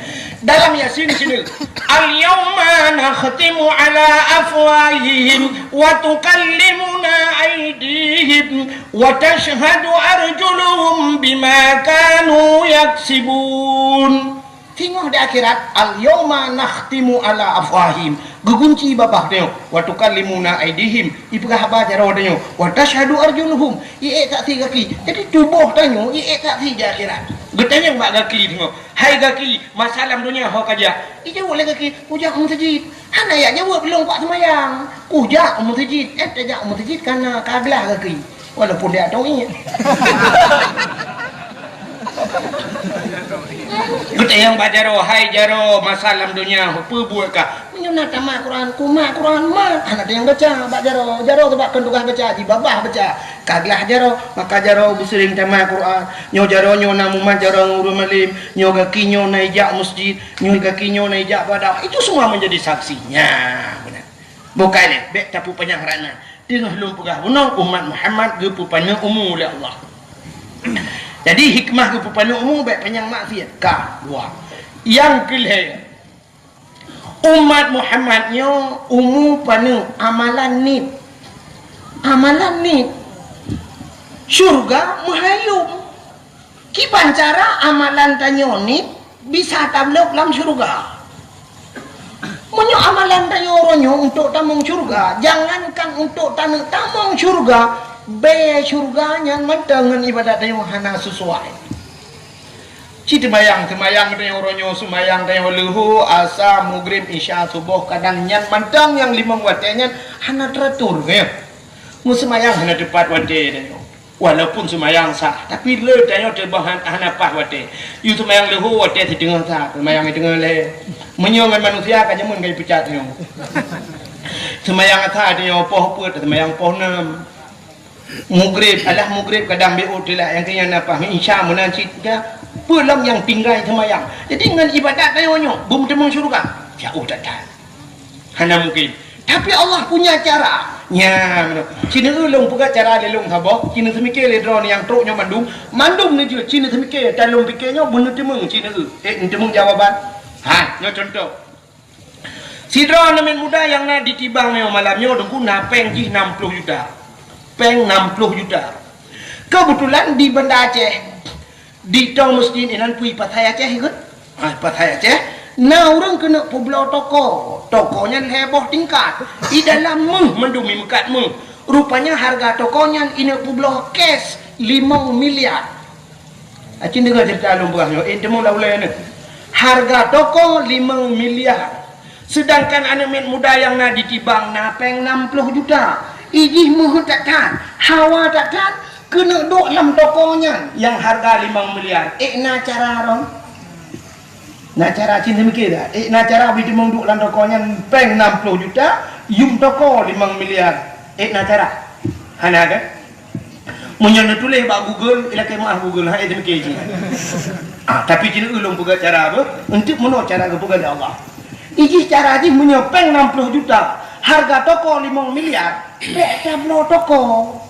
Dalam Yasin ceuneuk, "Al-yauma nakhtimu ala afwahihim wa tukallimuna aidihim wa tashhadu arjuluhum bima kanu yaksibun." Singoh di akhirat, "Al-yauma nakhtimu ala afwahihim," geugunci babah tanyoe, "wa tukallimuna aidihim," ipeugah haba jaroe tanyoe, "wa tashhadu arjuluhum," iék saksi gaki. Jadi tuboh tanyoe iék saksi di akhirat. Geutanyong bak gaki singoh, "Hai gaki, masa lam donya ho ka jak?" Ijaweueb lé gaki, "Kujak u meuseujid." Hana jak jaweueb lôn bak seumayang. "Kujak u meuseujid." Eh, tajak u meuseujid kana ka glah gaki. Walaupun dia tong iék. Geutanyong bak jaroe, "Hai jaroe, masa lam donya ho peue buet kah?" "Meunyoe na tamat Quran, kumat Quran mat." Hana teunyang baca bak jaroe. Jaroe sabab kon tugaih baca, jibabah baca. Ka glah jaroe, maka jaroe beuseuréng tamat Quran. Nyoe jaroe nyoe na mumat jaroe ngon ureuëng malém. Nyoe gaki nyoe na ijak meuseujid. Nyoe gaki nyoe na ijak bak dakwah. Itu semua menjadi saksinya. Beuna. Bukai lé, bék tapeupanyang rana. Teungoh lôn peugah bunoe, umat Muhammad geupeupaneuk umu lé Allah. Jadi, hikmah geupeupaneuk umu bék panyang maksiat. Ka, dua. Nyang keulhée, umat Muhammad nyoe umu paneuk amalan niet. Amalan niet. Syurga meuhayom. Kiban cara amalan tanyoe niet bisa tabloe lam syurga. Meunyoe amalan tanyoe uroe nyoe untuk tamong syurga, jangankan untuk taneuk tamong syurga, bée syurga nyan mantong ngon ibadat tanyoe hana sesuai. Ci teumayang, teumayang tanyoe uroe nyoe, seumayang tanyoe leuhô, asa, mugrib, isya, suboh, kadang nyan mantong nyang limong watée nyan hana teratur, ya. Meuseumayang hana teupat watée tanyoe. Walaupun seumayang sah, tapi le tanyoe teuboh han-, hana paih watée. Yue seumayang leuhô watée siteungoh sa, seumayang siteungoh lhée. Meunyoe ngon manusia ka jameun ka jipeucat tanyoe. Seumayang asa tanyoe poh peuet, seumayang poh nam. Mugrib, alah mugrib kadang beu telat, nyang keu nyan na paih, isya meunan cit dah. Peue lom nyang tinggai seumayang. Jadi ngon ibadat tanyoe nyoe, beumeuteumong syeuruga. Jauh that-that. Hana mungkin. Tapi Allah punya cara. Nya, meunoe. Ci neueu lôn peugah cara lé lôn saboh, ci neuseumiké lé droeneuh nyang trok nyoe mandum, mandum neujeuet ci neuseumiké, tan lôn piké nyoe beuneuteumong ci neueu. Eh, neuteumong jawaban? Ha, nyoe contoh. Sidroe aneuk muda nyang na di Tibang nyoe malam nyoe Teungku na péng jih nam ploh juta. Péng nam ploh juta. Keubeutulan di Banda Aceh, di Tong Mesjid inan pui Pasai Aceh ikot. Ah, Pasai Aceh, na ureuëng keuneuk peubloe toko. Toko nyan lhée boh tingkat. I dalam méuh mandum i meukat méuh. Rupanya hareuga toko nyan ineuk peubloe cash limong miliar. Acin deungoe ceurita lôn peugah nyoe, eh, teumong lam ulée nyoe. Hareuga toko limong miliar. Seudangkan aneuk miet muda nyang na di Tibang na péng nam ploh juta. I jih meuheuet that-that, hawa that-that, keuneuk duek lam toko nyan nyang hareuga limong miliar. Ék na cara droe? Na cara cit seumiké dak? Ék na cara beuteumong duek lam toko nyan péng nam ploh juta, yum toko limong miliar. Ék na cara? Hana kan? Meunyoe neutuléh bak Google, ilakée meu'ah Google, hai teumiké jih. Ah, tapi jih ulôn peugah cara apa? Untuk meunoe cara geupeugah lé Allah. Ijih cara jih meunyoe péng nam ploh juta, hareuga toko limong miliar, bék tabloe toko.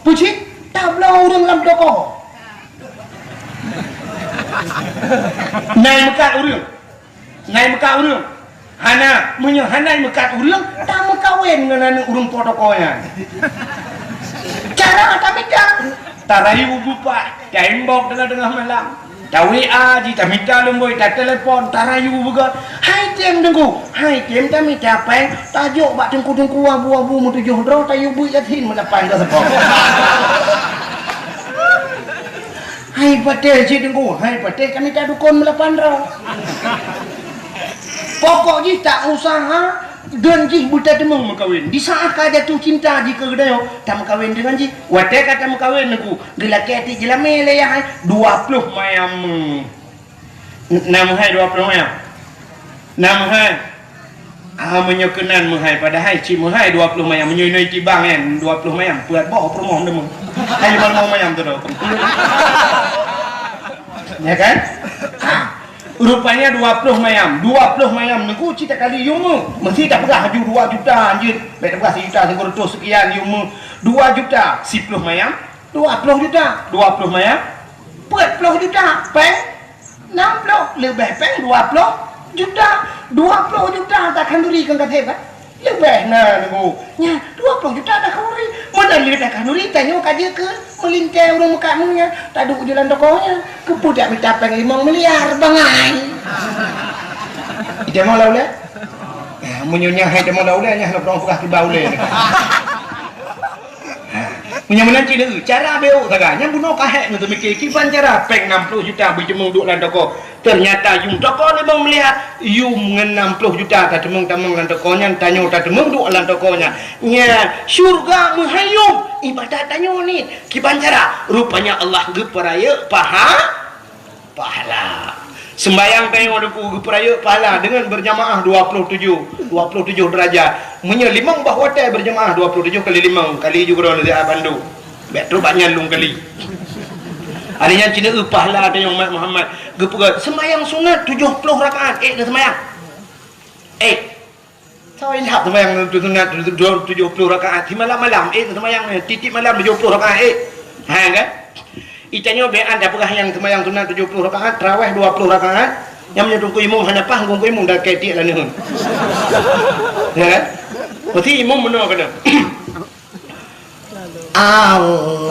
Peue cit? Tabloe ureuëng lam toko. Nai meukat ureuëng. Nai meukat ureuëng? Hana, meunyoe hana meukat ureuëng, tameukawen ngon aneuk ureuëng po toko nyan. Cara tamita, tarayu beupat, taimbok teungoh-teungoh malam. Ta-W A jih, tamita lumboi, tatelepon, tarayu beugot. Hai tem Teungku, hai tem tamita péng, tajok bak teungku-teungku abu-abu meutujoh droe, tayue beuet Yasin meulapan ka seupôt. Hai patéh cit Teungku, hai patéh tamita dukon meulapan droe. Pokok jih ta usaha, deun jih beutateumong meukawen. Di saat ka jatuh cinta jih keu geutanyoe, tameukawen deungon jih. Watée ka tameukawen Teungku, geulakée tiek jeulamé lé yah hai, dua ploh mayam. Na meuhai dua ploh mayam? Na meuhai? Ah, meunyoe keunan meuhai, padahai cit meuhai dua ploh mayam. Meunyoe inoe Tibang nyan, dua ploh mayam, peuet boh peurumoh deungon. Hai, lima mayam tu dah. Ya kan? Ah, rupanya dua ploh mayam. Dua ploh mayam Teungku cit takali yum meuh. Meusti tapeugah laju dua juta anjeut. Bék tapeugah sijuta sikureueng reutôh seukian yum meuh. Dua juta siploh mayam, dua ploh juta. Dua ploh mayam, peuet ploh juta. Péng Nam ploh leubeh péng dua ploh juta. Dua ploh juta takhanduri keu gaséh, bah? Leubeh na Teungku. Nya, dua ploh juta takhanduri. Meunan lé takhanduri, tanyoe ka jeuet keu meulintée ureuëng meukat méuh nyan. Taduek u jalan toko nyan. Keupeue dak mita péng limong miliar, bangai. Ita mau lam ulée? Eh, meunyoe nyan hai ita mau lam ulée, nyan hana peudong peugah tiba ulée. Ha, meunyoe meunan cit, cara beu saga. Nyan bunoe ka hék ngon teumiké kiban cara péng nam ploh juta beuteumong duek lam toko. Teunyata yum toko limong miliar, yum ngon nam ploh juta tateumong-teumong lam toko nyan, tanyoe tateumong duek lam toko nyan. Nyan, syurga meuhai yum, ibadat tanyoe ni. Kiban cara? Rupanya Allah geupeurayeuk paha Pahala. Sembayang tanyoe Teungku geupeurayeuk pahala deungon berjamaah dua puluh tujuh, dua puluh tujuh derajat. Meunyoe limong boh watée berjamaah dua puluh tujuh kali limong kali tujuh puluh derajat bandum. Bék trok bak nyan lôn kali. Hari nyan cina eu pahala tanyoe umat Muhammad geupeugah sembayang sunat tujuh puluh rakaat. Eh, dah sembayang. Eh, Soe ilham seumayang sunat tujoh ploh rakaat simalam-malam, eh, seumayang tiep-tiep malam tujoh ploh rakaat, eh. Ha, kan? Itanyoe bèk an tapeugah nyang seumayang sunat tujoh ploh rakaat, tarawèh dua ploh rakaat, nyang meunyoe teungku imum hana paih, teungku imum dak kèe tiek laneuen. Ya, kan? Pasti imum meunoe keunoe. Allahu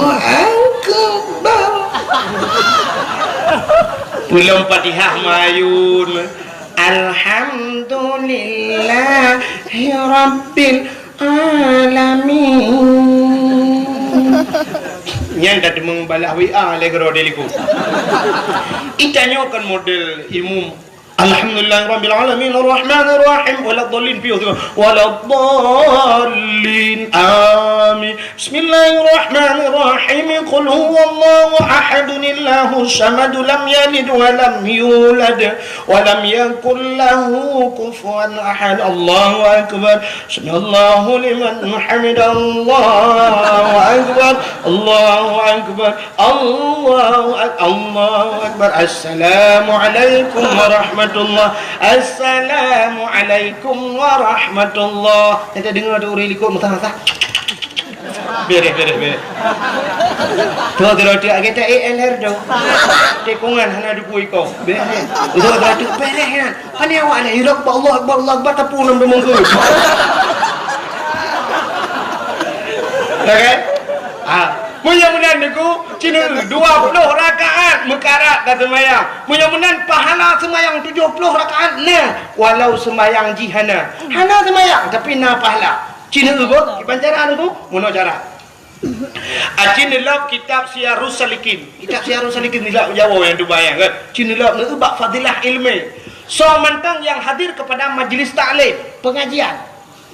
Akbar. Belum Fatihah mayun. Alhamdulillahi Rabbil Alamin. Nyan ka teumong balah W A lé keudroe di likot. Itanyoe kan model imum. Alhamdulillahirabbil alamin, arrahmanirrahim, waladdallin, piôh tu. Waladdallin, amin. Bismillahirrahmanirrahim. Qul huwallahu ahad, Allahus samad, lam yalid wa lam yulad, wa lam yakul lahu kufuwan ahad. Allahu akbar. Sami'allahu liman hamidah. Allahu akbar. Allahu akbar. Allahu ak-, Allahu akbar. Assalamualaikum warahmatullah. Assalamualaikum warahmatullah. Teudeungoe tu ureueng likot meusaha-saha. Bereh, bereh, bereh. Tu, tu, tu, agak tak A L R tu. Tikungan hana duku iko. Bereh. Tu, tu, tu, bereh kan. Pane awak ni, Allahu Akbar, Allahu Akbar, Allahu Akbar, tapi ulôn beumeungkeut. Ya kan? Ah, meunyoe meunan niku, cina dua puluh rakaat meukarat ka seumayang. Meunyoe meunan pahala seumayang tujoh ploh rakaat na, walau seumayang jih hana. Hana seumayang, tapi na pahala. Cina beuh, kiban cara niku, meunoe cara. Aci neulok kitab Siyarus Salikin. Kitab Siyarus Salikin nilak Jawa nyang tubai kan. Ci neulok neu bak fadilah ilmu. Soe mantong nyang hadir kepada majlis taklim, pengajian.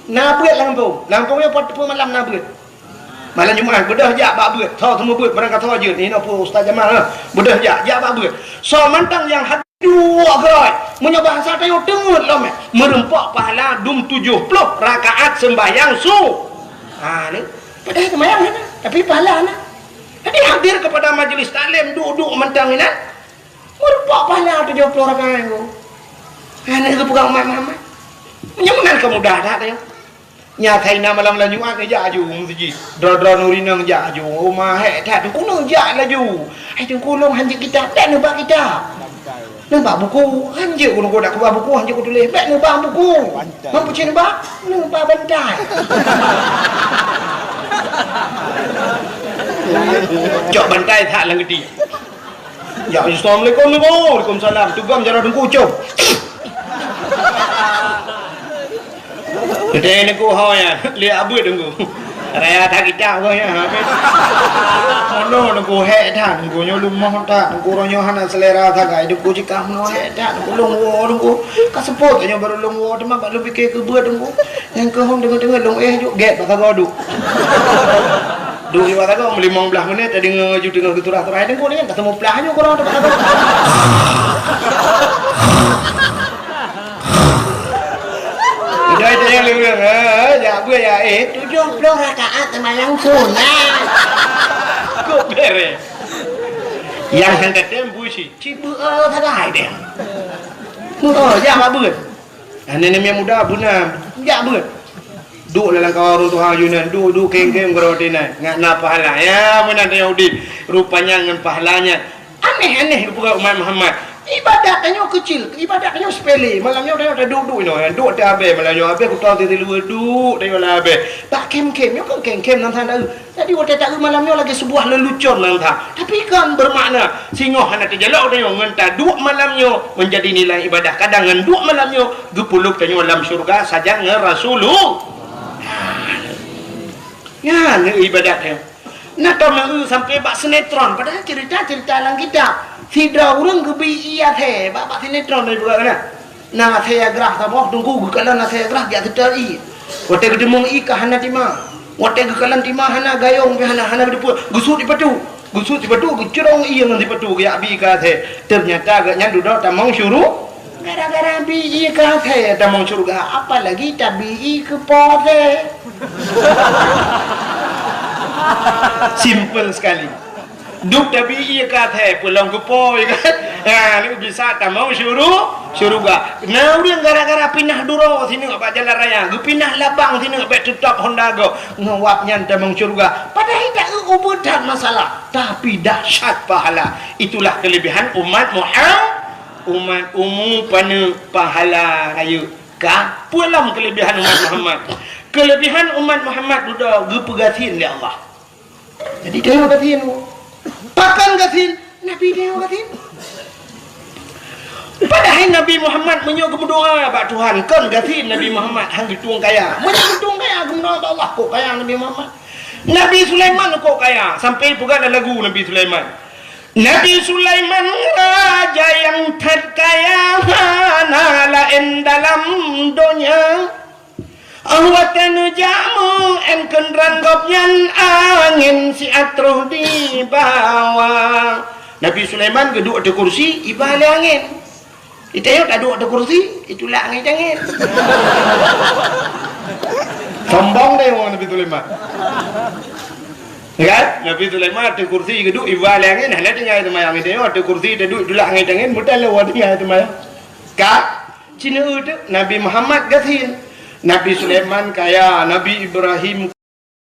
Na beuet lam gampông. Lam gampông nyoe pat peumalam na beuet. Malam Jumat beudôh jak bak beuet. Tho teumeu beuet barang ka tho jeuet. Inoe peue Ustaz Jamal, ha. Beudôh jak, jak bak beuet. Soe mantong nyang hadir duek keurôi. Meunyoe bahasa tanyoe teungeut lom, eh. Meureumpok pahala dum tujoh ploh rakaat sembahyang su. Ha, ni. Padahai seumayang hana, tapi pahala na. Jadi hadir kepada majlis taklim, duek-duek mantong inan, meureumpok pahala tujoh ploh rakaat nyoe. Hana geupeugah umat Muhammad. Meunyoe meunan ka mudah that nyoe. Nyan Saina malam-malam Jumat neujak aju u meuseujid. Droe-droe nurina neujak aju. Oh, ma hék that, Teungku neujak laju. Hai Teungku, lôn hanjeuet kitab, dak neubak kitab. Neubak buku, hanjeuet ku, Teungku, dak kubah buku, hanjeuet kutuléh, bèk neubak buku. Bantai. Mampu cit neubak? Neubak bantai. Cok bantai that lam geuti. Ya, assalamualaikum, Teungku. Waalaikumsalam. Teugom jaroe Teungku, com. Geutanyoe Teungku ho nyan, lé abeuet Teungku. Raya that kitab kah nyan, ha. Mono Teungku, hék that Teungku, nyoe leumoh that Teungku, uroe nyoe hana selera sagai Teungku, jikah meunoe hék that Teungku, lôn woe Teungku. Ka seupôt nyoe barô lôn woe, teuma bak lôn pike keu beuet Teungku. Nyang keuhong deungon-deungon lôn éh juk gét bak sagoe duek. Duek di bak sagoe, limong blaih menit, tadeungoe laju teungoh geuturah-turah, Teungku nyan ka teumuplah nyoe keudroe teuk. Udah itu yang leuweung, eh, jak beuet ya, eh, tujoh ploh rakaat seumayang sunat. Kok bereh? Yang hang katem bui si, ci beuet sagai deh. Oh, jak bak beuet. Aneuk namiet muda beuna, jak beuet. Duek lam kawan ureueng tuha Yunan, duek, duek keng-keng keudroe teunan, ngat na pahala. Ya, meunan tanyoe udép. Rupanya ngon pahala nyan. Aneh-aneh geupeugah umat Muhammad. Ibadat tanyoe keucil, ibadat tanyoe sepele. Malam nyoe tanyoe taduek-duek inoe, duek teuh abée, malam nyoe abée kutoe teuh siluweue duek tanyoe lam abée. Bak kem-kem, nyoe kan kem-kem nan sana. Jadi watée taeu malam nyoe lagée sebuah lelucon nan that. Tapi kan bermakna singoh hana teujalok tanyoe ngon taduek malam nyoe menjadi nilai ibadah. Kadang ngon duek malam nyoe geupeuleub tanyoe lam syurga sajan ngon Rasulullah. Nyan ibadat nyoe. Na tom neu sampai bak sinetron, padahal cerita-cerita lam kitab. Sidroe ureueng geubi ié até bak, bak sinetron dari buka kana. Na asèe grah saboh, Teungku, geukalon asèe grah jak seutôt ié. Watèe geuteumeung ié ka hana tima. Watèe geukalon tima hana, gayong pih hana, hana geuteupeue. Geusut sipatu. Geusut sipatu, geucurong ié ngon sipatu, geujak bi keu asèe. Teunyata gobnyan dudoe tamong syuru-, gara-gara bi ié keu asèe tamong syeuruga, apalagi tabi ié keu po asèe. Simple sekali. Dum tabi ié keu asèe, peulom keu po, ya kan? Ha, nyoe bisa tamong syuru-, syeuruga. Na ureueng gara-gara pinah duroe sineuk bak jalan raya, geupinah labang sineuk bèk teutap honda gob, ngon wab nyan tamong syeuruga. Padahai taeu ubeuet that masalah, tapi dahsyat pahala. Itulah kelebihan umat Muhammad, umat umu paneuk pahala rayeuk. Ka peulom kelebihan umat Muhammad. Kelebihan umat Muhammad dudoe geupeugasien lé Allah. Jadi, tanyoe gasien. Pakon gasien? Nabi tanyoe gasien. Padahai Nabi Muhammad meunyoe geumeudoa bak Tuhan, kon gasien Nabi Muhammad han geutueng kaya. Meunyoe geutueng kaya, geumeudoa bak Allah, kok kaya Nabi Muhammad. Nabi Sulaiman kok kaya, sampai peugah lam lagu Nabi Sulaiman. Nabi Sulaiman raja nyang that kaya, hana laén dalam donya. Watée neujak meu-én keudroe gobnyan, angén siat troh dibawa. Nabi Sulaiman geuduek ateueh kursi, iba lé angén. Geutanyoe taduek ateueh kursi, itulak angén-angén. Sombong deh ureuëng Nabi Sulaiman. Ya kan? Nabi Sulaiman ateueh kursi geuduek, iba lé angén, hana tinggai seumayang. Geutanyoe ateueh kursi taduek, itulak angén-angén, meuteuleu tinggai seumayang. Ka? Cina itu Nabi Muhammad gasien. Nabi Sulaiman kaya, Nabi Ibrahim